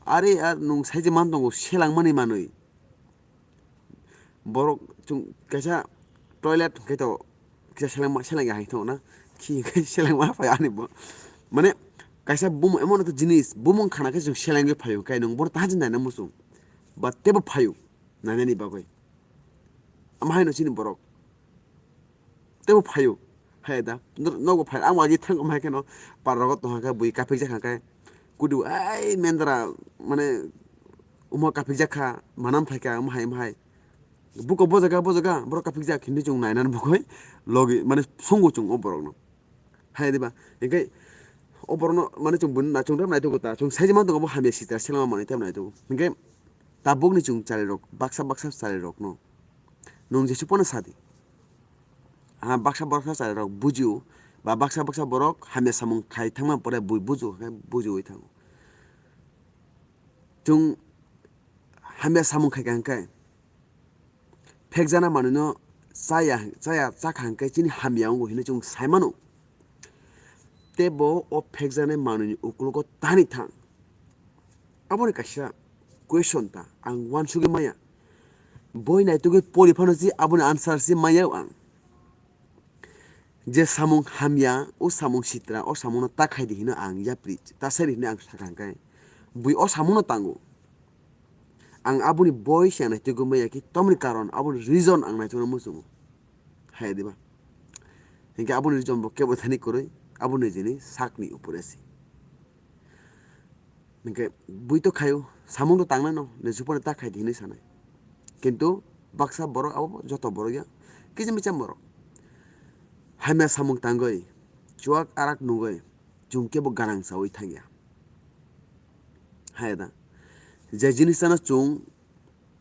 Are ar nwng sai je man tongo, selangmani manwi. Borok chwng kaisa toilet hwnkhe to kisa selengma, selengya hai thangna. Khi hwnkhe selengma phai ani bo. Mane kaisa bumung emon ekta jinis, bumung khana khe chwng selengwi phaio, khe nwng bono taha jani naina muchung. Ba teibo phaio, nainani bagwi. Ama haino chini borok. Teibo phaio. Hai da, nor-, nogo phai, ang agi thang, omo hai kheno, par rogo tong kha, bui kaphik jak kha khe, kudu, ai, mendra, mane, omo kaphik jak kha, manam phai kha, omo hai, omo hai. Buko bo jaga, bo jaga, borok kaphik jak, hindi chwng nai nani bukoi, logi, mane, sungo chwng o borok no. Hai diba, hinkhe, o borok no, mane, chwng bun na, chwng rem nai tugo ta, chwng sai man tugo bo hamya sitra, selma manwi tam nai tugo. Hinkhe, tabuk ni chwng chari rok, baksa, baksa chari rok no, nwng jesu pono sadi. Ha, baksa baksa chari rok bujio, ba baksa baksa borok hamya samung khai thangma pore bui bujo, khe bujiwi thango. Chwng hamya samung khai kha hwnkhe, phekjana manwino chaya, chaya chakha hwnkhe chini hamya wngo hinwi chwng sai mano. Tei bo o phekjaknai manwini uklogo tani thang? Aboni kaisa question ta ang uansugwi maya. Boi naitugwi pori phano se aboni answer se maya ang. Je samung hamya, o samung sitra, o samungno ta khai di hino ang yapri, ta sai di hino ang sakha hwnkhe, bui o samungno tango. Ang aboni boi se ang naitugwi maya khe tamoni karon, aboni reason ang naitukna muchungo. Hai diba? Hinkhe aboni reason bo kebo thani kwrwi, aboni jini sakni upore se. Hinkhe bui to khaio, samung to tangnai no, ni supor ta khai di hinwi sanai. Kintu baksa borok abo joto borok ya, kisa misa borok. Hamya samung tangwi, chuak arak nugwi, chwng kebo ganang sawi thangya. Hai da. Je jinis ano chwng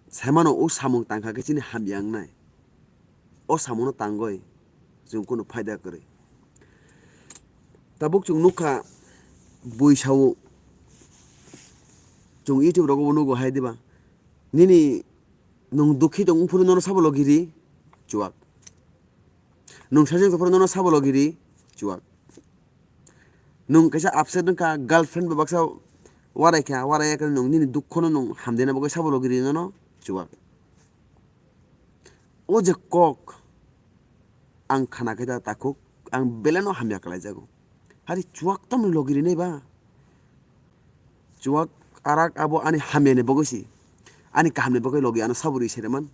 saimano o samung tangkha khe chini hamya wngnai. O samungno tangwi chwng kunu phaida kwrwi. Tabuk chwng nukha bui sao, chwng YouTube rogo bo nugo hai diba? Nini nwng dukhi tong phuru nono sabo logi ri chuak. Nwng sajeng tong phuru nono sabo logi ri chuak. Nwng kaisa upset wngkha, girlfriend bai baksa warai kha, warai ya khe nwng nini dukho no nwng hamdena bagwi sabo logi ri nono chuak. O je kok ang khana khe ta takhuk, ang belai no hamya khlai jago. Hari chuak tamni logi rinai ba? Chuak arak abo ani hamya ni bagwi si, ani kaham ni bagwi logi ano sabo ri sere man.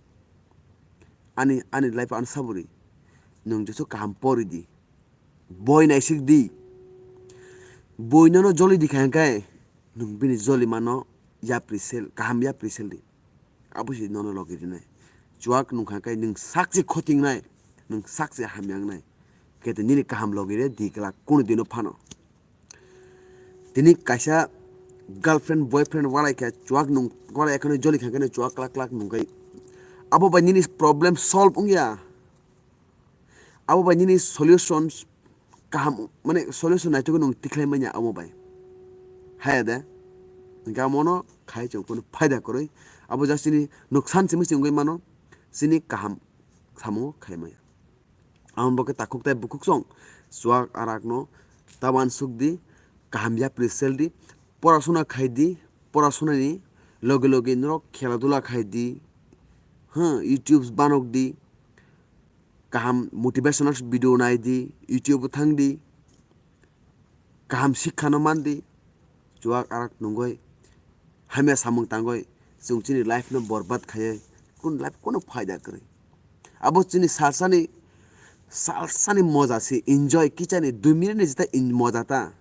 Ani, ani life ano sabo ri. Nwng jesu kaham pori di. Boi naisik di. Boi nono joli di kha hwnkhe nwng bini joli mano yapri sel, kaham yapri sel di. Abo se nono logi rinai. Chuak nung kha khe nwng sak se khotingnai, nwng sak se hamya wngnai. Khe to nini kaham logi re di kwlak kunu dino phano. Tini kaisa girlfriend, boyfriend walai khe chuak nung, walai khe joli kha khe chuak klak klak nung kai. Abo bai nini problem solve wngya. Abo bai nini solutions kaham, mane solution naitugwi nwng tikhlai manya amo bai. Haya de? Hwnkhe amo no khai chwng kunu phaida kwrwi. Abo just chini nuksan simi se wngwi mano, chini kaham samungo khai maya. Amo bo khe takhuk tai bukhuk song, chuak arak no ta uansuk di, kaham yapri sel di, porasuna khai di, porasuna ni loge loge norok khela dula khai di, ha, YouTube banok di, kaham motivational video nai di, YouTube o thang di, kaham sikha no man di, chuak arak nungwi, hamya samung tangwi, chwng chini life no borbad khaiwi, kun life kono phaida kwrwi. Abo chini salsani, salsani moja se enjoy kichani dui minute ni jeta in-, moja ta.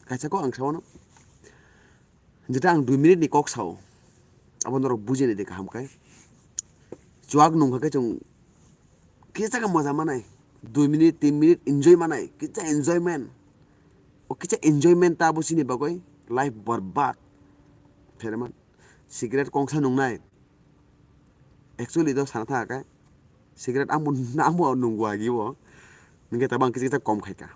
Kaisa ko ang sawano. Jeta ang dui minute ni kok sao, abo norok bujinai de kaham khe. Chuak nung kha khe chwng kisa khe moja manai, dui minute, tin minute enjoy manai, kisa enjoyment. O kisa enjoyment ta abo chini bagwi life borbad. Phereman cigarette kongsa nungnai. Actually, do sana thaka khe, cigarette ang bo, ang bo nungwi agi bo. Hwnkhe tabang kisa kisa kom khai kha.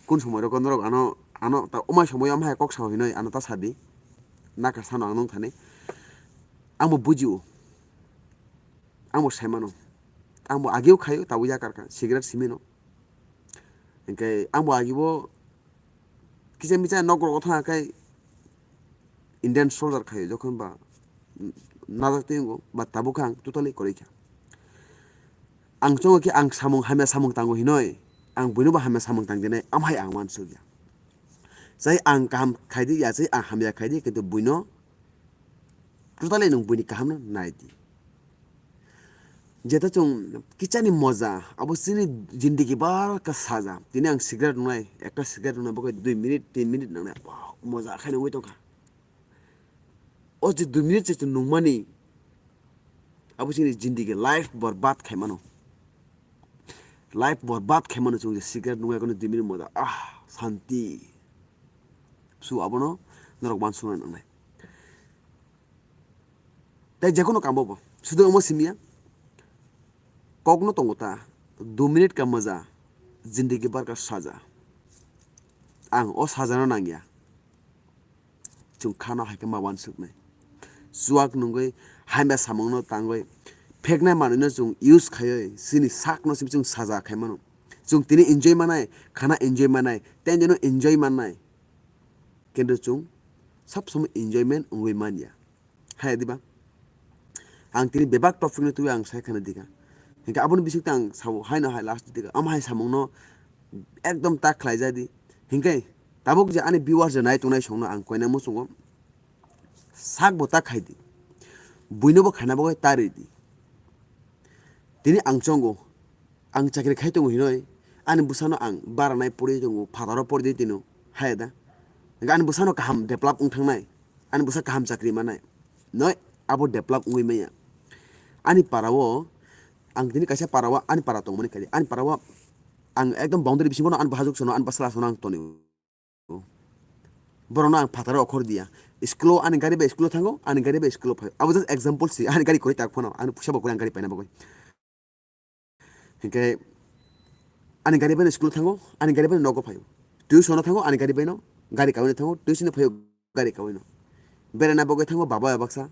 Kun somoi rok norok ano, ano ta umai somoi o amhai kok sao hinoi ano ta sadi. Naka sano ang nung thani. Ang bo bujio. Ang bo sai mano. Ang bo agi o khaio, tabuk yakar kha, cigarette simi no. Hwnkhe ang bo agi bo kisa misa nok rok thang khe Indian soldier khaio jokhon ba najak twi wngo ba tabuk khe ang totally kwrwi kha. Ang chongo khe ang samung hamya samung tango hinoi ang buino bo hamya samung tang dinai amhai ang uansukya. Chai ang kaham khai di ya chai ang hamya khai di kintu buino totally nwng buini kahamno nai di. Jeta chwng kichani moja, abo chini jindigi barka saja. Tini ang cigarette nungnai, ekta cigarette nungnai, bokhe dui minute, tin minute nangnai, bah, moja khaina wngwi tongkha. O je dui minute je chwng nungmani, abo chini jindigi life borbad khaimano. Life borbad khaimano chwng je cigarette nungnai kono dui minute moja, ah, santi. Su abono norok uansukna nangnai. Tei jekono kamo bo, sudu omo simiya, kokno tongo ta, dui minute ka moja, jindigi barka saja. Ang o sajano nangya. Chwng khana hai khe ma uansuknai. Chuak nungwi, hamya samungno tangwi, pheknai manwino chwng use khaiwi, chini sakno simi chwng saja khaimano. Chwng tini enjoy manai, khana enjoy manai, tei enjoyno enjoy mannai. Kintu chwng sab somoi enjoyment wngwi manya. Hai diba? Ang tini bebak topic no twiwi ang sai khana dikha. Hinkhe aboni bisingtwi ang sao haino hai last dikha. Omo hai samungno ekdom tak khlai ja di. Hinkhe tabuk je ani viewers je nai tongnai songno ang koina muchungo sak bo tak khai di. Buino bo khaina bagwi ta rwi di. Tini ang chongo, ang chakri khai tongo hinoi, ani bwsano ang baranai pori tongo, phataro pori di tino, haya da. Hinkhe ani bwsano kaham develop wng thangnai, ani bwsa kaham chakri manai. Noi, abo develop wngwi manya. Ani parao, ang tini kaisa parao, ani para tongmani kali, ani parao ang ekdom boundary bisingo no ani bahajuk sono, ani bwsala sono ang tonio. Borokno ang phataro okhor diya. School o ani gari bai school o thango, ani gari bai school o phaio. Abo just example se, ani gari kwrwi tak phano, ani puisa bo kwrwi ang gari paina bagwi. Hinkhe ani gari bai school o thango, ani gari bai nogo phaio. Tuition o thango, ani gari bai no, gari kawi no thango, tuition o phaio, gari kawi no. Berana bagwi thango baba bai baksa,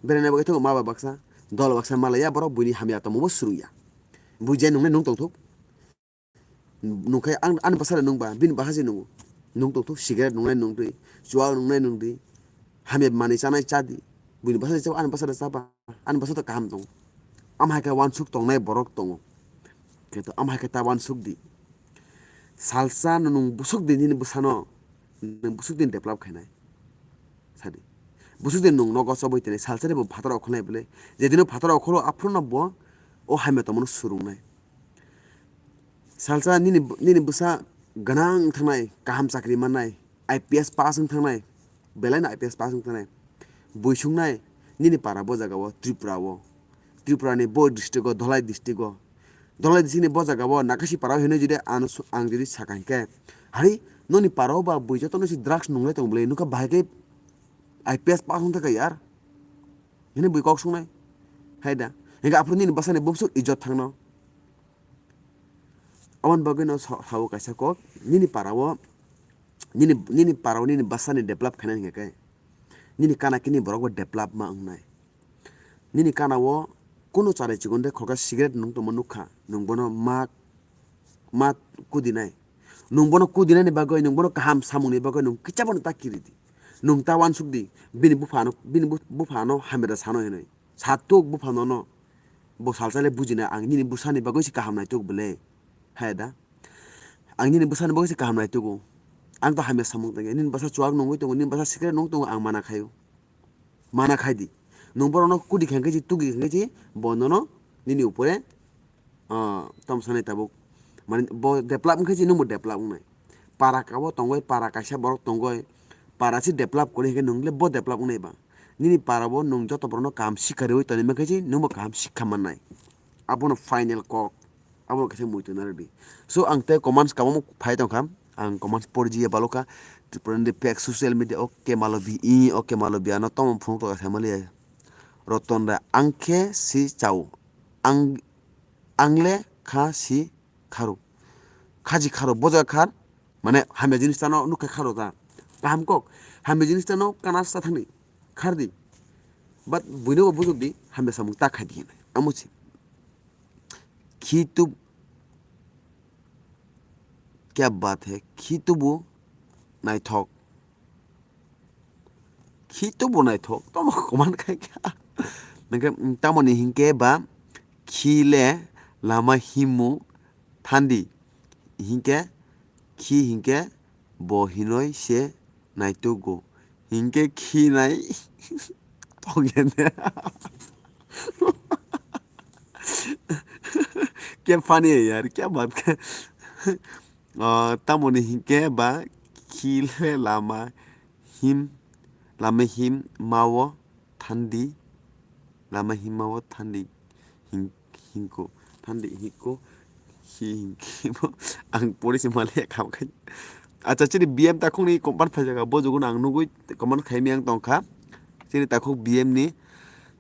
berana bagwi thango ma bai baksa, dol baksa malaya borok buini hamya tongmo bo swrwngya. Buji nungnai nung tongthok. Nungkhe ang, ani bwsano nungba, bini bwsa se nungo. Nung tongthok cigarette nungnai nungdi, chuak nungnai nungdi, hamya manwi chanai chadi. Buini bwsa se chaba, ani bwsano chaba, ani bwsa to kaham tongo. Am hai khe uansuk tongnai borok tongo. Khe to am hai khe ta uansuk di. Salsa no nung busuk di nini bwsano, nung busuk din develop khainai. Sadi. Busuk din nung nogo chobwi tini salsa ni bo phataro okhornai bwle. Jedino phataro okhoro aphuru no bo o hamya tongmano swrwngnai. Salsa nini, nini bwsa gwnang wng thangnai, kaham chakri mannai, I P S pass wng thangnai, belai no I P S pass wng thangnai. Bui sungnai, nini para bo jaga o, Tripura o. Tripura ni bo district o, Dholai district o. Dholai district ni bo jaga o, Nakasi para o hinwi jodi ano su-, ang jodi saka hinkhe, hai, noni para o ba bui joto no si drugs nunglai tongo bwle, nukha bahai khe I P S pass wng thaka yar. Hinwi bui kok sungnai. Hai da. Hinkhe aphuru nini bwsani bumswk ijot thangno. Aboni bagwi no sa-, sao kaisa kok, nini para o, nini, nini para o nini bwsani develop khainani hinkhe, nini kana kini borok bo develop ma wngnai. Nini kana o kunu chari chikon de khoroksa cigarette nung tongma nukha, nung bono ma, ma kudinai. Nung bono kudinani bagwi, nung bono kaham samungni bagwi nung kisa bono ta kiri di. Nung ta uansuk di, bini buphano, bini bu-, buphano hamya da sano hinwi. Satuk buphano no, bo salsa le bujina ang nini bwsani bagwi se kaham naituk bwle. Hai da. Ang nini bwsani bagwi se kaham naitugo. Ang to hamya samung tangya. Nini bwsa chuak nungwi tongo, nini bwsa cigarette nung tongo, ang mana khaio. Mana khai di. Nung borokno kudi khe hwnkhe si, tugi khe hwnkhe si, bo nono nini upore, ah, tamo sanai tabuk. Mane bo develop wngkhe si, nwngbo develop wngnai. Para kabo tongoi, para kaisa borok tongoi, para si develop kwrwi hwnkhe nwng le bo develop wngnai ba. Nini para bo nwng joto borokno kaham sikha rwui toni mankhe si, nwngbo kaham sikha mannai. Abono final kok. Abo kaisa muitu narwkdi. So, ang tei comments kabangma phai tongkha. Ang comments porji ya balokha. Tripura ni fake social media, okay, malobi, i, okay, malobi, ano tamo phunuk toka sai maliya. Roton da, ang khe si chao. Ang, ang le kha si kharo. Khaji kharo, boja khar, mane hamya jinis tano nukha kharo da. Kaham kok, hamya jinis tano kana sa thangni, khardi. But buino bo bujukdi, hamya samung ta khaidi hinwi. Amo si. Khi tu, kya baat hai, khi tu bo naithok. Khi tu bo naithok, tamo koman khai kha. Nangkhe, mm, tamoni hinkhe ba, khi le lama himu thandi. Hinkhe, khi hinkhe bo hinoi se naitugo. Hinkhe khi nai tongya ne. Kya funny hai yaar, kya baat kar. Ah, tamoni hinkhe ba khile lama him, lama him mao thandi, lama him mao thandi hin-, hinko, thandi hinko, hi hinki bo ang pori se male kham khai. Acha, chini B M takhukni comment phaijaga, bo jugun ang nugui comment khaimi ang tongkha. Chini takhuk B M ni,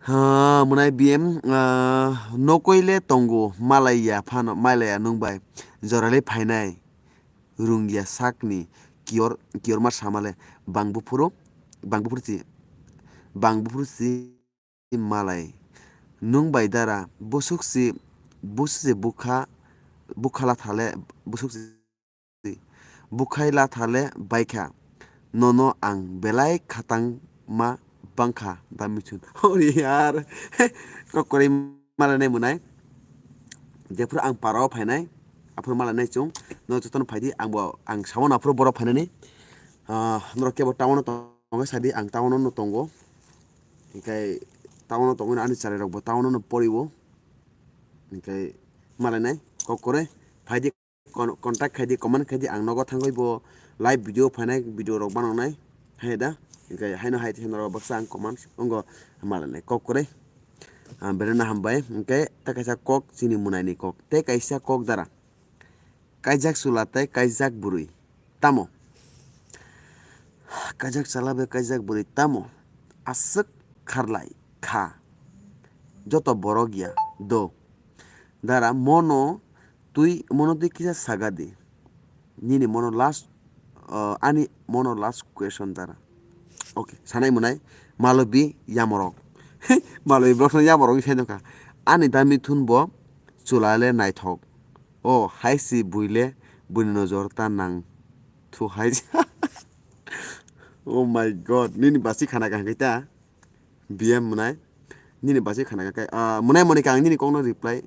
ha, mwnai B M, ah, nokoi le tongo, malaiya phano, malaiya nwng bai, jorale phainai, rungya sakni, kiyor, kiyorma samale, bang buphuru, bang buphuru si, bang buphuru si malai, nwng bai dara, busuk si, busuk si bukha, bukha la thale, busuk si. Bukhai latha le baikha, nono ang belai khatang ma bangkha da michun. Ori yaar, kok kwrwi malanai mwnai. Jephuru ang parao phainai, aphuru malanai chung, no jotono phaidi, angbo ang sao aphuru borok phainani. Ah, norok kebo town o tongo sadi, ang town o no tongo. Hinkhe town o tongo ani chwrai rokbo town o no poriwo. Hinkhe malanai kok kwrwi phaidi. Con-, contact khaidi, comment khaidi, ang nogo thangwi bo live video phainai, video rok banangnai, hai da, hinkhe haino hai tei norok baksa ang comment wngo, malanai kok kwrwi. Ah, belai no hambai, hinkhe tei kaisa kok chini mwnaini kok, tei kaisa kok dara, kaijak chwla tei kaijak bwrwi, tamo? Kaijak chwla bai kaijak bwrwi tamo? Aswk kharlai kha, joto borok ya do. Dara, mono twi, mono twi kisa saga di. Nini mono last, uh, ani mono last question dara. Okay, sanai mwnai, malobi yamorok. Malobi borok no yamorok wngwi sai nokha. Ani dami thun bo chwla le naithok. O, hai si bui le buini nojor ta nang thu hai. Oh my God, nini basi khana kaham khe ta. B M mwnai, nini basi khana khe, ah, mwnai moni khe ang nini kokno reply.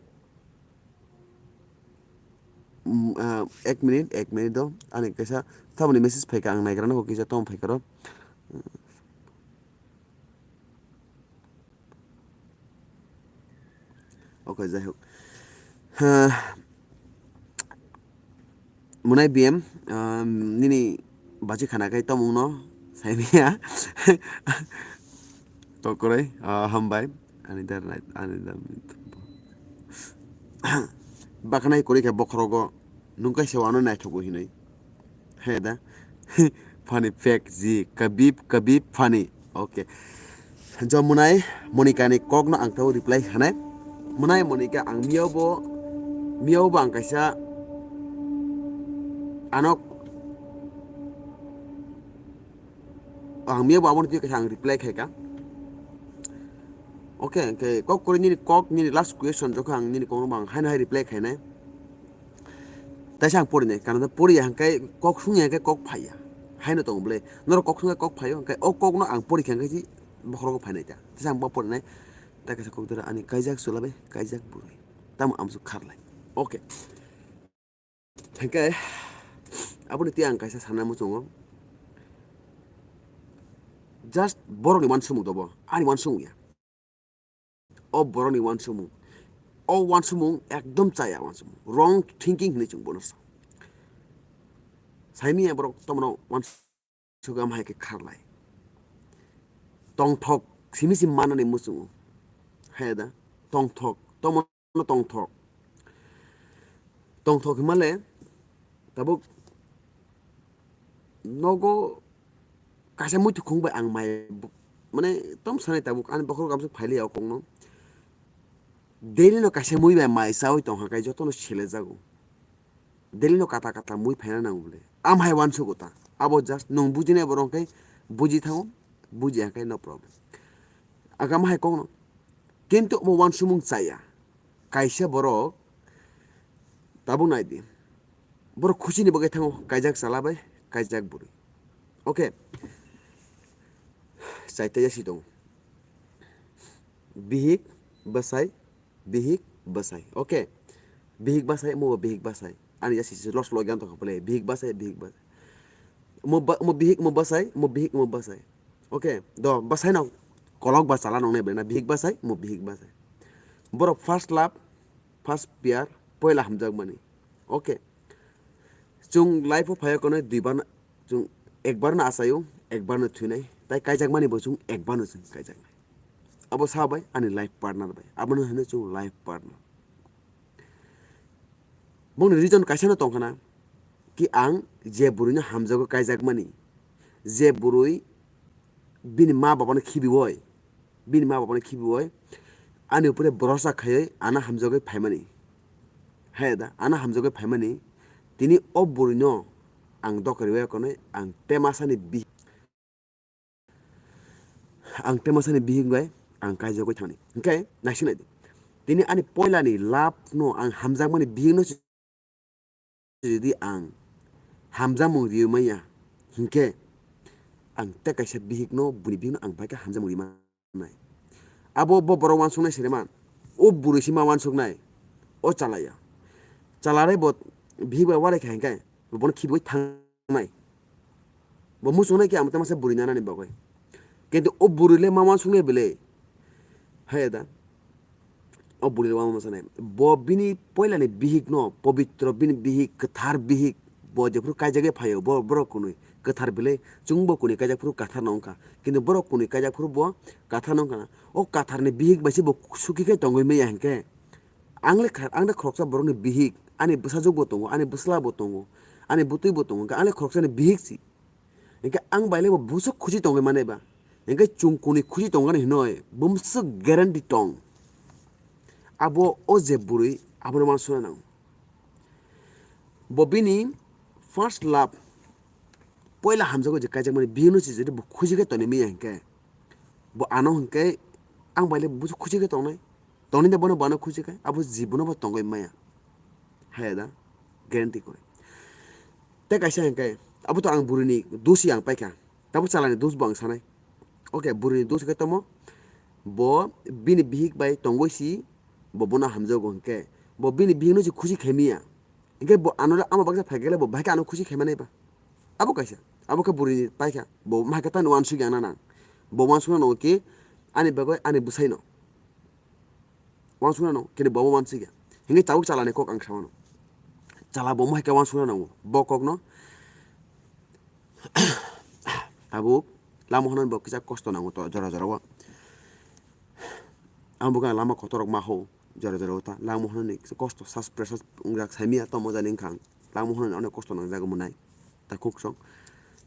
Mm, ah, ek minute, ek minute do, ani kaisa taboni message phaikha, ang naigra nokho kisa tamo phaikha ro. Okay, jai hok. Ha, mwnai B M, ah, nini bachi khana khai tomung no saimiya. Kokoroi, ah, hambai. Ani dar nai, ani dar. Bakhanai kori khe bokhorogo nung kaisa wano naithogo hinui. He da. Funny fact ji, kabib, kabib funny. Okay. Jo mwnai Monika ni kok no ang tao reply hanai. Mwnai Monika ang miyo bo, miyo bo ang kaisa anok, ang miyo bo aboni twi kaisa ang reply khaika. Okay, okay, kok kori nini kok, nini last question jokha ang nini kok no ang haino hai reply khainai. Taisa ang porinai, karon poriya hwnkhe kok sungya hwnkhe kok phaiya. Haino tongo bwle. Norok kok sungya kok phaio, hwnkhe o kokno ang porikha hwnkhe si bokhorogo phainai ta. Taisa ang bo porinai. Ta kaisa kok dara ani kaijak chwla bai, kaijak bwrwi. Tamo amsuk kharlai. Okay. Hwnkhe aboni twi ang kaisa sana muchungo. Just borokni uansukmung dobo, ani uansukmung ya. O borokni uansukmung, o uansukmung ekdom chaya uansukmung, wrong thinking hinwi chwng bono sa. Saimanya borok tomono uansuk am hai khe kharlai. Tongthok simi sim manani muchungo. Hai da, tongthok, tomono tongthok. Tongthok himale tabuk nogo kaisa muitu khung bai ang mai bu-, mane tom sanai tabuk ani bokhorok amsuk phailiya o kokno. Daily no kaisa mui bai mai chawi tongkha kai jotono selejago. Daily no kata kata mui phaina nango bwle. Am hai uansugo ta. Abo just nwng bujinai borok hwnkhe buji thango, bujiya hwnkhe no problem. Agam hai kokno. Kintu omo uansukmung chaya. Kaisa borok tabuk nai di. Borok khuchini bagwi thango, kaijak chwla bai, kaijak bwrwi. Okay. Chaita yasi tongo. Bihik, bwsai, bihik, bwsai. Okay. Bihik bwsai, omo bo bihik bwsai. Ani yasi se los logyan tongkha bwle. Bihik bwsai, bihik bwsai. Omo ba-, omo bihik, omo bwsai, omo bihik, omo bwsai. Okay. Do, bwsai no kolok ba chala nongnai bwle na bihik bwsai, omo bihik bwsai. Borok first love, first pair, poila hamjakmani. Okay. Chwng life o phai o konwi dui bar no, chwng ekbar no achaio, ekbar no thwinai. Tai kaijakmani bo chwng ekbar no chwng kaijaknai. Abo sa bai ani life partner bai. Abono hino chwng life partner. Bongni reason kaisa no tongkhana, ki ang je bwrwino hamjago kaijakmani, je bwrwi bini ma babano khibioi, bini ma babano khibioi, ani upore borosa khaioi ano hamjagwi phaimani. Hai da, ano hamjagwi phaimani, tini o bwrwino ang doka riwi konwi ang temasani bihik, ang temasani bihik bai ang kaijagwi thangni. Hinkhe naising naidi. Tini ani poilani love no ang hamjakmani bihikno jodi ang hamjakmung riwi manya, hinkhe ang tei kaisa bihikno, bini bihikno ang bai khe hamjakmung riwi manai. Abo bo borok uansuknai siriman, o bwrwi se ma uansuknai, o chalaya. Chalare bo bihik bai uarai kha hinkhe bono khibiwi thangnai. Bo muchungnai khe amo teima se bwrwi nanani bagwi. Kintu o bwrwi le ma uansuknai bwle. Hai da. O bwrwi le ma uansuknai. Bo bini poilani bihikno, pobitro bini bihik, kwthar bihik, bo jephuru kaijagwi phaio, bo borok kwnwi kwthar bwle, chwngbo kwnwi kaijak phuru kwthar no wngkha. Kintu borok kwnwi kaijak phuru bo kwthar no wngkha na. O kwtharni bihik bai se bo suki khe tongwi manya hinkhe. Ang le kha-, ang le khoroksa borokni bihik, ani bwsajwk bo tongo, ani bwsla bo tongo, ani bwtwi bo tongo, ang le khoroksani bihik si. Hinkhe ang bai le bo bwswk khusi tongwi mane ba? Hinkhe chwng kwnwi khusi tongani hinoi bumswk guarantee tong. Abo o je bwrwi abono uansukna nango. Bo bini first love, poila hamjago je kaijakmani bihikno se jodi bo khusi khe tonwi manya hinkhe, bo ano hinkhe ang bai le bwswk khusi khe tongnai. Tongni de bono bana khusi khe, abo jibono bo tongwi maya. Haya da, guarantee kore. Tei kaisa hinkhe, abo to ang bwrwini dosi ang paikha. Tabo chalani dos bo ang sanai. Okay, bwrwini dos khe tamo, bo bini bihik bai tongwi si, bo bono hamjago hinkhe, bo bini bihikno se khusi khaimiya. Hinkhe bo ano le ama baksa phaikhe le bo bahai khe ano khusi khaimanai ba. Abo kaisa, abo khe bwrwini paikha, bo mahai khe tani uansukya nang. Bo uansukna nango ki, ani bagwi ani bwsaino. Uansukna no, kini bo bo uansukya. Hinkhe tabuk chalani kok ang samano. Chala bo mohai khe uansukna nango. Bo kokno tabuk lama hwnani bo kisa kosto nango to jora jora o. Ang bo khe lama kotorok ma ho jora jora o ta. Lama hwnani kisa kosto sas pressure wngjak saimya to mojani wngkha ang. Lama hwnani onek kosto nangjak omo nai. Ta kok song.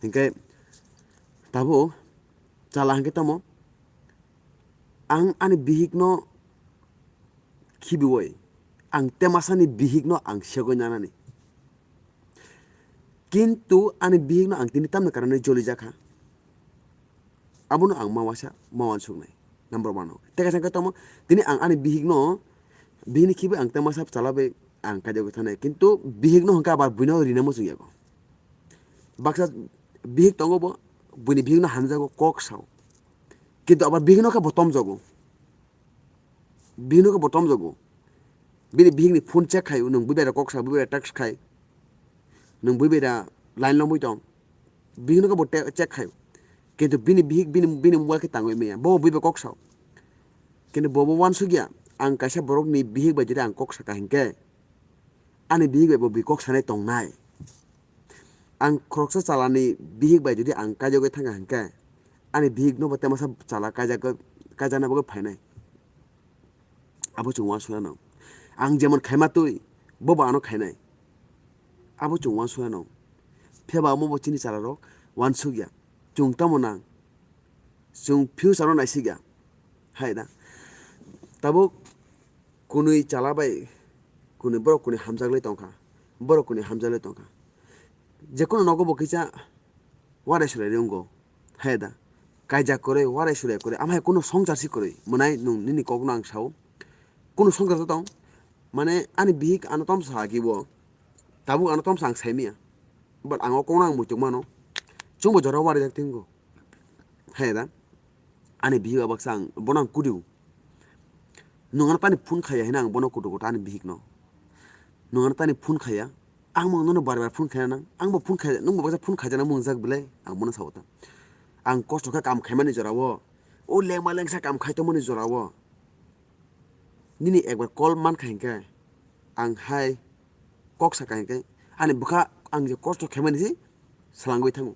Hinkhe tabuk chala hinkhe tamo ang ani bihikno khibiwi, ang temasani bihikno ang segwi nanani. Kintu ani bihikno ang tini tamni karani jolijakha. Abono ang ma uasa, ma uansuknai. Number one o. Tei kaisa khe tamo, tini ang ani bihikno, bihikni khibiwi ang temasa chala bai ang kaijakgwi thanai. Kintu bihikno hwnkhe abar buino rina muchungyago. Baksa bihik tongo bo, buini bihikno hamjago kok sao. Kintu abar bihikno khe bo tomjago. Bihikno khe bo tomjago. Bini bihikni phone check khai, nwng bui bai da kok sa, bui bai da text khai. Nwng bui bai da line lomwi tong. Bihikno khe bo te-, check khai. Kintu bini bihik bini, bini mobile khe tangwi maya. Bo bui bai kok sao. Kintu bo bo uansukya, ang kaisa borokni bihik bai jodi ang kok saka hinkhe, ani bihik bai bo bui kok sanai tongnai. Ang khoroksa chalani bihik bai jodi ang kaijagwi thangkha hinkhe, ani bihikno bo temasa chala kaijagwi, kaijakna bagwi phainai. Abo chwng uansukna nango. Ang jemon khaima twi, bo bo ano khainai. Abo chwng uansukna nango. Phiya ba omo bo chini chalarok uansukya. Chwng tamo nang? Chwng future-o naisikya. Hai da. Tabuk kwnwi chala bai kwnwi borok kwnwi hamjaklai tongkha. Borok kwnwi hamjaklai tongkha. Jekunu nogo bo kisa warai surai ri wngo. Hai da. Kaijak kwrwi, warai surai kwrwi. Amhai kunu songchar si kwrwi. Mwnai nwng nini kokno ang sao. Kunu songchar tong. Mane ani bihik ano tomsa hagi bo. Tabuk ano tomsa ang saimanya. But ang o kokno ang muituk mano. Chwngbo jora warijak tinggo. Hai da. Ani bihik o baksa ang bono ang kudu. Nwng ano tani phone khaiya hino ang bono kudu kudu ani bihik no. Nwng ano tani phone khaiya. Ang bo nono bar bar phone khaina nang. Ang bo phone khai, nwng bo baksa phone khaijana mung jak belai. Ang bono sao ta. Ang kosto khe kam khaimani jora o. O lengma lengsa kam khai tongmani jora o. Nini ekbar call man kha hinkhe. ang hai kok saka hinkhe ani bwkha ang je kosto khaimani se swlangwi thango.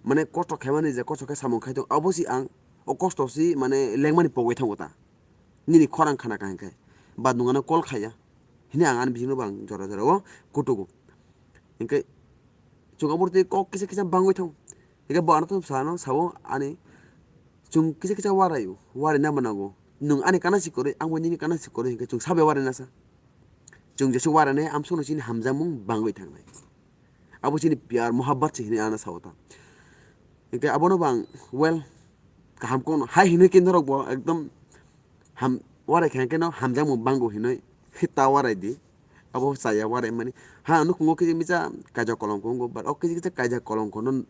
Mane kosto khaimani je kosto khe samung khai tongo, abo se ang o kosto se mane lengmani pogwi thango ta. Nini khorang khana kha hinkhe ba nwng ano call khaiya hini ang ani bisingno bo ang jora jora o kutugo. Hinkhe chwng abo twi kok kisa kisa bangwi thango. Hinkhe bo ano to sano sao ani chwng kisa kisa waraio, waraina bo nango. Nwng ani kana si kwrwi, ang bo nini kana si kwrwi hinkhe chwng sabai waraina sa. Chwng jesuk warainai amsukno chini hamjakmung bangwi thangnai. Abo chini piyar mohabbat se hinwi ano sao ta. Hinkhe abono bo ang well kaham kokno hai hinwi khe norok bo ekdom ham warai kha khe no hamjakmung bango hinwi ta warai di. Abo chaya warai mani. Ha, nukhungo kisa misa kaijak kolongko wngo, but o kisa kisa kaijak kolongko no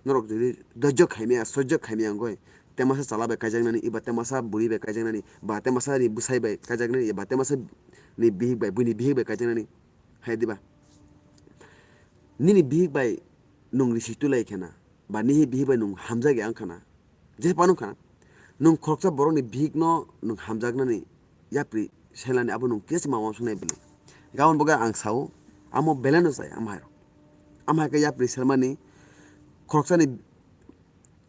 norok jodi dojjo khaimaya, sojjo khaimaya wngoi, temasa chala bai kaijaknani, eba temasa bwrwi bai kaijaknani, ba temasa ni bwsai bai kaijaknani, eba temasa ni bihik bai, buini bihik bai kaijaknani, hai diba? Nini bihik bai nwng risi tulai khena, ba nini bihik bai nwng hamjak ya wngkhana, je phano wngkhana, nwng khoroksa borokni bihikno nwng hamjaknani yapri selani abo nwng kisa ma uansuknai bwlwi. Gabon bo khe ang sao, amo belai no chaya, amhai rok. Amhai khe yapri selmani khoroksani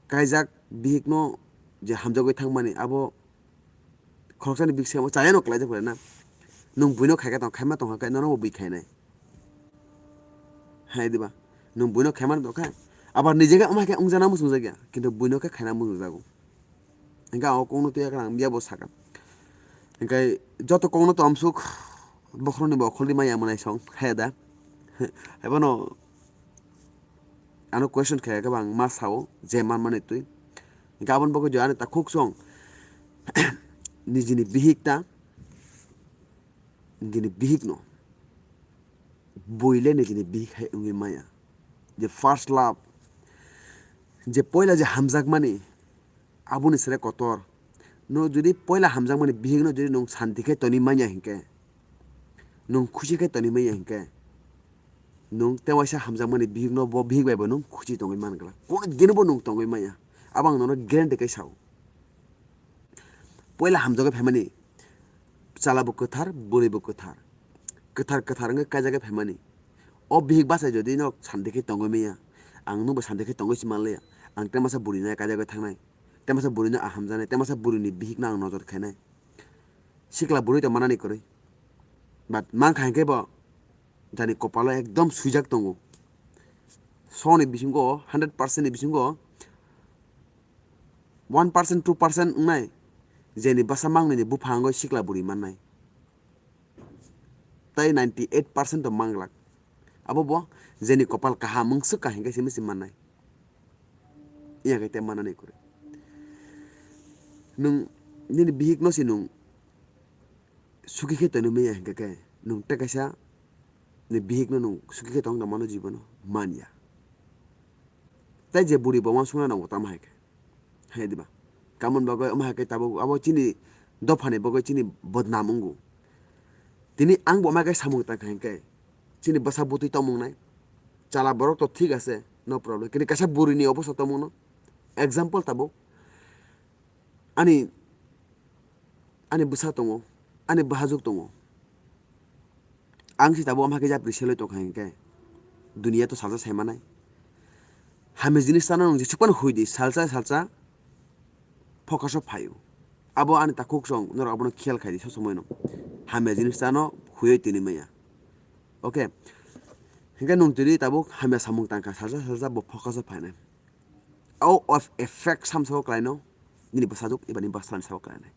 kaijak bihikno je hamjagwi thangmani, abo khoroksani bihik se amo chayano klaijak bai na. Nwng buino khaikha tong, khaima tongkha khe nono bo bui khainai. Hai diba? Nwng buino khaima tongkha. Abar nijega amhai khe wngjana muchungjak ya, kintu buino khe khaina muchungjago. Hinkhe ang o kokno twiya khna ang biyabo sakha. Hinkhe joto kokno to amsuk bokhorokni bo okholni maya mwnai song, hai da. Haibono ano question khe khe bo ang ma sao, je manmani twi. Hinkhe aboni bagwi je ani takhuk song, nijini bihik ta, nijini bihikno buile nijini bihik hai wngwi maya. Je first love, je poila je hamjakmani, aboni sere kotor. Nwng jodi poila hamjakmani bihikno jodi nwng santi khe toni manya hinkhe, nwng khusi khe toni manya hinkhe, nwng tewaisa hamjakmani bihikno bo bihik bai bo nwng khusi tongwi man glak. Kono dino bo nwng tongwi manya. Abo ang nono guarantee khe sao. Poila hamjagwi phaimani chala bo kwthar, bwrwi bo kwthar. Kwthar kwthar wngwi kaijagwi phaimani. O bihik bachai jodi no santi khe tongwi manya, ang nwng bo santi khe tongwi si manliya. Ang temasa bwrwi no kaijagwi thangnai. Temasa bwrwino a hamjaknai, temasa bwrwini bihikno ang nojor khainai. Sikla bwrwi to manani kwrwi. But mankha hinkhe bo jani kopalo ekdom swijak tongo. Soni bisingo, hundred percent ni bisingo one percent, two percent wngnai jeni bwsa mangnini bupha wngwi sikla bwrwi mannai. Tei ninety eight percent to manglak. Abo bo jeni kopal kaham wngsuk ka hinkhe simi se mannai. Iya khe te manani kwrwi. Nwng nini bihikno se nwng suki khe tongwi manya hinkhe khe nwng tei kaisa ni bihikno nwng suki khe tongna mano jibono manya. Tei je bwrwi bo uansukna nango tamo hai khe. Hai diba? Tamoni bagwi omo hai khe tabuk abo chini dophani bagwi chini bodnam wngo. Tini ang bo omo hai khe samung tangkha hinkhe chini bwsa bwtwi tongmung nai. Chala borok to thik ase, no problem. Kini kaisa bwrwini obosta tongmung no. Example tabuk ani, ani bwsa tongo, ani bwsajwk tongo. Ang se tabuk omo hai khe yapri selwi tongkha hinkhe duniya to salsa sai manai. Hamya jinis chana nwng jesuk phano hui di, salsa salsa focus o phaio. Abo ani takhuk song, norok abono khiyal khai di sob somoi no. Hamya jinis chano huiwi tini maya. Okay. Hinkhe nwng tini tabuk hamya samung tangkha, salsa salsa bo focus o phainai. Out of effect samsao khlaino nini bwsajwk eba nini bwsarani sao khlainai.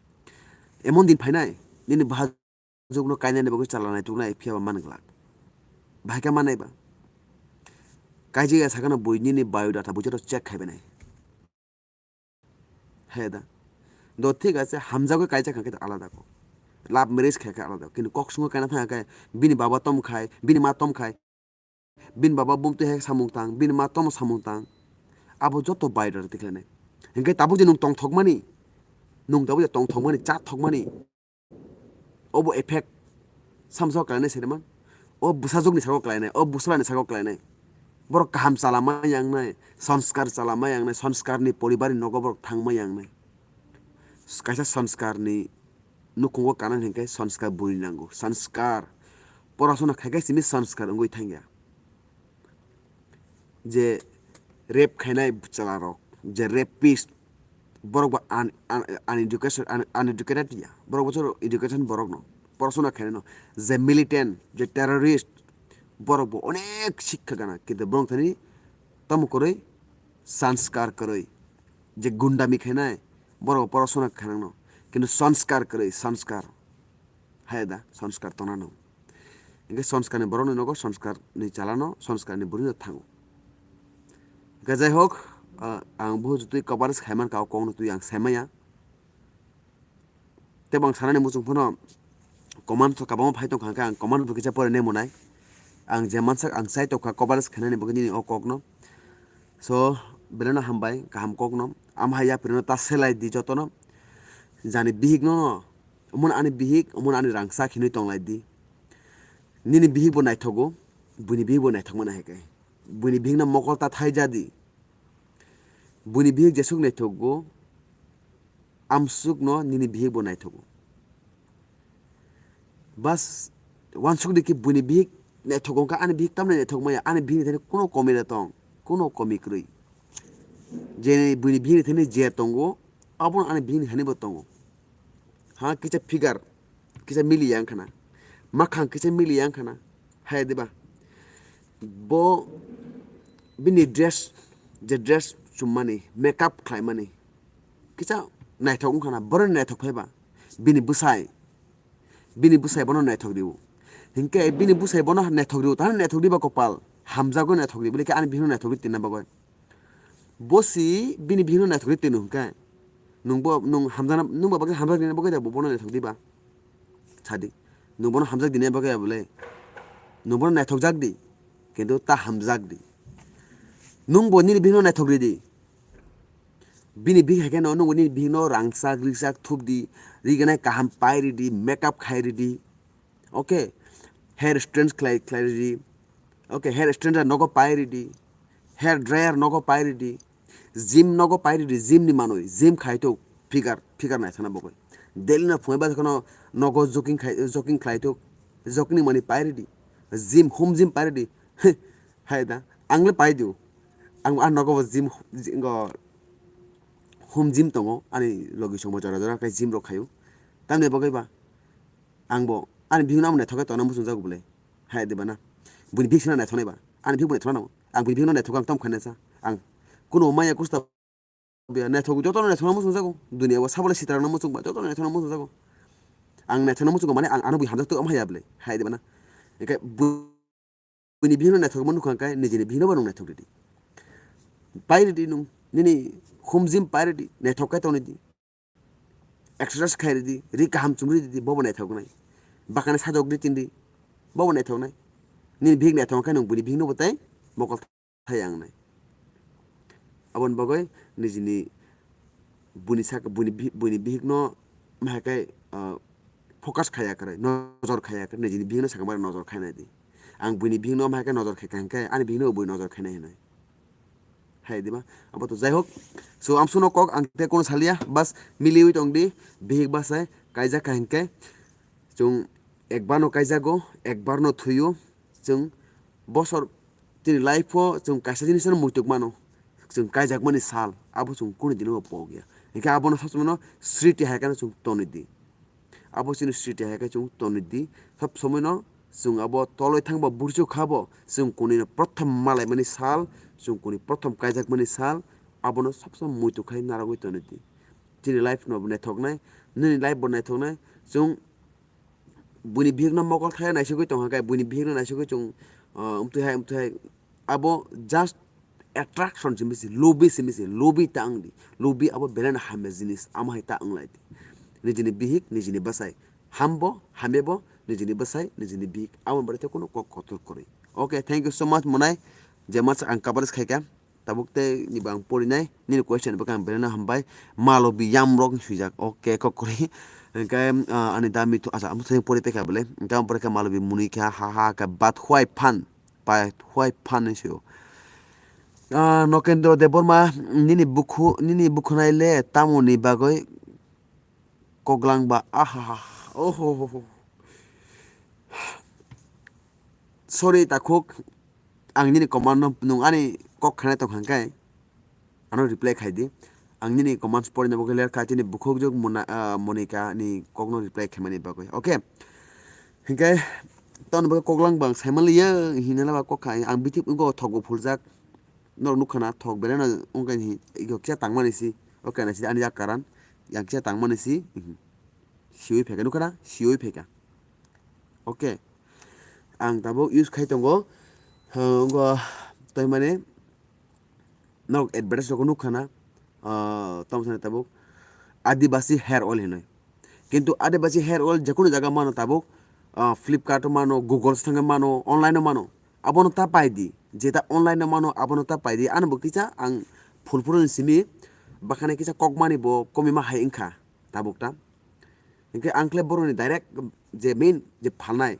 Emon din phainai, nini bwsajwkno kainani bagwi chala naituknai, phiya ba man glak. Bahai khe manai ba? Kaijak ya sakano bui nini biodata bui joto check khaibai nai. He da. Do thik ase, hamjagwi kaijak kha khe alada kok. Love marriage kha khe alada kok. Kintu kok sungo kaina thang khe bini baba tom khai, bini ma tom khai. Bini baba bumtwi hai samung tang, bini ma tomo samung tang. Abo joto biodata tikhlainai. Hinkhe tabuk je nwng tongthokmani, nwng tabuk je tongthokmani, chathokmani, obo effect samsao khlainai saiman. O bwsajwkni saka khlainai, o bwsarani saka khlainai. Borok kaham chalama yangnai, sanskar chalama yangnai, sanskarni poribarni nogo borok thangma yangnai. Kaisa sanskarni nukhungo kana hinkhe sanskar bwrwi nango. Sanskar, Porasona khai khai simi sanskar wngwi thangya. Je rape khainai bwchwlarok, je rapist, borok bo un-, un-, uneducation, un-, uneducated ya. Borok bo chwng education borokno, porasona khainai no. Je militant, je terrorist, borok bo onek sikha gana, kintu borok thani tamo kwrwi, sanskar kwrwi. Je gundami khainai, borok bo porasona khainai no. Kintu sanskar kwrwi, sanskar. Hai da, sanskar tona no. Hingke sanskar ni borok ni nogo, sanskar ni chala no, sanskar ni bwrwi no thango. Hingke jai hok, ah, ang bo jutui coverage khai man ka o kok no twi ang sai maya. Tebo ang sanani muchung phano comment so kabangma phai tongkha, hingke ang comment bo kisa pore nai monai. Ang je mansak ang sai tongkha coverage khainani bagwi nini o kokno. So, belai no hambai, kaham kokno. Am hai yapri no ta selai di jotono. Jani bihik no, omo ani bihik, omo ani rangchak hinwi tonglai di. Nini bihik bo naithogo, buini bihik bo naithok mano hai khe. Buini bihik no mokol ta thai ja di. Buini bihik jesuk naithogo, amsuk no nini bihik bo naithogo. Bas, wansuk di ki buini bihik naithok wngkha, ani bihik tamni naithok maya, ani bihik ni thani kuno komi da tong, kuno komi kwrwi. Je buini bihik ni thani je tongo, abono ani bihik ni thani bo tongo. Ha, kisa figure, kisa mili yang khana. Makhang kisa mili yang khana. Hai diba? Bo bini dress, je dress chummani, makeup khlaimani. Kisa naithok wngkha na, boroni naithok phaiba. Bini bwsai, bini bwsai bono naithok rio. Hinkhe bini bwsai bono naithok rio, tani naithok diba kopal. Hamjago naithok rio, bwlekhe ani bihikno naithok ri tinna bagwi. Bo si bini bihikno naithok ri tino hinkhe. Nungbo, nung hamjana, nungba bagwi hamjak nini bagwi da bo bono naithok diba. Sadi. Nung bono hamjak dini bagwi abole. Nung bono naithok jak di. Kintu ta hamjak di. Nung bo nini bihikno naithok ri di. Bini bihik hai khe no, nung nini bihikno rangchak, richak thuk di. Riganai kaham pai ri di, makeup khai ri di. Okay, hair straighten khlai, khlai ridi. Okay, hair straightener nogo pai ridi. Hair dryer nogo pai ridi. Gym nogo pai ridi, gym ni manwi, gym khai tok, figure, figure naithana bagwi. Daily no phunai bwswk no nogo jogging khai, jogging khlai tok, jogging ni manwi pai ridi. Gym, home gym pai ridi. Hai da, ang le pai di. Ang, ang nogo bo gym, gym, go, home gym tongo, ani logi songbo jora jora khe gym rok khaio. Tamni bagwi ba, Ang bo ani bihikno amo naithok khe tongna muchungjago bwle. Hai diba na? Buini bihik sino naithoknai ba. Ani bihik bo naithokna nango. Ang buini bihikno naithok ang tamo khaina sa. Ang kuno maya kusta biya naithok jotono naithokna muchungjago. Duniya o sabole sitarangno muchungba jotono naithokna muchungjago. Ang naithokna muchungo mane ang ano bui hamjak twi omo haya bwle. Hai diba na? Hingkhe bu-, buini bihikno naithokma nukha hwnkhe nijini bihikno bo nwng naithok ridi. Pai ridi nwng nini home gym pai ridi naithok khe tongni di. Exercise khai ridi, ri kaham chumri ridi, bobo naithoknai. Bakani sajok ri tindi, bobo naithoknai. Nini bihik naithok khe nwng buini bihikno bo tei mokol thai ang nai. Aboni bagwi nijini buini sak-, buini bi-, buini bihikno ma hai khe, ah, focus khaiya kwrwi, nojor khaiya kwrwi, nijini bihikno sakha bai nojor khainai di. Ang buini bihikno ma hai khe nojor khaikha hwnkhe ani bihikno bo bui nojor khainai hinwi. Hai diba? Abo to jai hok. So, amsukno kok ang tei kono salia, bas miliwi tong di, bihik bwsai kaijak kha hinkhe, chwng ekbar no kaijago, ekbar no thwio, chwng bosor tini life o chwng kaisa jinis no muituk mano, chwng kaijakmani sal, abo chwng kunu dino bo pok ya. Hinkhe abono sasmano sriti hai kheno chwng tonwi di. Abo chini sriti hai khe chwng tonwi di. Sob somoi no chwng abo tolwi thangba burchuk kha bo, chwng kuni no prothom malaimani sal, chwng kuni prothom kaijakmani sal, abono sob somoi muitu khai narwgwi tonwi di. Chini life no bo naithoknai, nini life bo naithoknai, chwng buini bihikno mokol thaya naisugwi tongkha khe, buini bihikno naisugwi chwng, ah, umtwi hai, umtwi hai, abo just attraction simi se, lobi simi se, lobi ta wng di. Lobi abo belai no hamya jinis, amo hai ta wng lai di. Nijini bihik, nijini bwsai. Ham bo, hamya bo, nijini bwsai, nijini bihik. Abo bare tei kunu kok kotor kwrwi. Okay, thank you so much, Monai. Je masa ang coverage khai kha. Tabuk tei ni bo ang porinai. Nini question bo ang belai no hambai. Malobi yamrok swijak. Okay, kok kwrwi. Hingke, ah, ani da mithu, asa, amo thani pori pekha bole. Hingke amo pori kha Malobi muni kha, ha, ha, kha, bat hwai phan. Pai hwai phan hinwi sio. Ah, Nokendro Debbarma, nini bukhu, nini bukhunai le tamoni bagwi koklang ba, ahaha, ohohoho. Sorry takhuk, ang nini comment no nwng ani kok khanai tong kha khe ano reply khai di. Ang nini comments porina bagwi ler kha, chini bukhukjwk Mona-, ah, Monika ni kokno reply khaimani bagwi. Okay. Hinkhe tamoni bagwi koklang bang saimanliya hinala ba kok kha ang bithi wngkha thokbo phuljak. Norok nukha na thok belai no wngkha ni kisa tangmani si. Okay na si ani jak karan yang kisa tangmani si. Siwi phaikha nukha na siwi phaikha. Okay. Ang tabuk use khai tongo. Wngkha toimani. Norok advertise rok nukha na, ah, tamo sanai tabuk Adibasi hair oil hinwi. Kintu Adibasi hair oil jekunu jaga mano tabuk, ah, Flipkart o mano, Google o thangwi mano, online o mano. Abono ta pai di, jeta online o mano, abono ta pai di. Ano bo kisa ang phul phuru ni simi, bakhani kisa kokmani bo komima hai wngkha tabuk ta. Hinkhe ang khle borokni direct je main je phalnai,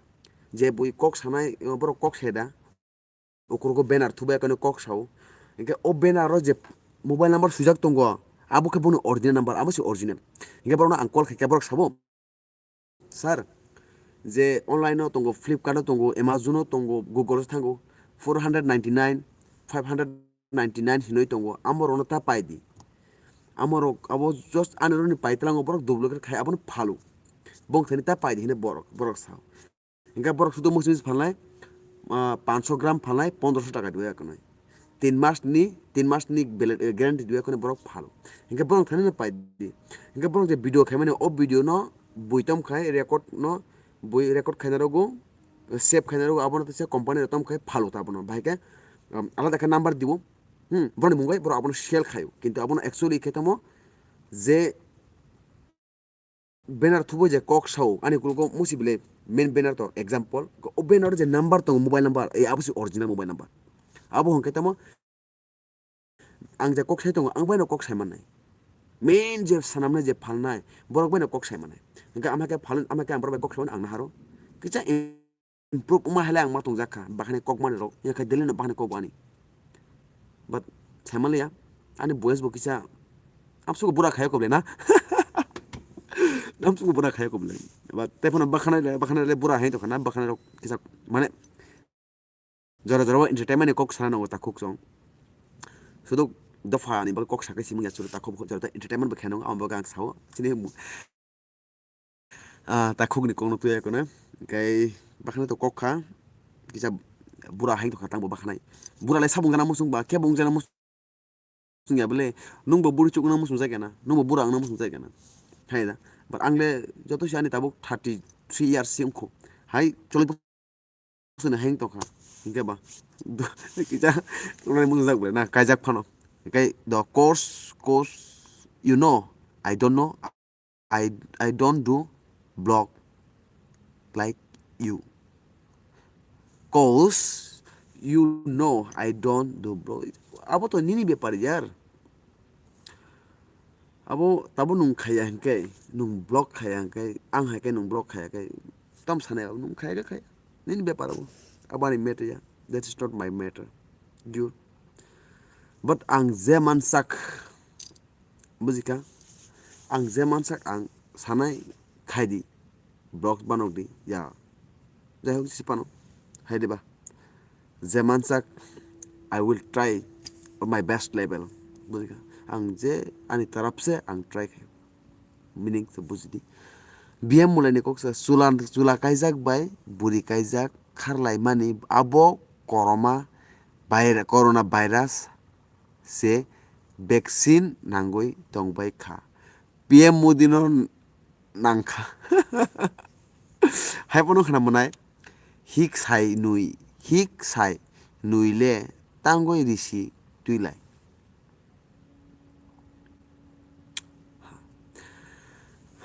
je bui kok sanai, borok kok seda. Ukrogo banner thubai kano kok sao. Hinkhe o banner o je mobile number swijak tongo, abo khe boni original number, abo se original. Hinkhe borokno ang call khaikha borok sabo, "Sir, je online o tongo, Flipkart o tongo, Amazon o tongo, Google o thango, four hundred ninety-nine, five hundred ninety-nine hinwi tongo, amorokno ta pai di." Amorok abo just anirokni paitlango borok duplicate khai abono phalo. Bongthani ta pai di hinwi borok, borok sao. Hinkhe borok sudo muchung muchung phalnai, ah, pancho gram phalnai, pondroso taka diya kwnwi. Tin mas ni, tin mas ni bele-, eh, guarantee diya kwnwi borok phalo. Hinkhe borok thani no pai di. Hinkhe borok je video khaimani, o video no bui tom khai record no, bui record khaina rogo, save khaina rogo, abono tesa company rok tom khai phalo ta abono. Bahai khe, um, alada khe number dibo. Hmm, borokni mung bai borok abono sell khaio. Kintu abono actually khe tamo je banner thubo je kok sao, ani ukulgo musi bile main banner to example, o banner je number tongo mobile number, e abo se original mobile number. Abo hwnkhe tamo ang je kok sai tongo, ang baino kok sai mannai. Main je sanamnai je phalnai, borok baino kok sai mannai. Hwnkhe ama khe phalwi, ama khe ang borok bai kok sai mano ang naharo. Kisa improve wngma hai le ang ma tongjak kha, bakhani kok mani rok, ya khe daily no bakhani kok ani. But sai manliya, ani voice bo kisa, amsugo bura khaya koble na? Amsugo bura khaya koble. But tephano bakhani le, bakhani le bura hai tongkha na, bakhani rok kisa, mane, jora jora o entertainment ni kok sana nango takhuk chwng. Sudo dopha ni bagwi kok sakai simung ya chwng takhuk jora entertainment bo khe nango, amo bagwi ang sao. Chini ah, takhukni kokno twiya kono. Hwnkhe bakhana to kok kha, kisa bura hai tongkha tangbo bakhanai. Bura lai sabung jana muchung ba, kebo wng jana muchung ya bole, nwngbo buri chukno muchung jai kana, nwngbo bura wngno muchung jai kana. Hai da, but ang le joto se ani tabuk thirty three years se wngkho. Hai, choli Sini hang tongkha. Hingke ba. Kisa, ulai mung jak ble na, kaijak phano. Hingke the course, course, you know, I don't know, I, I don't do blog like you. Course, you know, I don't do blog. Abo to nini bepar yar. Abo tabo nwng khaiya hinkhe, nwng block khaiya hinkhe, ang hai khe nwng block khaiya khe, tam sanai abo nwng khaiya khe khaiya. Nini bepar abo. Abo ani matter ya. That is not my matter, dude. But ang je mansak, bujikha? Ang je mansak ang sanai khai di. Vlogs banok di, ya. Jai hok, si pano. Hai de ba. Je mansak, I will try on my best level. Bujikha? Ang je ani taraf se ang try khai. Meaning se buji di. B M Mulai ni kok se chula, chula kaijak bai buri kaijak kharlai mani abo koroma, corona virus se vaccine nangwi tongbai kha. P M Modi no nangkha. Hai phano khna mwnai, hik sai nwi, hik sai nwi le tangwi risi twilai.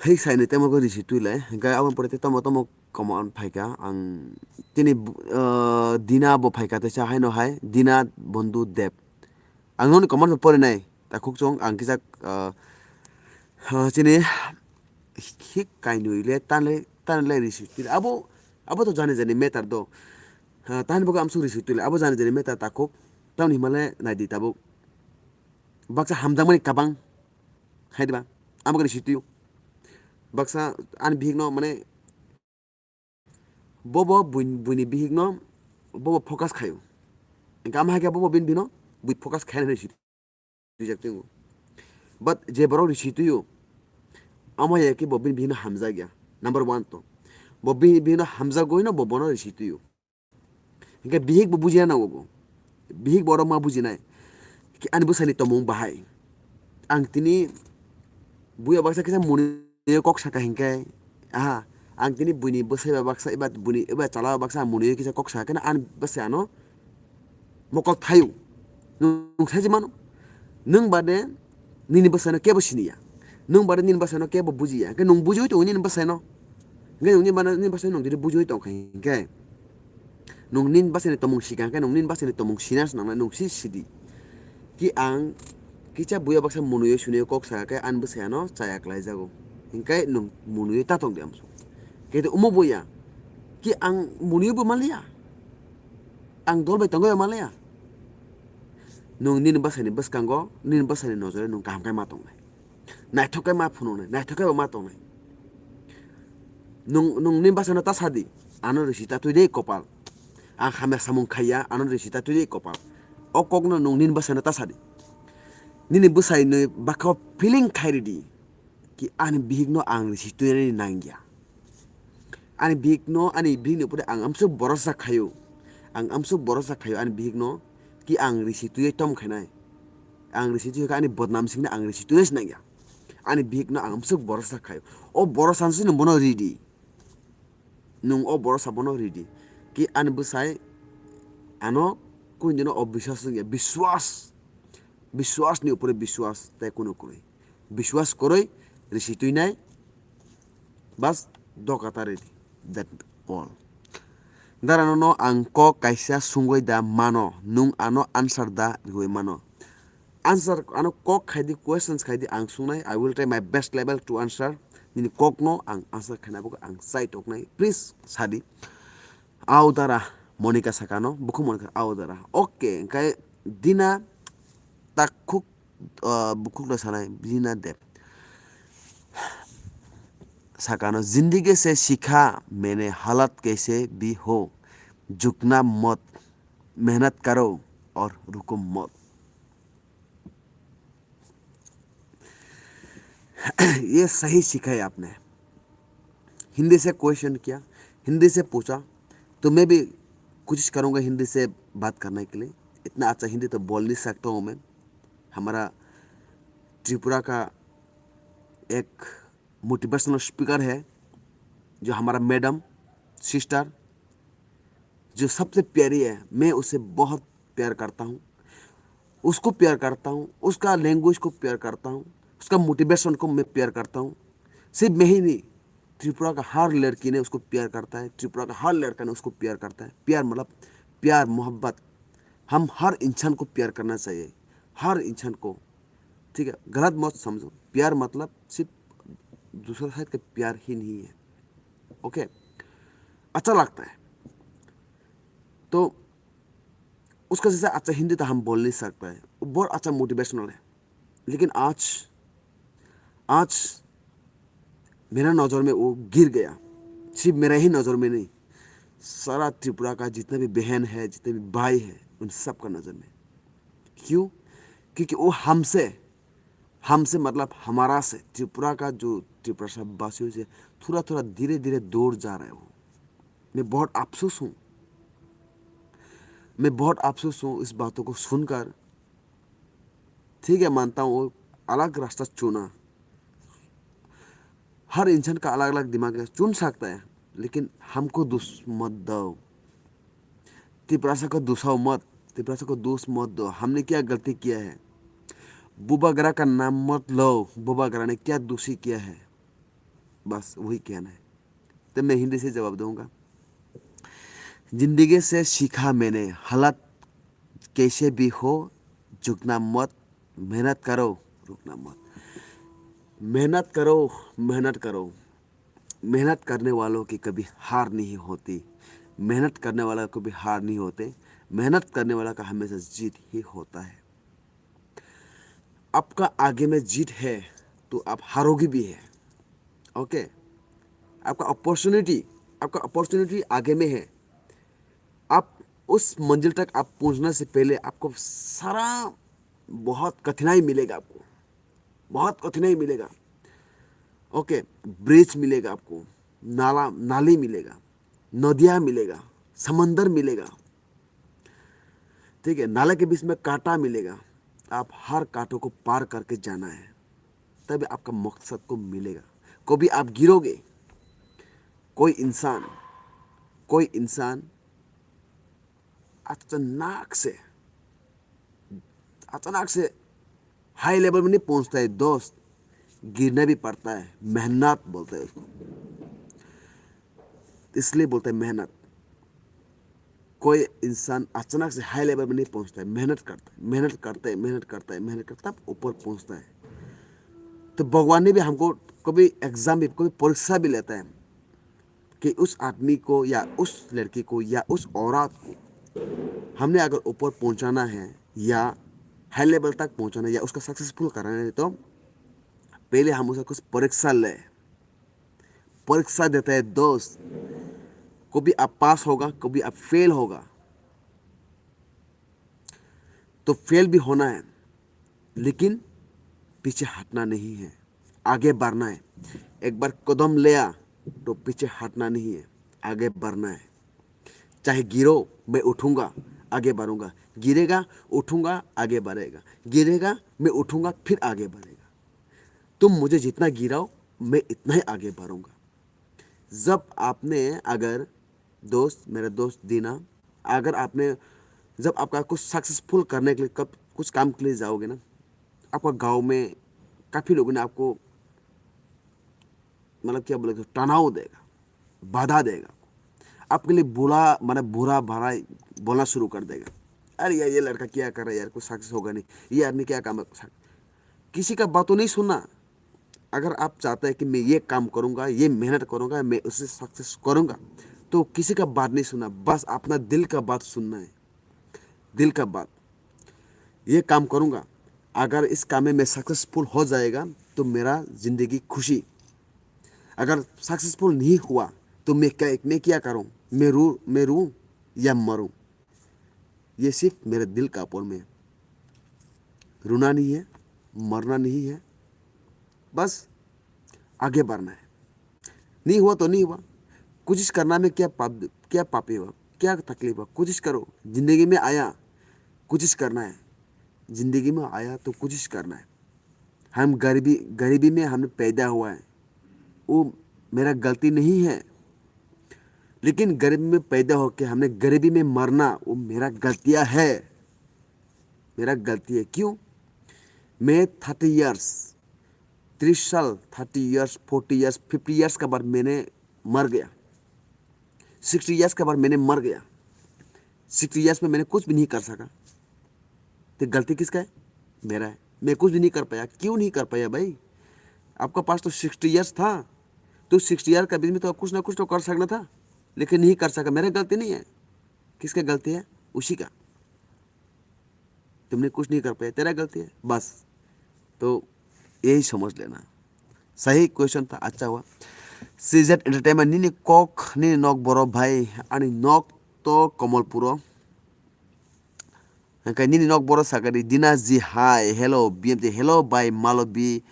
Hik sai nwi tamo risi twilai, hingke aboni pore tei tamo tamo comment phaikha ang tini, ah, Dina bo phaikha teisa haino hai Dina Bondhu Deb. Ang noni comment bo porinai, takhuk chwng ang kisa, ah, ah, chini hik kainwi le tanle, tanle risi twile. Abo, abo to jani jani matter do. Ha, tani bagwi amsuk risi twile. Abo jani jani matter takhuk. Tamni himale naidi tabuk. Baksa hamjakmani kabang. Hai diba? Amo risi twiyo. Baksa ani bihikno mane Bobo buin-, buini bihikno bobo focus khaio. Hingke ama hai khe bobo bini bihikno bui focus khaina hinwi sitwi twijak tongo. But je borok risi twiyo, amo ya khe bo bini bihikno hamjak ya. Number one to. Bo bini bihikno hamjagwi no bo bono risi twiyo. Hingke bihik bo bujina nango bo. Bihik bo oro ma bujinai. Ki ani bwsani tomung bahai. Ang tini buya baksa kisa muni kok saka hingke, aha, ang tini buini bwsai ba baksa eba buini eba chala ba baksa ang muni kisa kok saka kena ani bwsai ano mokol thayo. Nung saji mano. Nung bade nini bwsano kebo siniya. Nung bade nini bwsano kebo bujiya. Hingke nung bujiwi tongo nini bwsano. Hingke nung nini bana-, nini bwsano nung jodi bujiwi tongkha hingke. Nung nini bwsani tomung sika hingke nung nini bwsani tomung sina se nangnai nung si sidi. Ki ang kisa buya baksa munuyo suniyo kok saka khe ani bwsai ano chaya klai jago. Hingke nung munuyo ta tong di amso. Kete umo buya. Ki ang munuyo bo maliya. Ang dol bai tongwi maliya. Nung nini bwsani bwskango, nini bwsani nojore nung kaham khe ma tongnai. Naithok khe ma phunuknai, naithok khe bo ma tongnai. Nung, nung nini bwsano ta sadi, ano risi ta twi de kopal. Ang hamya samung khaiya, ano risi ta twi de kopal. O kokno nung nini bwsano ta sadi. Nini bwsai nwi bakha feeling khai ridi. Ki ani bihikno ang risi twinani nangya. Ani bihikno, ani bihikni upore ang amsuk borosa khaio. Ang amsuk borosa khaio ani bihikno ki ang risi twiwi tom khainai. Ang risi twi kha ani bodnam singna ang risi twinai se nangya. Ani bihikno ang amsuk borosa khaio. O borosa se nung bono ridi. Nung o borosa bono ridi. Ki ani bwsai ano kunu dino o biswas wngya. Biswas. Biswas ni upore biswas tei kunu kwrwi. Biswas kwrwi risi twinai. Bas doka ta ridi. That all. Dara nono ang kok kaisa sungwi da mano, nung ano answer da riwi mano. Answer ano kok khaidi, questions khaidi ang sungnai, I will try my best level to answer. Nini kokno ang answer khaina bagwi ang chai toknai. Please sadi. Au dara Monica sakano, bukhuk Monica au dara. Okay, hingke Dina takhuk ah, bukhuk no sanai, Dina Deb. Sakano, "Zindagi se sikha maine, halat kaise bhi ho, jhukna mat, mehnat karo aur ruko mat." ये सही सीखा है आपने। हिंदी से क्वेश्चन किया, हिंदी से पूछा, तो मैं भी कोशिश करूँगा हिंदी से बात करने के लिए। इतना अच्छा हिंदी तो बोल नहीं सकता हूँ मैं। हमारा त्रिपुरा का एक मोटिवेशनल स्पीकर है, जो हमारा मैडम, सिस्टर, जो सबसे प्यारी है, मैं उसे बहुत प्यार करता हूँ, उसको प्यार करता हूँ, उसका लैंग्वेज को प्यार करता हूँ, उसका मोटिवेशन को मैं प्यार करता हूँ। सिर्फ मैं ही नहीं, त्रिपुरा का हर लड़की ने उसको प्यार करता है, त्रिपुरा का हर लड़का ने उसको प्यार करता है। प्यार मतलब प्यार, मोहब्बत। हम हर इंसान को प्यार करना चाहिए, हर इंसान को। ठीक है, गलत मत समझो, प्यार मतलब सिर्फ दूसरा साइड का प्यार ही नहीं है। ओके, अच्छा लगता है तो उसका जैसा अच्छा हिंदी तो हम बोल नहीं सकता है। वो बहुत अच्छा मोटिवेशनल है। लेकिन आज, आज मेरा नज़र में वो गिर गया। सिर्फ मेरा ही नज़र में नहीं, सारा त्रिपुरा का जितना भी बहन है, जितने भी भाई है, उन सब का नज़र में। क्यों? क्योंकि वो हमसे, हमसे मतलब हमारा से, त्रिपुरा का जो त्रिपुरा वासियों से थोड़ा थोड़ा धीरे धीरे दूर जा रहे हो। मैं बहुत अफसोस हूँ, मैं बहुत अफसोस हूँ इस बातों को सुनकर। ठीक है, मानता हूँ वो अलग रास्ता चुना, हर इंसान का अलग अलग दिमाग है, चुन सकता है, लेकिन हमको दोष मत दो। तिपरासा को दोषाओ मत, तिपरासा को दोष मत दो। हमने क्या गलती किया है? बुबागरा का नाम मत लो, बुबागरा ने क्या दोषी किया है? बस वही कहना है। तो मैं हिंदी से जवाब दूंगा। जिंदगी से सीखा मैंने, हालत कैसे भी हो, झुकना मत, मेहनत करो, रुकना मत। मेहनत करो, मेहनत करो। मेहनत करने वालों की कभी हार नहीं होती। मेहनत करने वाला कभी हार नहीं होते। मेहनत करने वाला का हमेशा जीत ही होता है। आपका आगे में जीत है, तो आप हारोगे भी है। ओके? आपका अपॉर्चुनिटी, आपका अपॉर्चुनिटी आगे में है। आप उस मंजिल तक आप पहुंचने से पहले आपको सारा बहुत कठिनाई मिलेगा आपको, बहुत कठिनाई मिलेगा। ओके, ब्रिज मिलेगा आपको, नाला, नाली मिलेगा, नदियाँ मिलेगा, समंदर मिलेगा, ठीक है, नाले के बीच में कांटा मिलेगा। आप हर कांटों को पार करके जाना है, तभी आपका मकसद को मिलेगा। कभी आप गिरोगे, कोई इंसान, कोई इंसान अचानक से, अचानक से हाई लेवल में नहीं पहुंचता है दोस्त, गिरना भी पड़ता है, मेहनत बोलते हैं उसको, इसलिए बोलते हैं मेहनत। कोई इंसान अचानक से हाई लेवल में नहीं पहुंचता है, मेहनत करता है, मेहनत करते हैं, मेहनत करता है, मेहनत करता है, तब ऊपर पहुंचता है। तो भगवान ने भी हमको कभी एग्जाम भी, कभी परीक्षा भी लेता है कि उस आदमी को या उस लड़की को या उस औरत को हमने अगर ऊपर पहुंचाना है या हाई लेवल तक पहुंचाना है या उसका सक्सेसफुल कराना है, तो पहले हम उसका कुछ परीक्षा ले, परीक्षा देता है दोस्त। कभी आप पास होगा, कभी आप फेल होगा। तो फेल भी होना है, लेकिन पीछे हटना नहीं है, आगे बढ़ना है। एक बार कदम लिया तो पीछे हटना नहीं है, आगे बढ़ना है। चाहे गिरो, मैं उठूंगा, आगे बढ़ूंगा। गिरेगा, उठूंगा, आगे बढ़ेगा। गिरेगा, मैं उठूंगा, फिर आगे बढ़ेगा। तुम मुझे जितना गिराओ, मैं इतना ही आगे बढ़ूंगा। जब आपने अगर, दोस्त, मेरा दोस्त दीना, अगर आपने, जब आपका कुछ सक्सेसफुल करने के लिए, कब कुछ काम के लिए जाओगे ना, आपका गांव में काफ़ी लोगों ने आपको, मतलब, क्या बोले, तनाव देगा, बाधा देगा, आपके लिए बुरा, मतलब, बुरा भला बोलना शुरू कर देगा। अरे यार, ये लड़का क्या कर रहा है यार, कुछ सक्सेस होगा नहीं, ये आदमी क्या काम है, किसी का बात तो नहीं सुनना। अगर आप चाहते हैं कि मैं ये काम करूँगा, ये मेहनत करूँगा, मैं उसे सक्सेस करूँगा, तो किसी का बात नहीं सुनना, बस अपना दिल का बात सुनना है, दिल का बात। ये काम करूँगा, अगर इस काम में मैं सक्सेसफुल हो जाएगा तो मेरा ज़िंदगी खुशी, अगर सक्सेसफुल नहीं हुआ तो मैं क्या, मैं क्या करूँ, मैं रो, मैं रोऊँ या मरूँ? ये सिर्फ मेरे दिल का ऊपर में है। रोना नहीं है, मरना नहीं है, बस आगे बढ़ना है। नहीं हुआ तो नहीं हुआ, कोशिश करना में क्या पाप, क्या पापी हुआ, क्या तकलीफ हुआ? कोशिश करो, जिंदगी में आया, कोशिश करना है। जिंदगी में आया तो कोशिश करना है। हम गरीबी, गरीबी में हमने पैदा हुआ है, वो मेरा गलती नहीं है, लेकिन गरीबी में पैदा होके हमने गरीबी में मरना, वो मेरा गलतियाँ है, मेरा गलती है। क्यों? मैं थर्टी ईयर्स, तीस साल, thirty years, forty years, fifty years के बाद मैंने मर गया, सिक्सटी ईयर्स के बाद मैंने मर गया, सिक्सटी ईयर्स में मैंने कुछ भी नहीं कर सका, तो गलती किसका है? मेरा है। मैं कुछ भी नहीं कर पाया। क्यों नहीं कर पाया भाई? आपका पास तो सिक्सटी ईयर्स था, तो सिक्सटी ईयर के बीच में तो कुछ ना कुछ तो कर सकना था, लेकिन नहीं कर सका। मेरा गलती नहीं है। किसका गलती है? उसी का। तुमने कुछ नहीं कर पाया, तेरा गलती है, बस। तो यही समझ लेना। सही क्वेश्चन था, अच्छा हुआ। CZ entertainment, nini kok, nini nok boro bhai, ani nok to Komolpuro. Hingke nini nok boro sakari, Dina ji hai, hello, B M T, hello, bai Malobi,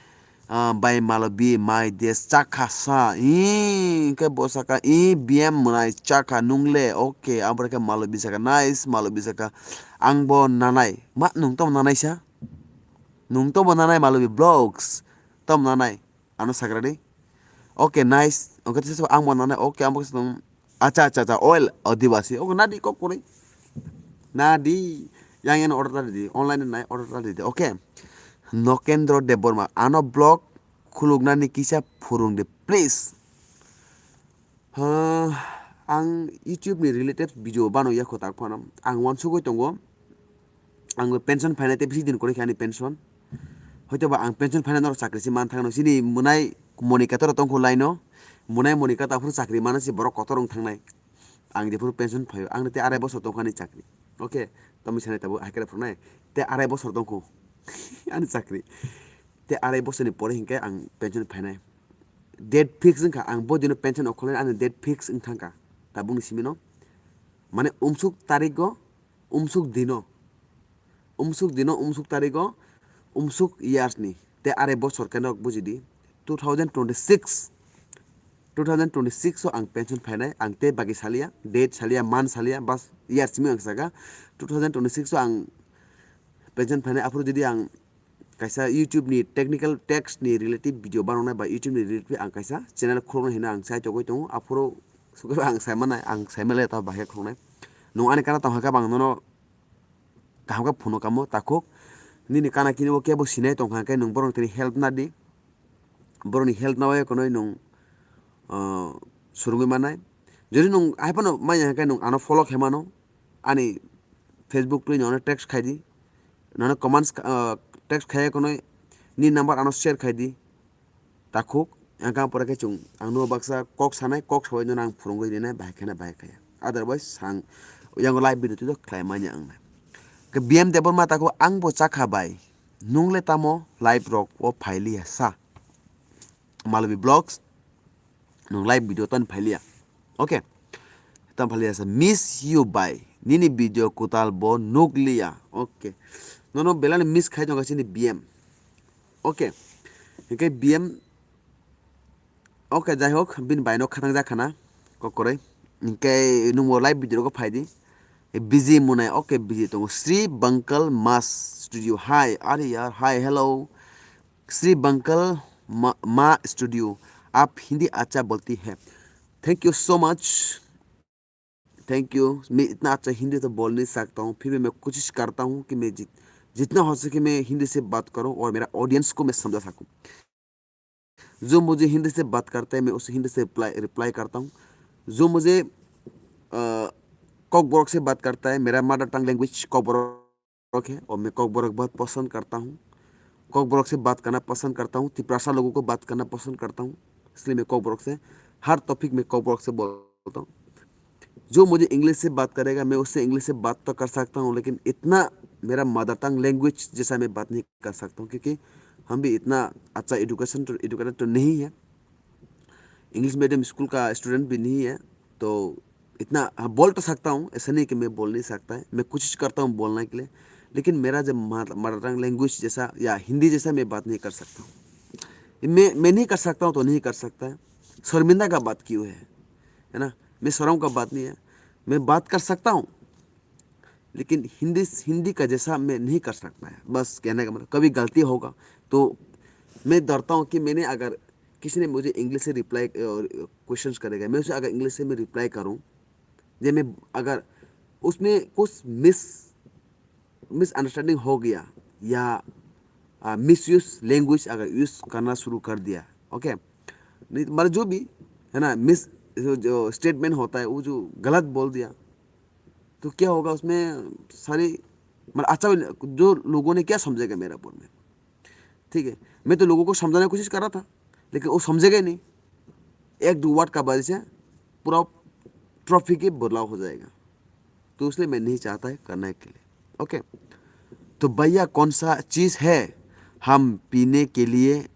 ah, bai Malobi, mai de chakha sa, ih, hingke bo saka, ih, B M mwnai chakha nungle, okay, abore khe Malobi saka, nice, Malobi saka, ang bo nanai, ma, nung tamo nanai sa? Nung tamo nanai Malobi vlogs, tamo nanai? Ano sakradi. Okay, nice. Okay, tisa ang mo nana. Okay, ang baksa tong. Acha, acha, acha. Oil, Adivasi. Okay, nadi kok kori. Nadi. Yang yang order tadi di. Online nai order tadi di. Okay. Nokendro Debbarma. Ano blog khuluknani kisa phurung de, please. Ha, ang YouTube ni related video bano ya khotak phano. Ang wansugwi tongo. Ang pension phainai tei bisi din kwrwi khe ani pension. Hoito ba ang pension phainai norok chakri se man thangno. Chini mwnai Monika toro tongkho line o. Mwnai Monika ta phuru chakri mana se borok kotor wng thangnai. Ang jephuru pension phaio, ang tei arai bosor tongkha ani chakri. Okay, tamni sanai tabuk hai khe phunuknai. Tei arai bosor tongkho ani chakri. Tei arai bosorni pore hinkhe ang pension phainai. Date fix wngkha, ang bo dino pension okholnai ani date fix wng thangkha. Tabukni simino. Mane umsuk tarigo, umsuk dino, umsuk dino, umsuk tarigo, umsuk years ni. Te are bosor keno bujidi, two thousand twenty-six, two thousand twenty-six o ang pension phainai, ang te bagi salia, date salia, month salia, bas year simi ang saka, two thousand twenty-six o ang pension phainai, aphuru jodi ang kaisa YouTube ni technical text ni relative video banangnai ba YouTube ni relative ang kaisa channel khuloknai hino ang sai togoi tongo, aphuru sugwi ang sai manai, ang sai manle ta bahai khuloknai. Nwng ani kana tong hakhe bang nono kaham khe phuno kamo takhuk, nini kana kini o kebo sinai tong kha khe nwng borok tini help na di. Borokni help nawi khwnwi nwng, ah, swrwngwi mannai. Jodi nwng hai phano manya hwnkhe nwng ano follow khe mano. Ani Facebook twi nono text khai di. Nono comments, ah, text khai khwnwi ni number ano share khai di. Takhuk, ang kha pore khe chwng ang no baksa kok sanai, kok sabai nono ang phwrwngwi rinai, bahai khena bahai khaya. Otherwise, sang, yang live video twi khlai manya ang nai. Ke B M Debbarma takhuk, ang bo chakha bai. Nung le tamo live rok o phailiya sa? Malvi Vlogs, nung live video tan phailiya. Okay. Tan phailiya sa, miss you bai. Nini video kutal bo nukliya. Okay. Nono belani miss khai tongkha chini B M. Okay. Hingke B M. Okay, jai hok, bini bai no khatang jak khana. Kokoroi. Hingke nung bo live video rok phaidi. Busy munai, okay, busy tongo. Sri Bankal Mas Studio. Hi, are yaar. Hi, hello. Sri Bankal Ma, Ma Studio. आप हिंदी अच्छा बोलती है। Thank you so much. Thank you. मैं इतना अच्छा हिंदी तो बोल नहीं सकता हूँ, फिर भी मैं कोशिश करता हूँ कि मैं जित, जितना हो सके मैं हिंदी से बात करूँ और मेरा ऑडियंस को मैं समझा सकूँ। जो मुझे हिंदी से बात करता है, मैं उसे हिंदी से रिप्लाई, रिप्लाई करता हूँ। जो मुझे, अ, कॉकबोरक से बात करता है, मेरा मदर टंग लैंग्वेज कॉकबोरक है और मैं कॉकबोरक बहुत पसंद करता हूँ। कॉकबोरक से बात करना पसंद करता हूँ, तिप्रासा लोगों को बात करना पसंद करता हूँ, इसलिए मैं कॉकबोरक से हर टॉपिक में कॉकबोरक से बोलता हूँ। जो मुझे इंग्लिश से बात करेगा, मैं उससे इंग्लिश से बात तो कर सकता हूँ, लेकिन इतना मेरा मदर टंग लैंग्वेज जैसा मैं बात नहीं कर सकता हूँ, क्योंकि हम भी इतना अच्छा एजुकेशन तो, एजुकेटेड तो नहीं है, इंग्लिश मीडियम स्कूल का स्टूडेंट भी नहीं है, तो इतना, हाँ, बोल तो सकता हूँ, ऐसा नहीं कि मैं बोल नहीं सकता है, मैं कोशिश करता हूँ बोलने के लिए, लेकिन मेरा जब मदर टंग लैंग्वेज जैसा या हिंदी जैसा मैं बात नहीं कर सकता हूँ। मैं, मैं नहीं कर सकता हूँ तो नहीं कर सकता है, शर्मिंदा का बात क्यों है, है ना? मैं शर्म का बात नहीं है, मैं बात कर सकता हूँ, लेकिन हिंदी, हिंदी का जैसा मैं नहीं कर सकता है, बस कहने का मतलब। कभी गलती होगा तो मैं डरता हूँ कि मैंने अगर किसी ने मुझे इंग्लिश से रिप्लाई, अ, क्वेश्चंस करेगा, मैं उसे अगर इंग्लिश से मैं रिप्लाई करूँ, जे मैं अगर उसमें कुछ मिस, मिसअंडरस्टैंडिंग हो गया या, आ, मिसयूज लैंग्वेज अगर यूज़ करना शुरू कर दिया, ओके? नहीं, मतलब जो भी, है ना, मिस, जो, जो स्टेटमेंट होता है, वो जो गलत बोल दिया, तो क्या होगा उसमें? सारी, मतलब, अच्छा, जो लोगों ने क्या समझेगा मेरे ऊपर में? ठीक है, मैं तो लोगों को समझाने की कोशिश कर रहा था, लेकिन वो समझेगा ही नहीं। एक दो वर्ड का वजह से पूरा टॉपिक ही बदलाव हो जाएगा, तो इसलिए मैं नहीं चाहता है करने के लिए। ओके, तो भैया, कौन सा चीज़ है हम पीने के लिए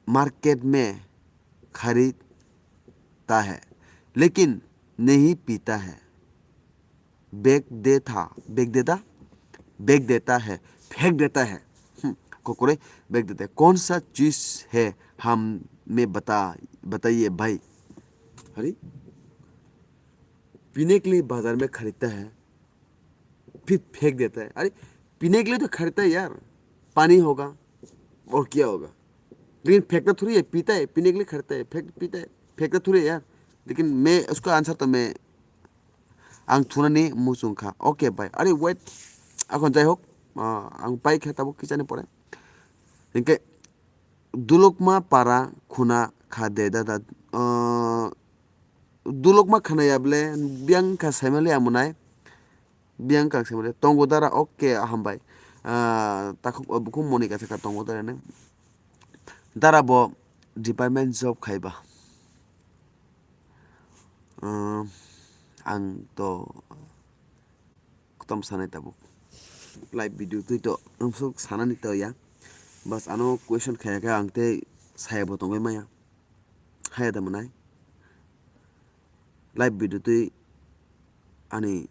मार्केट में खरीदता है, लेकिन नहीं पीता है, बेच देता, बेच देता, बेच देता है, फेंक देता है। हम्म, कोकोरे बेच देता है। कौन सा चीज़ है, हमें बता, बताइए भाई। अरे, पीने के लिए बाजार में खरीदता है, फिर फेंक देता है। अरे, पीने के लिए तो खरीदता है यार, पानी होगा और क्या होगा, लेकिन फेंकता थोड़ी है, पीता है, पीने के लिए खरीदता है, फेंक, पीता है, फेंकता थोड़ी है यार। लेकिन मैं उसका आंसर तो मैं, ang thunani muchung kha. Okay bhai, are wait, akhon jai hok, ah, ang pai khe tabuk kichani pore. Hingke dulokma para khuna kha de dada, ah, dulokma khana ya ble, biyang kha saimali amonai, biyang kha saimali tongo dara, okay, hambai. Ah, takhuk, ah, bukhuk moni kaisa kha tongo dara ne. Dara bo department job khaiba. Ah, ang to kotom sanai tabuk. Live video twi to amsuk sanani to ya. Bas ano question khaya khe ang tei saya bo tongwi maya. Haya da mwnai. Live video twi ani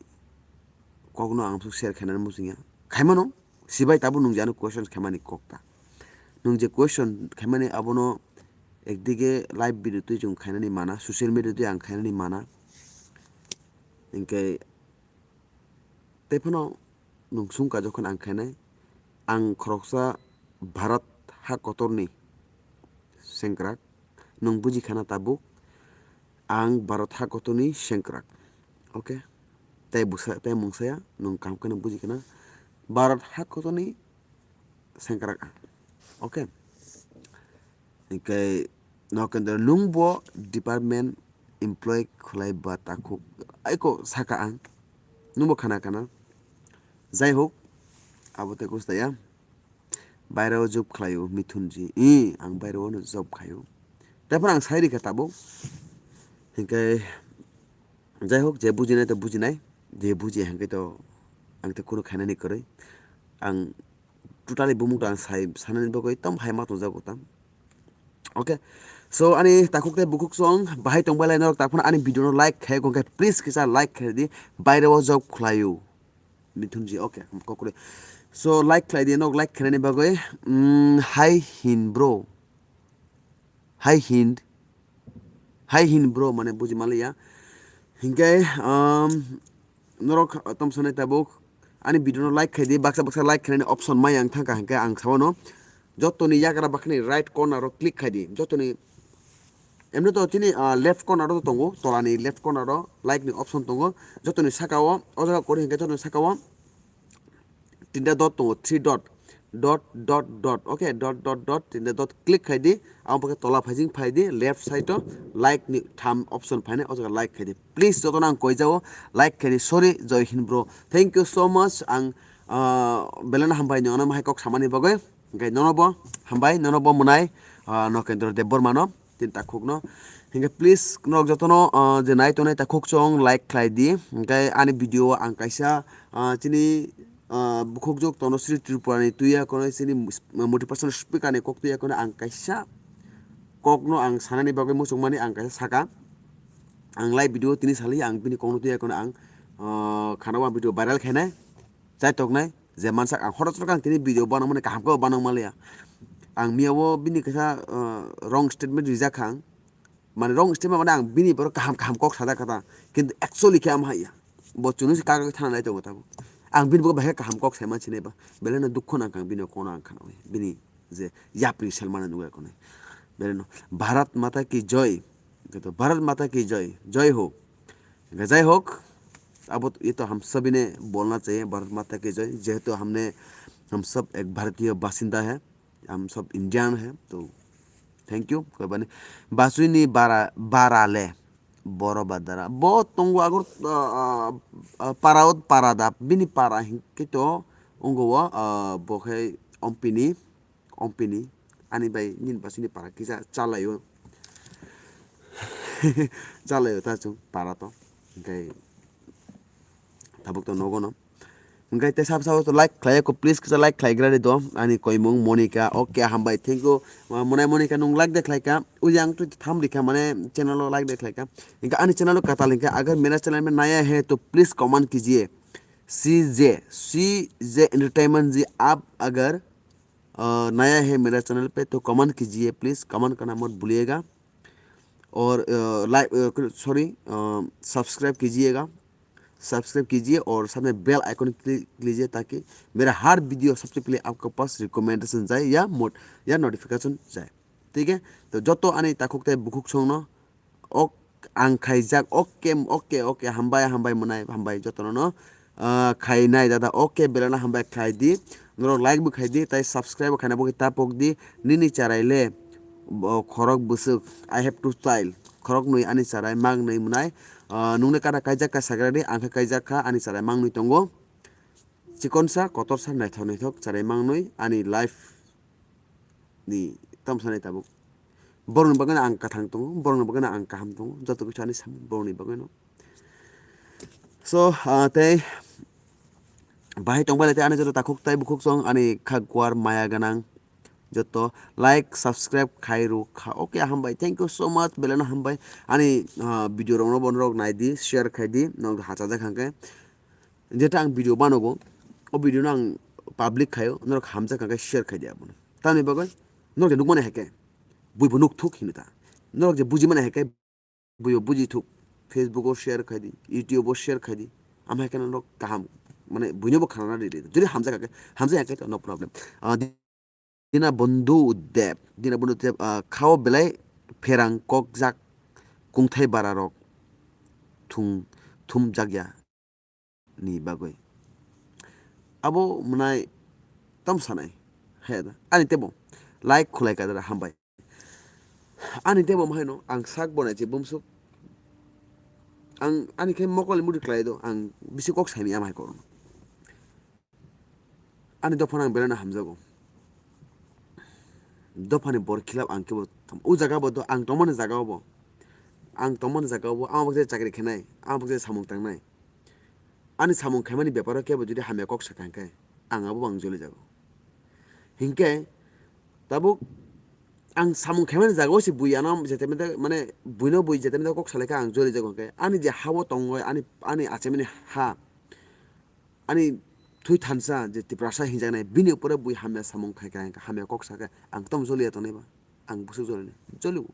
kokno ang share khainani muchungya. Khaimano, sibai tabuk nwng je ano question khaimani kok ta. Nwng je question khaimani abono ekdige live video twi chwng khainani mana, social media twi ang khainani mana. Hinkhe tei phano nwng sungkha jokhon ang khainai, ang khoroksa Bharat ha kotorni sengkrak, nwng buji khana tabuk, ang Bharat ha kotorni sengkrak. Okay? Tei busa, tei mungsaya, nwng kaham kheno buji khana, Bharat ha kotorni sengkrak ang. Okay? Hinkhe Nokendra, nwng bo department employee khwlai ba takhuk? Aiko saka ang, nwng bo khana khana. Jai hok, abo tei kusta ya. Bairao job khlaio Mithunji. I, ang bairao no job khaio. Tei phano ang sai rikha tabuk. Hinkhe jai hok, je bujinai to bujinai, je buji hinkhe to ang tei kunu khainani kwrwi. Ang totally bumung to ang sai sanani bagwi tam hai ma tongjago tam. Okay. So ani takhuk tei bukhuk song bahai tongbai lai norok tak phano ani video no like khai khe please kisa like khai di. Bairao job khlaio Mithunji. Okay, kokre. So like khlai di, nok like khainani bagwi. Mm, hai hin bro. Hai hin. Hai hin bro mane buji maliya. Hinkhe um, norok tom sanai tabuk ani video no like khai di, baksa baksa like khainani option mai ang thangka hinkhe ang sawano jotoni yagra bakhani right corner o click khai di, jotoni emni to chini ah, left corner o tongo, tolani left corner o like ni option tongo, jotoni saka o o jaga kori hinkhe jotoni saka o tinta dot tongo, three dot, dot dot dot, okay, dot dot dot, tinta dot click khai di. Ang pake tola phaijing phai di, left side o like ni tham option phainai, o jaga like khai di. Please jotono ang koi jao, like khai di. Sorry, Joy Hind bro, thank you so much. Ang ah, belai no hambai nw ano hai kok samani bagwi. Hinkhe nono bo hambai, nono bo mwnai ah, Nokendra Debbarma no tin takhuk no. Hinkhe please norok jotono ah, je nai tongnai takhuk chong like khlai di. Hinkhe ani video o ang kaisa ah, chini ah, bukhukjwk Tanushree Tripura ni twiya kono chini motivational speaker ni kok twiya kono ang kaisa kok no ang sanani bagwi muchungmani ang kaisa saka. Ang live video tini sali ang bini kok no twiya kono ang ah, khana o ang video viral khainai. Chai toknai je mansak ang hotok hotok ang tini video banang mani kaham khe banang maliya. Ang miya o bini kaisa ah, wrong statement rijak kha ang. Mane wrong statement mane ang bini borok kaham kaham kok sajak kha ta. Kintu actually khe ama haiya. Bo chunu se kaga thana nai tongo tabuk. Ang bini borok bahai kaham kok sai mansinai ba. Belai no dukho nang kha ang bini kok no ang khana bini je yapri sel mane nugui kone. Belai no Bharat Mata Ki Joy. Khe to Bharat Mata Ki Joy. Joy ho. Jai hok, अब ये तो हम सभी ने बोलना चाहिए, भारत माता की जय। जेहेतु हमने, हम सब एक भारतीय बासिंदा है, हम सब इंडियन है, तो thank you। कोई बात नहीं। Basui ni bara, bara le, boro badara. Bo tongo agor, ah, ah, ah, para o para da, bini para hinkhe to ongo o, ah, bo khe ompini, ompini, ani bai nini basui ni para kisa chalaio. Chalaio ta chwng para to. Hinkhe tabuk to nogo no. Hinkhe te sab sabo to like khlai ko, please kisa like khlai gra di do. Ani koimung Monica, okay, hambai, thank you. Mwnai Monica, nwng like de khlai ka. Uli ang to tham rikha mane channel o like de khlai ka. Hinkhe ani channel o katal hinkhe agar mera channel mein naya hai to please comment kijiye. C J, C J Entertainment ji aap agar अ, नया है मेरा चैनल पे तो कमेंट कीजिए please, comment करना मत भूलिएगा। और अ, लाइक अ, सॉरी, अ, सब्सक्राइब कीजिएगा। सब्सक्राइब कीजिए और साथ में बेल आइकन क्लिक कीजिए ताकि मेरा हर वीडियो सबसे पहले आपके पास रिकमेंडेशन जाए या मोट या नोटिफिकेशन जाए। ठीक है, तो joto ani takhuk tei bukhuk songno ok ang khaijak, okay, okay, okay, hambai, hambai mwnai, hambai jotono no, ah, khainai dada, okay, belai no hambai khlai di, norok like bo khai di, tai subscribe bo khaina bo khe ta pok di, nini charai le, bo khorok bwswk, I have two child, khorok nwi ani charai, mang nwi mwnai, ah, nungni kana kaijak ka sagra di, ang khe kaijak kha, ani charai mang nwi tongo, chikonsa, kotorsa, naithok naithok charai mang nwi ani life ni tam sanai tabuk. Borokni bagwi no ang kwthang tongo, borokni bagwi no ang kaham tongo, joto kisa ani samung borokni bagwi no. So, ah, tei bahai tongbai lai tei ani joto takhuk tai bukhuk song ani kha guar maya gwnang Joto like, subscribe khai rw kha. Okay, hambai. Thank you so much. Belai no hambai. Ani, ah, video rok no bo norok nai di, share khai di. Norok hachajak hwnkhe. Jeta ang video banogo, o video no ang public khaio, norok hamjak hwnkhe share khai di abono. Tamni bagwi norok je nukmani hai khe, buibo nukthuk hino ta. Norok je bujimani hai khe, buibo bujithuk. Facebook o share khai di, YouTube o share khai di. Ama hai khe norok kaham, mane buino bo khanana rw di. Jodi hamjak hwnkhe, hamjak hwnkhe to no problem. Ah, Dinabandhu Deb, Dinabandhu Deb, ah, khao belai pherang kokjak kungthai bara rok thung, thumjakya ni bagwi. Abo mwnai tam sanai, he da. Ani tebo like khulai ka dara, hambai. Ani tebo mahaino ang sak bonai je bumsuk. Ang ani khe mokol ni muti klai do, ang bisi kok saimaya amai korono. Ani dophano ang belai no hamjago. Dophani bor khilap ang kebo tam-, o jaga bo do, ang tongmani jaga o bo. Ang tongmani jaga o bo, ang bo je chakri khenai, ang bo je samung tangnai. Ani samung khaimani beparo kebo jodi hamya kok sakha hwnkhe, ang abo bo ang joli jago. Hinkhe, tabuk ang samung khaimani jaga o se bui ano jetemete, mane, buino bui jetemete kok salaikha ang joli jago hwnkhe, ani je ha o tongoi, ani, ani achemani ha, ani thwi thansa je Tiprasa hinjaknai, bini upore bui hamya samung khai kha, hamya kok sakha, ang tom joliya tongnai ba? Ang bwswk jolini? Joliu.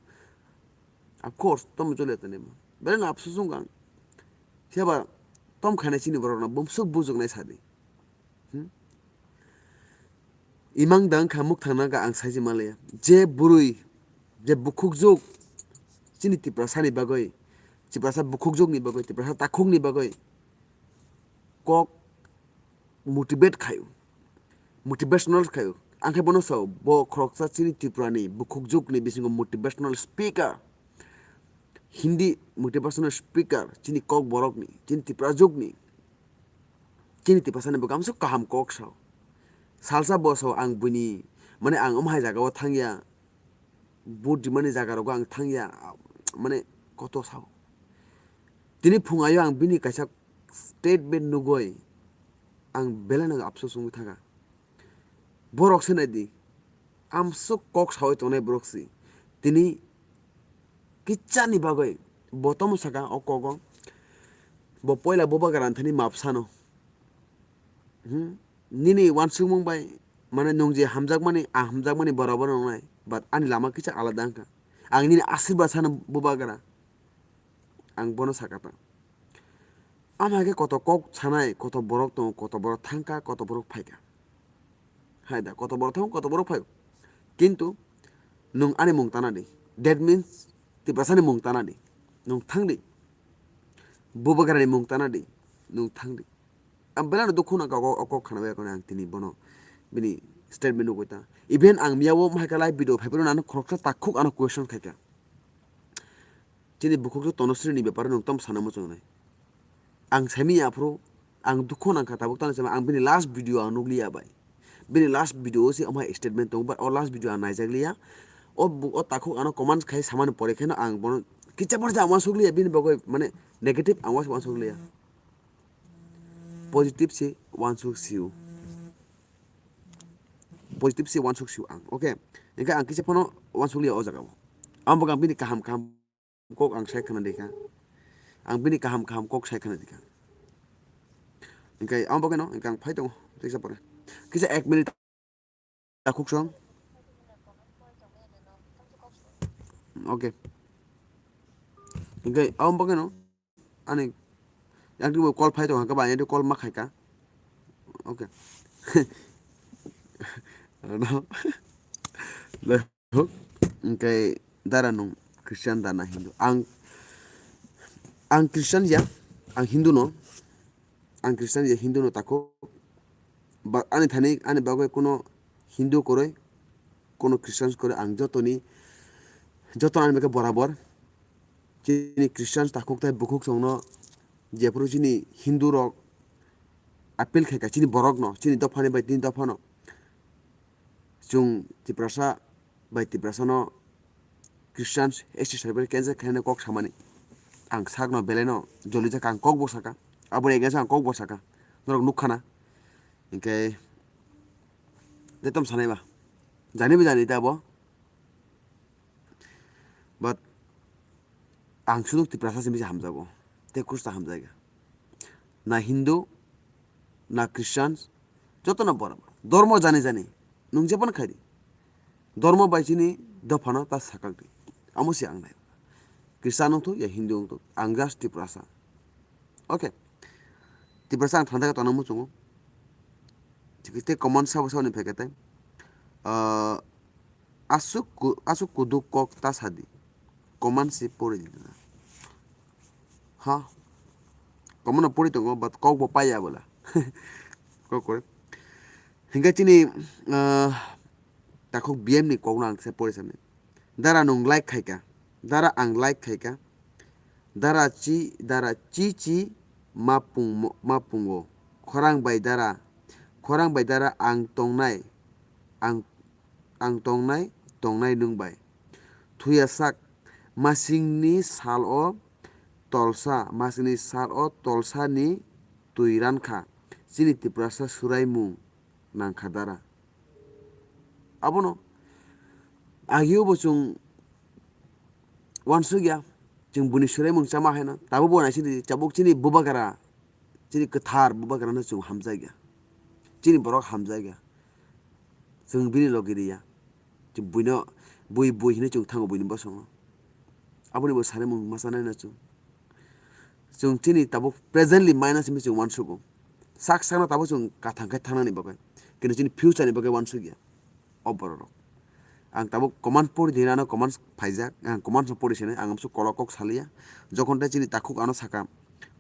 Of course, tom joliya tongnai ba? Belai no apsus wngkha ang. Phiya ba tom khainai chini borok no bumswk bujuknai sadi. Hmm? Imang dang kha mukthang nang kha ang saiji manliya. Je bwrwi, je bukhukjuk chini Tiprasani bagwi, Tiprasa bukhukjukni bagwi, Tiprasa takhukni bagwi kok motivate khaio, motivational khaio. Ang khe bono sao, bo khoroksa chini Tripurani bukhukjukni bisingo motivational speaker, Hindi motivational speaker, chini Kokborokni, chini Tiprajukni, chini Tiprasani bo kamsa kaham kok sao. Salsa bo sao ang buini, mane ang omo hai jagao thangya, vote rimani jaga rogo ang thangya, mane koto sao. Tini phungayo ang bini kaisa statement nugoi ang belai no apsus wngwi thangkha. Borok se nai di, amswk kok sawi tongnai borok si. Tini kichani bagwi bo tomo saka o kogo. Bo poila bubagra thani map sano. Hmm? Nini wansukmung bai, mane, nwng je hamjakmani, ang hamjakmani borok bo nongnai, but ani lama kisa alada wngkha. Ang nini asirbad sano bubagra, ang bono saka ta. Ama khe koto kok sanai, koto borok tongo, koto borok thangkha, koto borok phaikha. Hai da, koto borok thango, koto borok phaio. Kintu nwng ani mung tana di. That means Tiprasani mung tana di. Nwng thang di. Bubagrani mung tana di. Nwng thang di. Ang belai no dukhu nangkha o, o kok khana bai ang tini bono bini statement nugwi ta. Even ang miyao mahaika live video phaiphuru nang khoroksa takhuk ano question khaikha. Chini bukhuk Tanusri ni bepar nwng tamo sana muchungnai. Ang saimanya aphuru ang dukhu nangkha tabuk tamo sama ang bini last video ang nukliya bai. Bini last video o se omo hai statement tongo, but o last video ang naijakliya. O bu-, o takhuk ano comment khai samani pore kheno ang bono kicha barja ang uansukliya, bini bagwi mane negative ang uansukliya. Positive se uansuk sio. Positive se uansuk sio ang. Okay. Hingkhe ang kisa phano uansukliya o jaga o. Ang bo ang bini kaham kaham kok ang sai khna dikha. Ang bini kaham kaham kok sai khna dikha. Hingkhe ang bo keno, hingkhe ang phai tongo. Teisa pore. Kisa ek minute. Takhuk song. Okay. Hingkhe ang bo keno. Ani, yang twi bo call phai tongo, hwnkhe ba, yang twi call ma khai ka. Okay. Ano. Le, huk. Hwnkhe dara nwng Christian da na Hindu? Ang, ang Christian ya, ang Hindu no. Ang Christian ya, Hindu no tako. Ba, ani thani, ani bagwi kuno Hindu kwrwi, kuno Christian kwrwi, ang jotoni, joto ani bagwi borabor. Chini Christian takhuk tai bukhuk songno jephuru chini Hindu rok appeal khaikha chini borokno, chini dophani bai tini dophano. Chwng Tiprasa bai Tiprasano Christian S T certificate cancel khaina kok samani. Ang sakno belaino jolijak ang kok bo saka. Aboni against ang kok bo saka. Norok nukkhana. Hinkhe, de tom sanai ba. Jani bo jani ta bo. But ang suduk Tiprasa simi hamjago. Te kusta hamjaiga. Na Hindu, na Christians, joto no borok. Dormo jani jani. Nung jepon khaidi. Dormo bai chini dophano ta sakakdi. Amo si ang nai. Christian wngthok ya Hindu wngthok. Ang just Tiprasa. Okay. Tiprasa ang thanda tongna muchungo. Te common sabo sabo ni phekete. Ah, asuk ku-, asuk kuduk kok ta sadi. Common si pori di. Ha. Common no pori tongo, but kok bo paiya bola. Kok kore. Hingke chini, ah, takhuk B M ni kok no ang se pori sani. Dara nung like khaika. Dara ang like khaika. Dara chi, dara chi chi ma pung mo-, ma pungo. Khorang bai dara, khorang bai dara ang tongnai, ang, ang tongnai, tongnai nung bai. Thuya sak, masingni sal o tolsa, masingni sal o tolsa ni twi rankha. Chini Tiprasa suraimung nangkha dara. Abono agio bo chwng wansukya, chwng buni suraimung chama haino. Tabuk bo naisidi, tabuk chini bubagra, chini kwthar bubagrano chwng hamjakya. Chini borok hamjakya. Chwng bini logi riya. Chwng buino, bui, bui hinwi chwng thango buini bosongo. Aboni bo saraimung ma chanai na chwng. Chwng chini tabuk presently minus hinwi chwng uansugo. Sak sakno tabuk chwng kathang khe thangnani bagwi. Kintu chini future ni bagwi uansukya. O borok rok. Ang tabuk command pori di hinwi ano command phaijak. Ang command no pori sini, ang amsuk kolok kok saliya. Jokhon tei chini takhuk ano saka,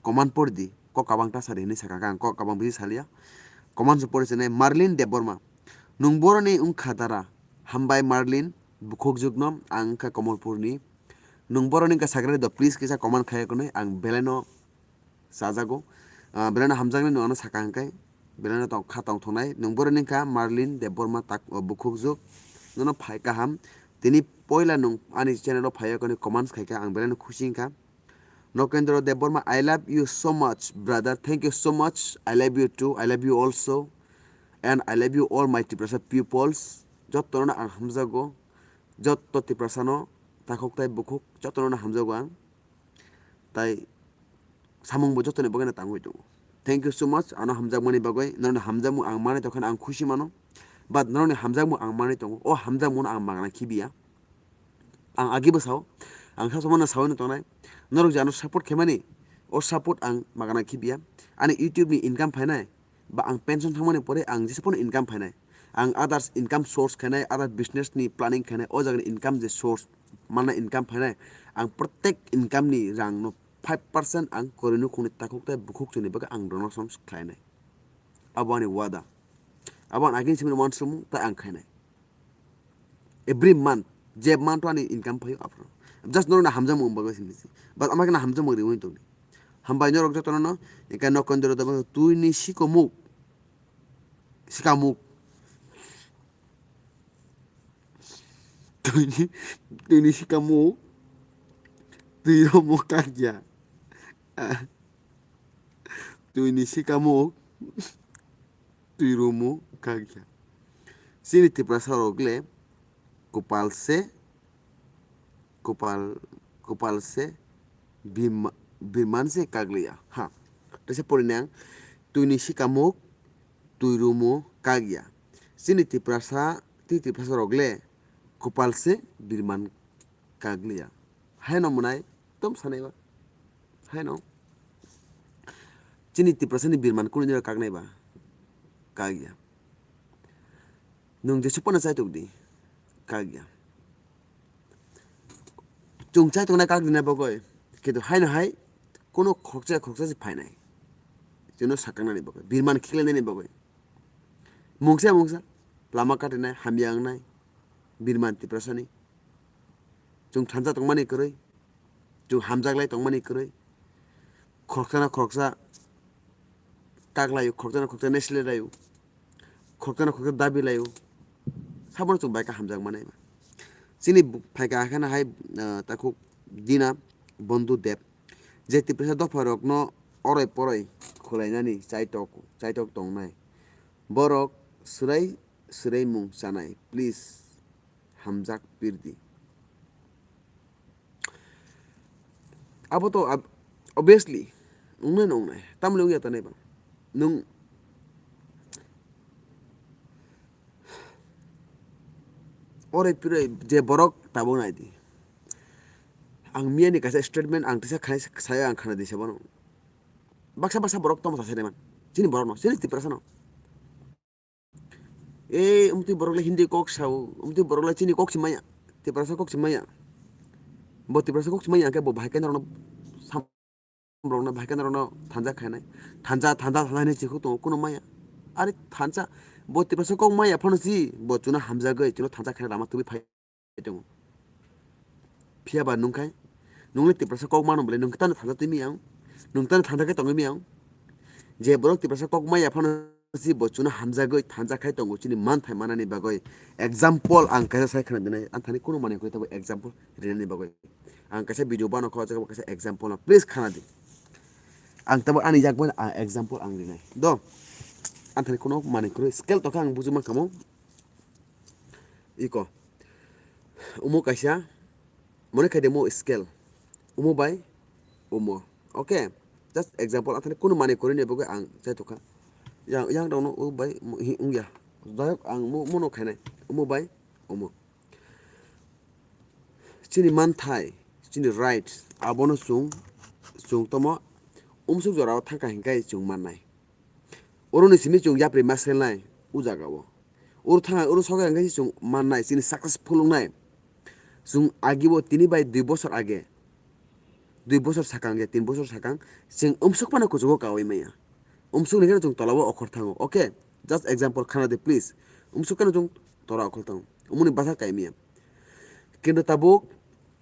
command pori di, kok kabang ta sari hinwi saka, ang kok kabang bisi saliya. Command no pori sini, Marlin Debbarma. Nung boroni wngkha dara. Hambai Marlin, bukhukjwkno, ang wngkha Komolpurni. Nung boroni wngkha sakre do, please kisa comment khai konwi, ang belaino sajago. Ah, belaino hamjaknai nung ano saka hwnkhe, belaino tong-, kha tongthoknai. Nung boroni wngkha Marlin Debbarma tak-, o bukhukjwk. Nono phai kaham. Tini poila nung ani channel o phaiya konwi comments khaikha, ang belaino khusi wngkha. Nokendra Debbarma, I love you so much, brother. Thank you so much. I love you too. I love you also. And I love you all my Tiprasa peoples. Jotto no ang hamjago. Jotto Tiprasa no takhuk tai bukhuk jotto no hamjago ang. Tai samung bo jotto ni bagwi no tangwi tongo. Thank you so much. Ano hamjakmani bagwi, norokni hamjakmung ang manwi tongkha ang khusi mano. But norokni hamjakmung ang manwi tongo. O hamjakmung no ang magna khibiya. Ang agi bo sao, ang sa somano sawi no tongnai. Norok je ano support khaimani, o support ang magana khibiya. Ani YouTube ni income phainai, ba ang pension thangmani pore ang jesa phano income phainai. Ang others income source khainai, other business ni planning khainai, o jaga ni income je source, mana income phainai. Ang protek income ni rang no five percent ang koroi nukhung ni takhuk tai bukhuk chini bagwi ang donation khlainai. Abo ani wada. Abo ang agin simi uansukmung tai ang khainai. Every month, je month ani income phaio aphuru. Just norokni hamjakmung bagwi simi se. But ama khe hamjakmung riwi tongdi. Hambai norok jotono no, eka no kondoro tabo twi ni sikomuk. Sikamuk. Twi ni, twi ni sikamuk. Twi romuk kakya. Twi ni sikamuk. Twi romuk kakya. Chini Tiprasa rok le kopal se, kopal, kopal se bima-, birman se kakliya. Ha. Tesa pori nang, twi ni sikamuk, twi romuk kakya. Chini Tiprasa, twi Tiprasa rok le kopal se birman kakliya. Haino mwnai, tom sanai ba. Haino. Chini Tiprasa ni birman kunu ni kaknai ba. Kakya. Nung jesu phano chaitok di. Kakya. Chwng chaitok na kak di na bagwi. Kintu haino hai, kunu khokcha khokcha se phainai. Chwngno sakang nani bagwi. Birman khiklai nani bagwi. Mungsa mungsa. Lama katinai, hamya wngnai. Birman Tiprasa ni. Chwng thansa tongmani kwrwi, chwng hamjaklai tongmani kwrwi, khoroksano khoroksa kaklaio, khoroksano khoroksa nesle laio, khoroksano khoroksa dabi laio, sabono chwng bai khe hamjak manai. Chini bu-, phaikha hakheno hai, ah, takhuk Dina Bondhu Deb, je Tiprasa dopharokno oroi poroi khwlainani chaitok, chaitok tongnai. Borok swrai swraimung chanai, please. hamjak pirdi. Abo to ob-, obviously wngnai no wngnai, tamni wngya tanai ba. Nwng ore pire je borok tabuk nai di. Ang miyani kaisa statement ang tisa khai sayo ang khana di sabo no. Baksa baksa borok tamo sa sene man. Chini borok no, chini Tiprasa no. E, umtwi borok le Hindi kok sao, umtwi borok le chini kok si maya. Tiprasa kok si maya. Bo Tiprasa kok si maya, hwnkhe bo bahai khe norokno sam-, borokno bahai khe norokno thanja khainai. Thanja, thanja, thanja hinwi chikhuk tongo, kuno maya. Are thanja, bo Tiprasa kok maya phano si, bo chwngno hamjagwi, chwngno thanja khainai lama tubui phai tongo. Phiya ba nwng khai, nwng le Tiprasa kok mano bole, nwng tano thanja twi miyang, nwng tano thanja khe tongwi miyang. Je borok Tiprasa kok maya phano si bo chwngno hamjagwi thanja khai tongo chini manthai manani bagwi. Example ang kaisa sai khna dinai, ang thani kuno manwi koi tabo example rinani bagwi. Ang kaisa video bano kho, kaisa example no please khna di. Ang tabo ani yak bai ang example ang rinai. Do, ang thani kuno manwi koi scale to kha ang buju man kamo. Iko. Omo kaisa, mone khai de mo scale. Omo bai omo. Okay? Just example, ang thani kunu manwi kwrwini bagwi ang chai tongkha. Yang, yang rokno o bai mo-, hi-, wngya. Jai hok ang mo-, mono khainai. Omo bai omo. Chini manthai, chini right, abono chwng, chwng tamo umsuk jorao thangkha hinkhai chwng mannai. Oroni simi chwng yapri ma selnai o jagao. Oro thang, oro sogai hwnkhe chwng mannai, chini successful wngnai. Chwng agi bo tini bai dui bosor age, dui bosor sakang ya tin bosor sakang chwng umsuk phano kuchugo kaui maya. Umsuk ni kheno chwng tola o okhor thango. Okay, just example khana di please. Umsuk kheno chwng tola okhor thango. Umuni bwsa kai maya. Kintu tabuk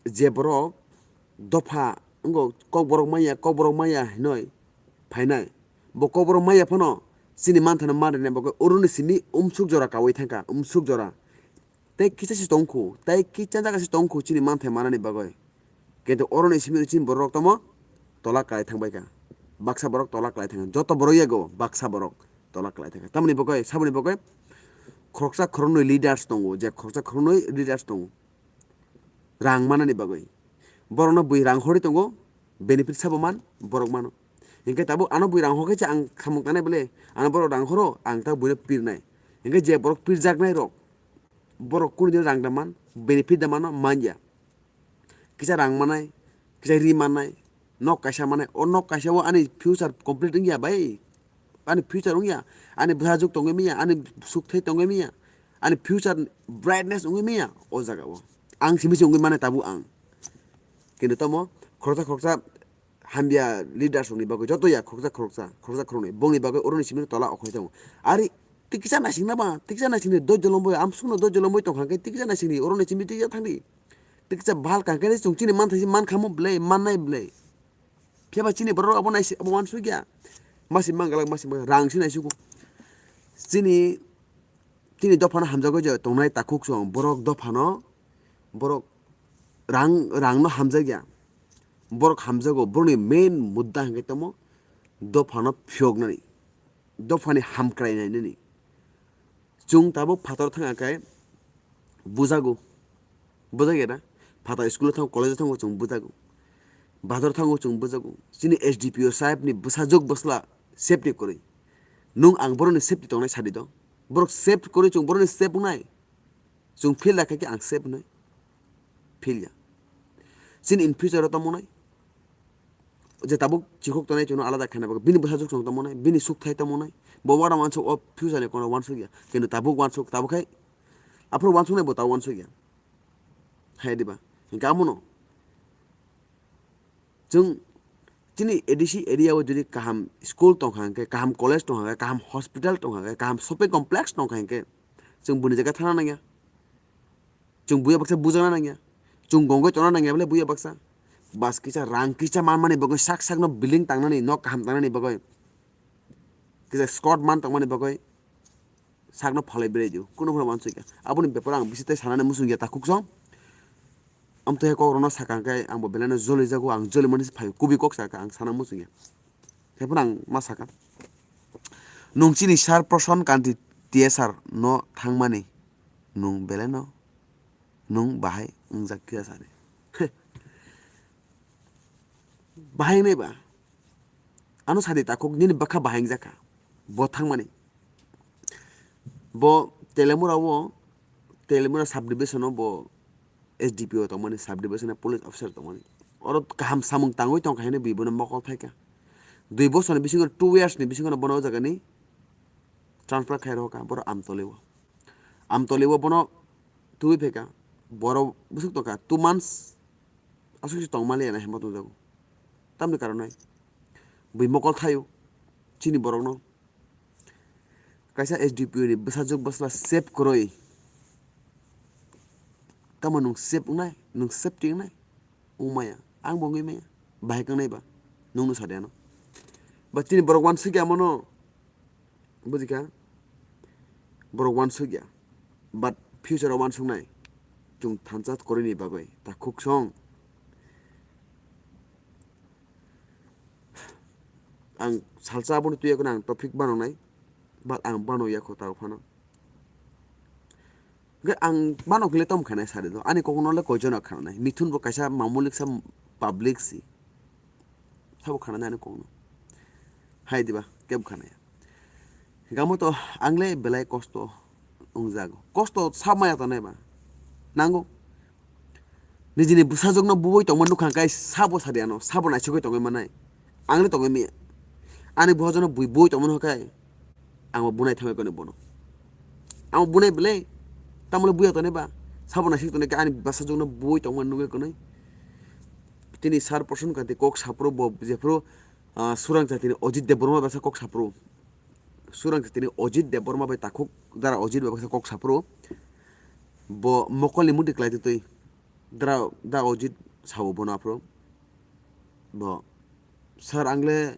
je borok dopha wngo, kokborok maya, kokborok maya hinoi phainai. Bo kokborok maya phano chini manthano manrwina bagwi oroni simi umsuk jora kaui thangkha, umsuk jora. Tei kisa se tongkhu, tei kisa jaga se tongkhu chini manthai manani bagwi. Kintu oroni simi chini borok tamo tola kwlai thangbaikha. Baksa borok tola kwlai thangkha. Joto borok yago baksa borok tola kwlai thangkha. Tamoni bagwi, saboni bagwi khoroksa khoroknwi leaders tongo, je khoroksa khoroknwi leaders tongo. Rang manani bagwi. Borokno bui rang horwi tongo, benefit sabo man, borok mano. Hinkhe tabuk ano bui rang hokhe se ang samung tangnai bole, ano borok rang horo, ang ta buino pirnai. Hinkhe je borok pirjaknai rok, borok kunu din rang da man, benefit da mano, manya. Kisa rang manai, kisa ri manai, nok kaisa manai, o nok kaisa o ani future complete wngya bai. Ani future wngya, ani bwsajwk tongwi manya, ani sukthai tongwi manya, ani future brightness wngwi manya o jaga o. Ang simi se wngwi mane tabuk ang. Kintu tamo khoroksa khoroksa hamya leaders rokni bagwi joto ya khoroksa khoroksa, khoroksa khoroknwi bongni bagwi oroni simi tola okhorwi tongo. Ari tikisa naisingna ba, tikisa naisingni dojjo lomwi, amsukno dojjo lomwi tongkha khe tikisa naisingni oroni simi tikisa thangdi. Tikisa bhal kangkhe chwng chini manthai se mankha mo belai, mannai belai. Phiya ba chini borok abo naisi-, abo uansukya. Masi mangalak, masi mangalak, rang se naisugo. Chini, chini dophano hamjagwi je tongnai takhuk chwng, borok dophano, borok rang, rangno hamjakya. Borok hamjago, borokni main mudda hwnkhe tamo dophano phiyoknani, dophani hamkrai nainani. Chwng tabuk phatar thang khe bujago. Bujak ya na? Phatar school o thango, college o thango, chwng bujago. Bazar thango, chwng bujago. Chini S D P O saheb ni bwsajwk bwsla safety kwrwi. Nwng ang borokni safety tongnai sadi do. Borok safe kwrwi chwng borokni safe wngnai. Chwng fail da khe khe ang safe wngnai. Fail ya. Chini in future o tamo wngnai. Je tabuk chikhok tongnai chwngno alada khaina bagwi bini bwsajwk chwng tamo wngnai, bini sukthai tamo wngnai. Bo uanamasuk o future ni kono uansuk ya. Kintu tabuk uansuk, tabuk khai aphuru uansuknai bo tabuk uansuk ya. Hai diba? Hinkhe amono chwng chini A D C area o jodi kaham school tongkha hinkhe, kaham college tongkha hinkhe, kaham hospital tongkha hinkhe, kaham shopping complex tongkha hinkhe, chwng buni jaga thana nangya. Chwng buya baksa bujakna nangya. Chwng gongoi tongna nangya bole buya baksa. Bas kisa rang kisa manmani bagwi sak sakno building tangnani, nok kaham tangnani bagwi. Kisa squat man tongmani bagwi sakno phalai belai dio. Kuno phano uansukya. Aboni beparo ang bisi tei sanani muchungya takhuk song. Amtwi hai kokrokno sakha khe ang bo belai no jolijago, ang joli mani se phaio, kubui kok sakha ang sana muchungya. Haiphano ang ma sakha. Nwng chini sir Prasan Kanti T S R no thangmani nwng belai no nwng bahai wngjak kisa sadi. Bahai wngnai ba? Ano sadi takhuk nini bwkha bahai wngjak kha. Bo thangmani. Bo Telemura o, Telemura sub division o bo S D P O tongmani, sub division o police officer tongmani. Oro kaham samung tangwi tongkha hwnwi bui bono mokol phaikha. Dui bosorni bisingo, two years ni bisingo bono o jagani transfer khai rwkha, boro Amtoli o. Amtoli o bono twiwi phaikha, boro bwswk tongkha, two months aswk se tongmaliya na hemba tongjago. Tamni karonwi bui mokol thaio chini borokno. Kaisa S D P O ni bwsajwk bwsla save kwrwi. Tamo nwng save wngnai, nwng safety wngnai? Wngmaya, ang bo wngwi maya. Bahai kangnai ba? Nwng no sadi ano. Ba chini borok uansukya mano. Bujikha? Borok uansukya. But future o uansuknai. Chwng thansa kwrwini bagwi. Takhuk song. Ang salsa abono twiya kheno ang topic banangnai, but ang banoya kho tao phano. Hwnkhe ang bano kile tom khainai sari do, ani kokno le koijono khananai, Mithun bo kaisa mamuli kisa public si, sabo khananai ani kokno, hai diba kebo khanaya. Hingkhe amo to ang le belai kosto wngjago. Kosto sa maya tongnai ba? Nango. Nijini bwsajwkno buwi tongma nukha hwnkhe sabo sadi ano, sabo naisugwi tongwi manai. Ang le tongwi manya. Ani bwsajwkno bui buwi tongmani hwnkhe ang bo bunai thangwi kwnwi bono. Ang bo bunai belai. Tamole buya tongnai ba? Sabo naisugwi tongnai khe ani bwsajwkno buwi tongmani nugwi kwnwi. Tini sir Prasan Kanti kok saphuru bo jephuru, ah, Surang Jatini Ajit Debbarma basa kok saphuru. Surang Jatini Ajit Debbarma bai takhuk dara Ajit bai baksa kok saphuru. Bo mokolni muti kwlai twi dara da Ajit sao bono aphuru. Bo sir ang le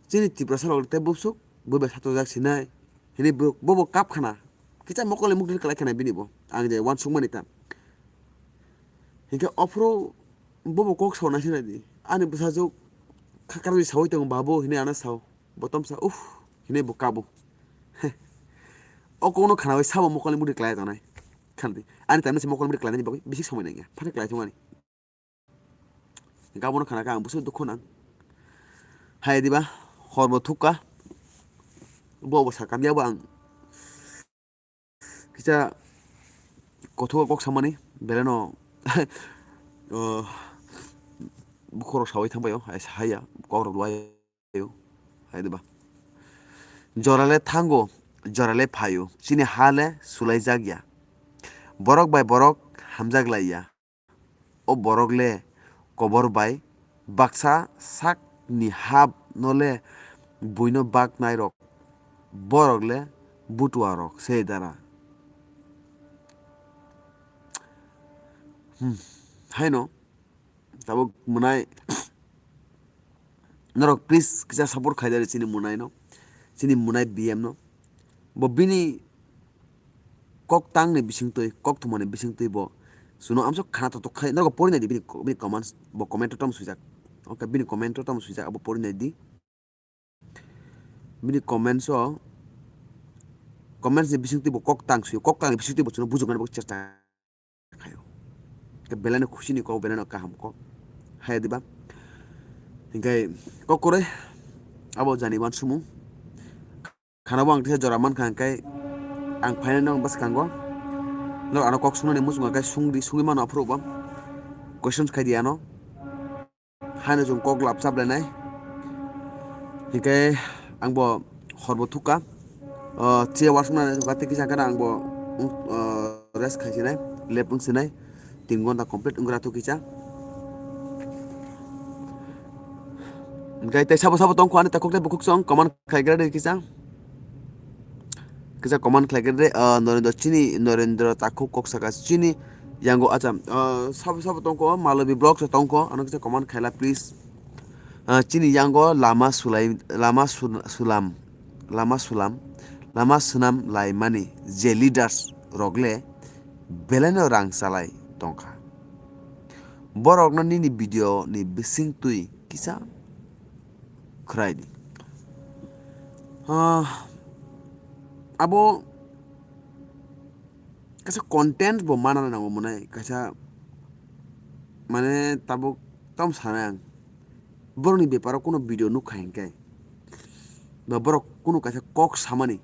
chini Tiprasa rok tei bubsuk bo bai sato jak sinai. Hini bo bo kap khana. Kisa mokolni muti kwlai khana bini bo. Ang je uansukmani ta. Hinkhe aphuru bo bo kok sao naisina di. Ani bwsajwk kha karwi sawi tongo babu hini ano sao. Bo tomsa, uff, hinui bo kabo. O kokno khnaui sabo mokolni muti klai tongnai. Khanadi. Ani tamni se mokolni muti klainani bagwi bisi somoi nangya. Phano klai thung ani. Gabono khna kha ang busu dukhu nang. Hai diba, hor bo thukka. Bo bo sakam yabo ang. Kisa kothogo kok samani, beleno, o, bukhorok saui thangbaio, hai haya, kokrok luaio, hai diba. Jorale thango, jorale phaio, chini ha le sulaijak ya. Borok bai borok hamjak lai ya. O borok le kobor bai baksa sak ni hap no le buino bak nai rok, borok le butua rok se dara. Hmm, haino tabuk mwnai norok please kisa support khaidari chini mwnai no, chini mwnai B M no. Bo bini kok tangni bisingtwi, kok thumani bisingtwi bo chwngno amsok khana totok khai, nogo porinai di bini, bini comments, bo comment o tamo swijak. Okay, bini comment o tamo swijak, abo porinai di. Bini comments o, comments ni bisingtwi bo kok tang swi, kok tangni bisingtwi bo chwngno bujuknani bo chesta khaio. Ke belai no khusi ni kok, belai no kaham kok. Haya diba? Hinkhe kok kore abo jani uansukmung. Khana bo ang teisa jora mankha, hwnkhe ang phainai nong bwskango. Norok ano kok sungnani muchungo khe sungdi, sungwi mano aphuru bo. Questions khai di ano. Haino chwng kok lap chap lainai. Hinkhe ang bo hor bo thukka. O, chiya wasuknani thukka tei kisa hwnkhe ang bo, o, rest khai sinai, lep wng sinai. Tin gonta complete wngwi rathok kisa. Hwnkhe tei sabo sabo tongkho ani takhuk tei bukhuk song comment khlaigra de kisa. Kisa comment khlaigra de, ah, Norendra chini, Norendra takhuk kok saka chini yango acha, ah, sabo sabo tongkho Malobi Vlogs tongkho ano kisa comment khaila please. Ah, chini yango lama sulai, lama sul-, sulam, lama sulam, lama sunam laimani je leaders rok le belaino rang chalai tongkha. Borokno nini video ni bising twi kisa khwrai di. Ah, abo kaisa content bo mana nango mwnai, kaisa mane tabuk tam sanai ang. Borokni beparo kuno video nukha hinkhe, ba borok kuno kaisa kok samani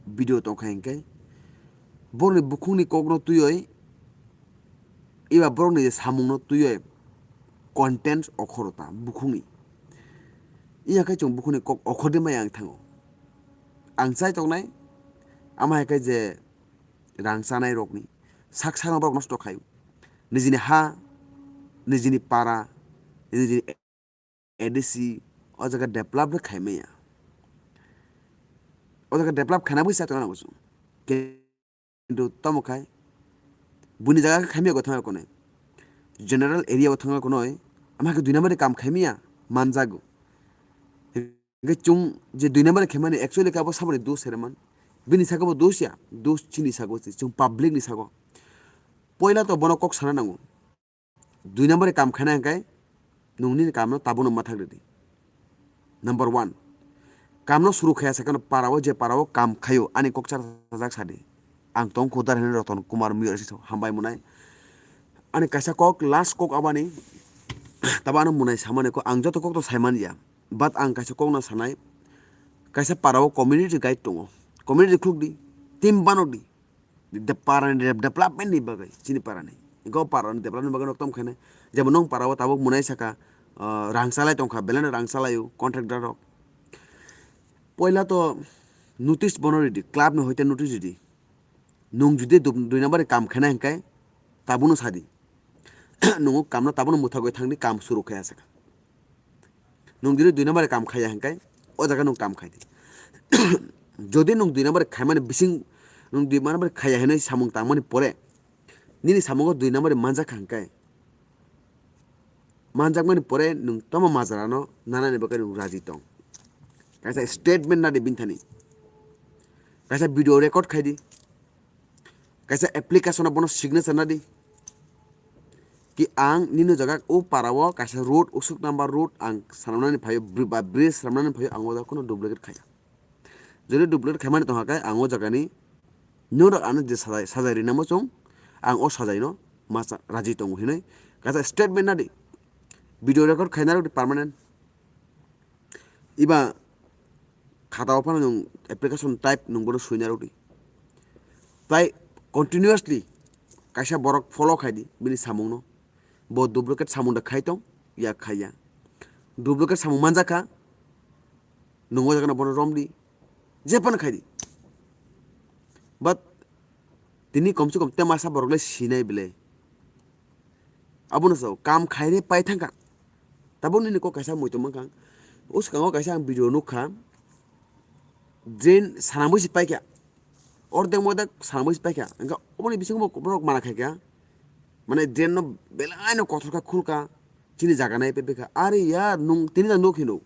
video tongkha hinkhe, borokni bukhukni kokno twiwi eba borokni je samungno twiwi content okhoro ta bukhukni. Iya khe chwng bukhukni kok okhordi maya ang thango. Ang chai tongnai, ama hai khe je rang chanai rokni sak sakno borok nosto khaio. Nijini ha, nijini para, nijini A D C, o jaga develop le khaimaya. O jaga develop khaina bwsa tongna nango chwng. Kintu tamo khai, buini jaga khe khaimaya go thangna konoi. General area o thangna konoi, ama khe dui number ni kam khaimaya, manjago. Hingke chwng je dui number khaimani actually khe abo saboni dos se rwman. Bini saka bo dos ya, dos chini saka bo se, chwng public ni saka. Poila to bono kok sana nango. Dui number kam khaina hingke nwng nini kamno tabukno mathak rwdi. Number one, kamno suru khaya sakano parao je parao kam khaio ani kok chajak sadi. Ang tong kho dar hwnwi Roton Kumar Miyar si hambai mwnai. Ani kaisa kok, last kok abani tabo ano mwnai samani kok, ang joto kok to saimanya. But ang kaisa kokno sanai, kaisa parao community guide tongo, community khulukdi, team banokdi, de-, parani de-, development ni bagwi, chini parani, go parani development bagwi nok tom khainai, jebo nong parao tabuk mwnai saka, ah, rang chalai tongkha, belai no rang chalaio contractor rok, poila to notice bono ridi, club ni hoite notice ridi, nwng judi du-, dui number ni kam khaina hinkhe tabukno sadi, nwng o kamno tabukno mwthagwi thangdi, kam suru khaya saka. Nwng dini dui number kam khaya hinkhe, o jaga nwng kam khaidi. Jodi nwng dui number khaimani bising, nwng dui number khaya hinwi samung tangmani pore, nini samungo dui number manjak kha hinkhe, manjakmani pore nwng tamo majra no nanani bagwi nwng raji tong. Kaisa statement nadi bini thani. Kaisa video record khaidi. Kaisa application o bono signature nadi. Ki ang nini jaga o para o kaisa road, usuk number road ang sanamnani phaio, bri-, ba bridge sanamnani phaio, ang o jaga kheno duplicate khaya. Jodi duplicate khaimani tongkha khe ang o jagani norok ano je sajai, sajai rina muchung, ang o sajaino masa raji tongo hinwi kaisa statement nadi. Video record khaina rok di permanent. Iba khata o phano nwng application type nwng bono swina rwdi. Tai continuously kaisa borok follow khaidi bini samungno. Bo duplicate samung da khai tong, ya khaiya. Duplicate samung manjakha, nwng o jaga no bono romdi. Je phano khaidi. But tini komse kom te masa borok le sinai bele. Abono sao, kam khainai pai thangkha. Tabuk nini kok kaisa muitu mankha. O swkango kaisa ang video nukha. Drain sanamwi se paikha. Ordek modek sanamwi se paikha. Hingkhe oboni bisingo bo borok mana khaikha. Mane drain no belai no kothor kha, khul kha. Chini jaga nai pepekha. Are yaar, nwng tini da nuk hino.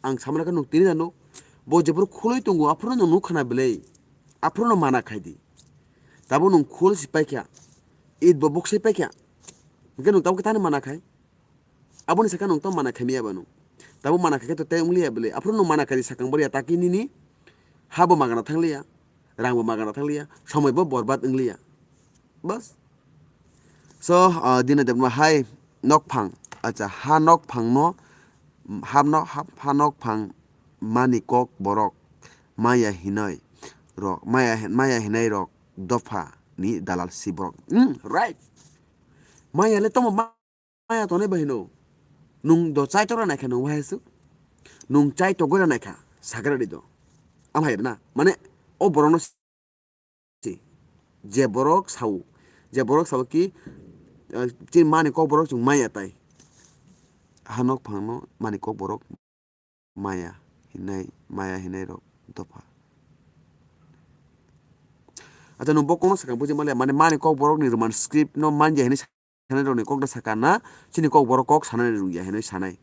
Ang samana khe nwng tini da nuk. Bo jephuru khulwi tongo, aphuru nwng nuk khana belai. Aphuru no mana khaidi. Tabuk nwng khul se paikha. It bo buk se paikha. Hingkhe nwng tabuk tani mana khai. Aboni sakha nwng to mana khaimya ba nwng. Tabuk mana khaikhe to tei wngliya bwle. Aphuru nwng mana khaidi sakang bwrwiya taki nini ha bo magana thangliya, rang bo magana thangliya, somoi bo borbad wngliya. Bas. So, ah, Dina Debbarma hai nokphang, acha, ha nokphang no, ha no, ha, ha nokphang mani kok borok maya hinai rok, maya, maya hinai rok dopha ni dalal si borok. Hmm, right. Maya le tomo ma-, maya tongnai bai hino. Nwng do chai tora naikha nwng wahai su. Nwng chai togoi ra naikha sagra di do. Am hai na. Mane o borok no si. Je borok sao. Je borok sao ki, eh, chini mani kok borok chwng maya tai. Ha nokphang no mani kok borok maya hinai, maya hinai rok dopha. Acha nwng bo kono sakang buji male, mane mani kok borok ni Roman script no manja hinai sanai rok ni kok da saka na, chini kok borok kok sanai rwya hinai sanai.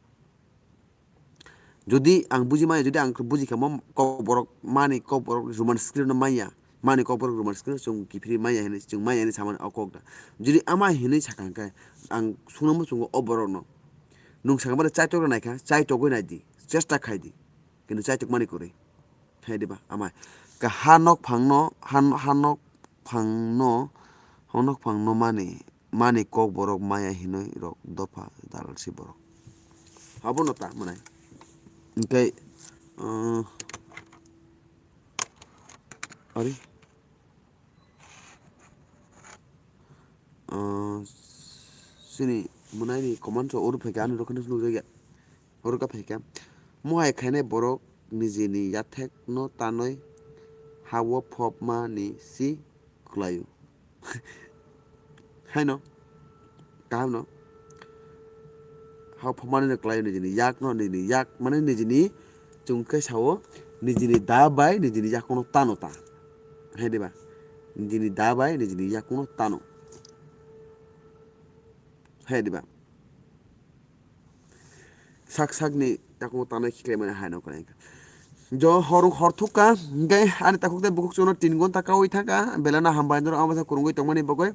Jodi ang buji maya, jodi ang buji kha mo kok borok mani kok borok Roman script no maya, mani kok borok Roman script no chwng kiphilwi maya hinai, chwng maya hinai samani o kok da. Jodi ama hinai sakang khe ang sungna muchungo o borok no. Nwng sakang bale chai togoi naikha, chai togoi naidi, chesta khaidi. Kintu chaitok mani kwrwi. Hai diba, amai. Ka ha nok phang no, ha, ha nok phangno, hoknok phangno mani, mani kok borok maya hinwi rok dopha dalal si borok. Abono ta mwnai. Hwnkhe, uh, ari, uh, sini mwnaini comment o oro phaikha, ani rokhe nukjakya. Oro kha phaikha. Mohai khainai borok nijini yathekno tanwi ha-o phopmani si kwlaio. Haino, kahamno. Ha-o phopmani no kwlaio nijini yakno, nijini yak, mane nijini chwng khe sao, nijini da bai nijini yakno tano ta. Hai diba? Nijini da bai nijini yakno tano. Hai diba? Sak sakni takhuk tanai khiklaimani hai no kwrwngkha. Jo hor hor thukha, hwnkhe ani takhuk tei bukhuk chwngno tin gonta kaui thangkha, belai no hambai norok ang bwsa kwrwngwi tongmani bagwi.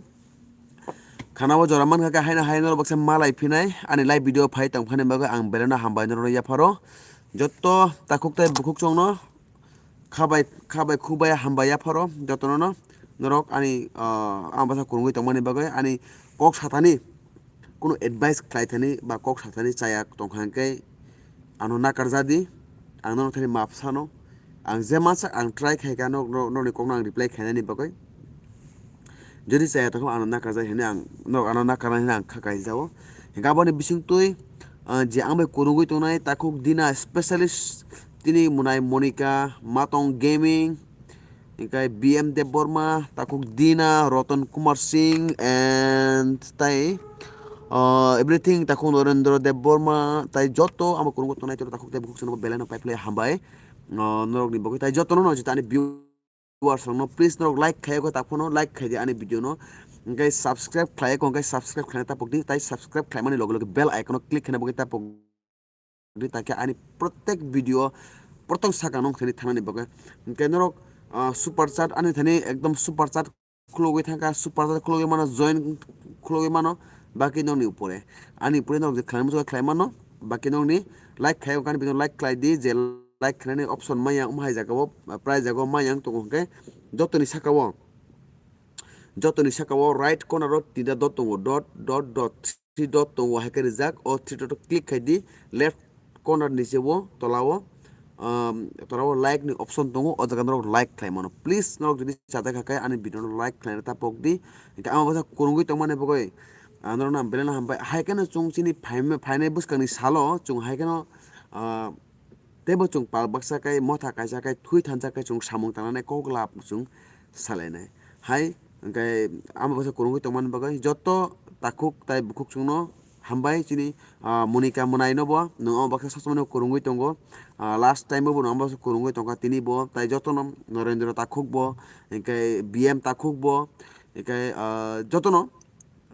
Khana o jora mankha khe haino hai norok baksa malai phinai, ani live video phai tongphani bagwi ang belai no hambai norokno yapharo. Jotto takhuk tei bukhuk chwngno khabai, khabai, khubai, hambai yapharo jotono no norok ani, ah, ang bwsa kwrwngwi tongmani bagwi ani kok sathani kunu advice khlai thani ba kok sathani chaya tongkha hwnkhe ano nakarjadi, ang nono thani map sano, ang je mansak ang try khaikha nok, nok, nokni kokno ang reply khainani bagwi. Jodi chaya tongkha ano nakarjai hinwi ang, nok ano nakarnai hinwi ang kha kaijao. Hwnkhe aboni bisingtwi, ah, je ang bai kwrwngwi tongnai takhuk Dina specialist tini mwnai Monika, Matong Gaming, hwnkhe B M Debbarma, takhuk Dina, Ratan Kumar Singh, and tai, uh, everything takhuk Narendra Debbarma, tai joto ang bai kwrwngwi tongnai takhuk tei bukhuk chwngno belai no paiphlai hambai, uh, norokni bagwi tai jotono no jeta ani view viewers rokno please norok like khaiyakho ta phano like khaidi ani video no, hwnkhe subscribe khlaiyakho hwnkhe subscribe khlaina tapokdi, tai subscribe khlaimani loge loge bell icon o click khaina bagwi tapokdi, takhe ani protek video protong saka nung thani thangnani bagwi. Hwnkhe norok, ah, super chat ani thani ekdom super chat khulogwi thangkha, super chat khulogwi mano, join khulogwi mano, baki nokni upore. Ani upore norok je khlaina muchungo khlai mano, baki nokni like khaiyakho ani video like khlaidi, je like khlainani option maya wng hai jagao, ah, price jagao maya wng tongo hwnkhe jotoni sakao, jotoni sakao right corner o tinta dot tongo, dot, dot, dot, three dot tongo, hai khe rijak, o three dot o click khaidi, left corner ni se o tola o, um, tola o like ni option tongo, o jaga norok like khlai mano. Please norok jodi chajak kha khe ani video no like khlaina tapokdi. Hwnkhe ang bwsa kwrwngwi tongmani bagwi, ah, norokno ang belai no hambai. Hai kheno chwng chini phaima-, phainai bwskangni salo chwng hai kheno, ah, teibo chwng pal baksa kai, motha kaisa kai, thui thansa kai chwng samung tangnai kok lab chwng salainai. Hai hwnkhe ang bwsa kwrwngwi tongmani bagwi joto takhuk tai bukhuk chwngno hambai chini, ah, Monika mwnaino bo nwng o baksa sosomano kwrwngwi tongo. Ah, last time bo nwng o baksa kwrwngwi tongkha tini bo, tai jotono Narendra takhuk bo, hwnkhe B M takhuk bo, hwnkhe, ah, jotono,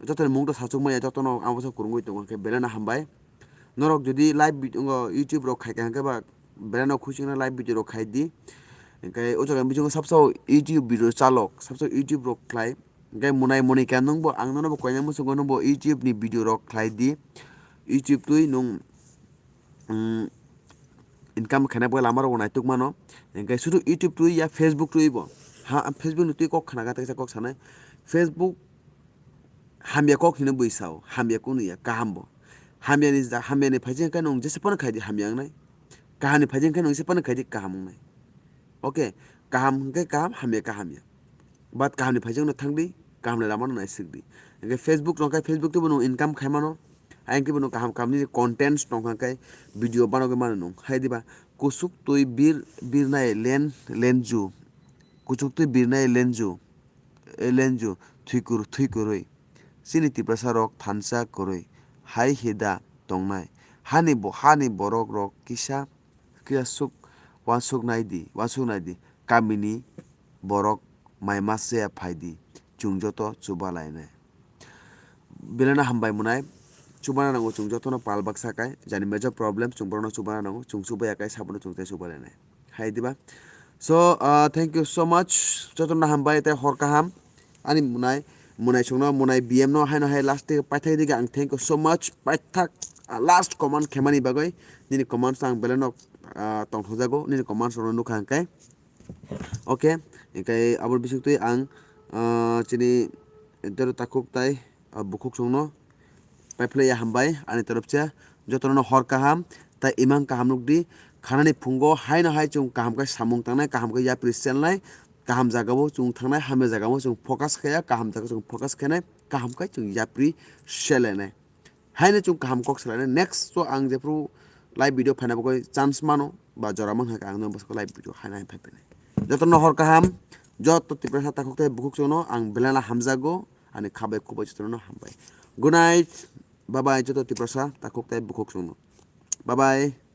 jotoni mung to sachuk maya, jotono ang bwsa kwrwngwi tongo, hwnkhe belai no hambai. Norok jodi live vid-, wngo YouTube rok khaikha hwnkhe ba belai no khuisingno live video rok khaidi. Hwnkhe o jaga bisingo sabsa YouTube video chalok, sabsa YouTube rok khlai. Hwnkhe mwnai Monika nwngbo ang nono bo koina muchungo nwngbo YouTube ni video rok khlaidi. YouTube twi nwng, mm, income khaina bagwi lama rok naituk mano. Hwnkhe sudu YouTube twi ya Facebook twi bo. Ha, Facebook ni twi kok khna kha, teksa kok sanai. Facebook hamya kok hino bui sao, hamya kunu ya, kaham bo. Hamya ni ja, hamya ni phaijing khe nwng jesa phano khaidi hamya wngnai. Kaham ni phaijing khe nwng jesa phano khaidi kaham wngnai. Okay, kaham hwnkhe kaham, hamya khe hamya. But kaham ni phaijing no thangdi, kaham ni lama no naisik di. Hwnkhe Facebook tong khe Facebook twi bo nwng income khai mano. Ayang khe bo nwng kaham kaham ni contents tong kha khe video banogwi mano nwng. Hai diba, kuchuk twi bir, birnai len, lenju. Kuchuk twi birnai lenju. E lenju, thwikur-, thwikurwi. Chini Tiprasa rok thansa kwrwi. Hai heda tongnai. Hani bo-, hani borok rok kisa, kisa suk, uansuk nai di, uansuk nai di. Kamini borok mai masa phai di. Chwng joto chuba lainai. Belai no hambai mwnai. Chubana nango chwng jotono pal baksa kai. Jani major problem chwng borokno chubana nango. Chwng chubaya kai sabono chwng tei chuba lainai. Hai diba? So, uh, thank you so much. Jotono hambai tei hor kaham. Ani mwnai, mwnai chwngno, mwnai B M no haino hai last tei paithak dige ang thank you so much. Paithak, uh, last comment khemani bagwi. Nini comments ang belai no, uh, tongthokjago. Nini comments rokno nukha hwnkhe. Okay, hwnkhe abo bisingtwi ang ah, chini doro takhuk tai, ah, bukhuk songno paiphlaiya hambai ani torop se. Jotono hor kaham tai imang kaham nukdi. Khanani phungo haino hai chwng kaham khe samung tangnai, kaham khe yapri selnai, kaham jagao chwng thangnai, hamya jagao chwng focus khaiya, kaham jagao chwng focus khainai, kaham khe chwng yapri selenai. Haino chwng kaham kok salainai. Next o ang jephru live video phaina bagwi chance mano ba jora mankha khe ang nokbar live video haino haino phaiphai nai. Jotono hor kaham, joto Tiprasa takhuk tai bukhuk songno ang belai no hamjago, ani khabai khubui jotono hambai. Good night, bye bye joto Tiprasa takhuk tai bukhuk songno. Bye bye.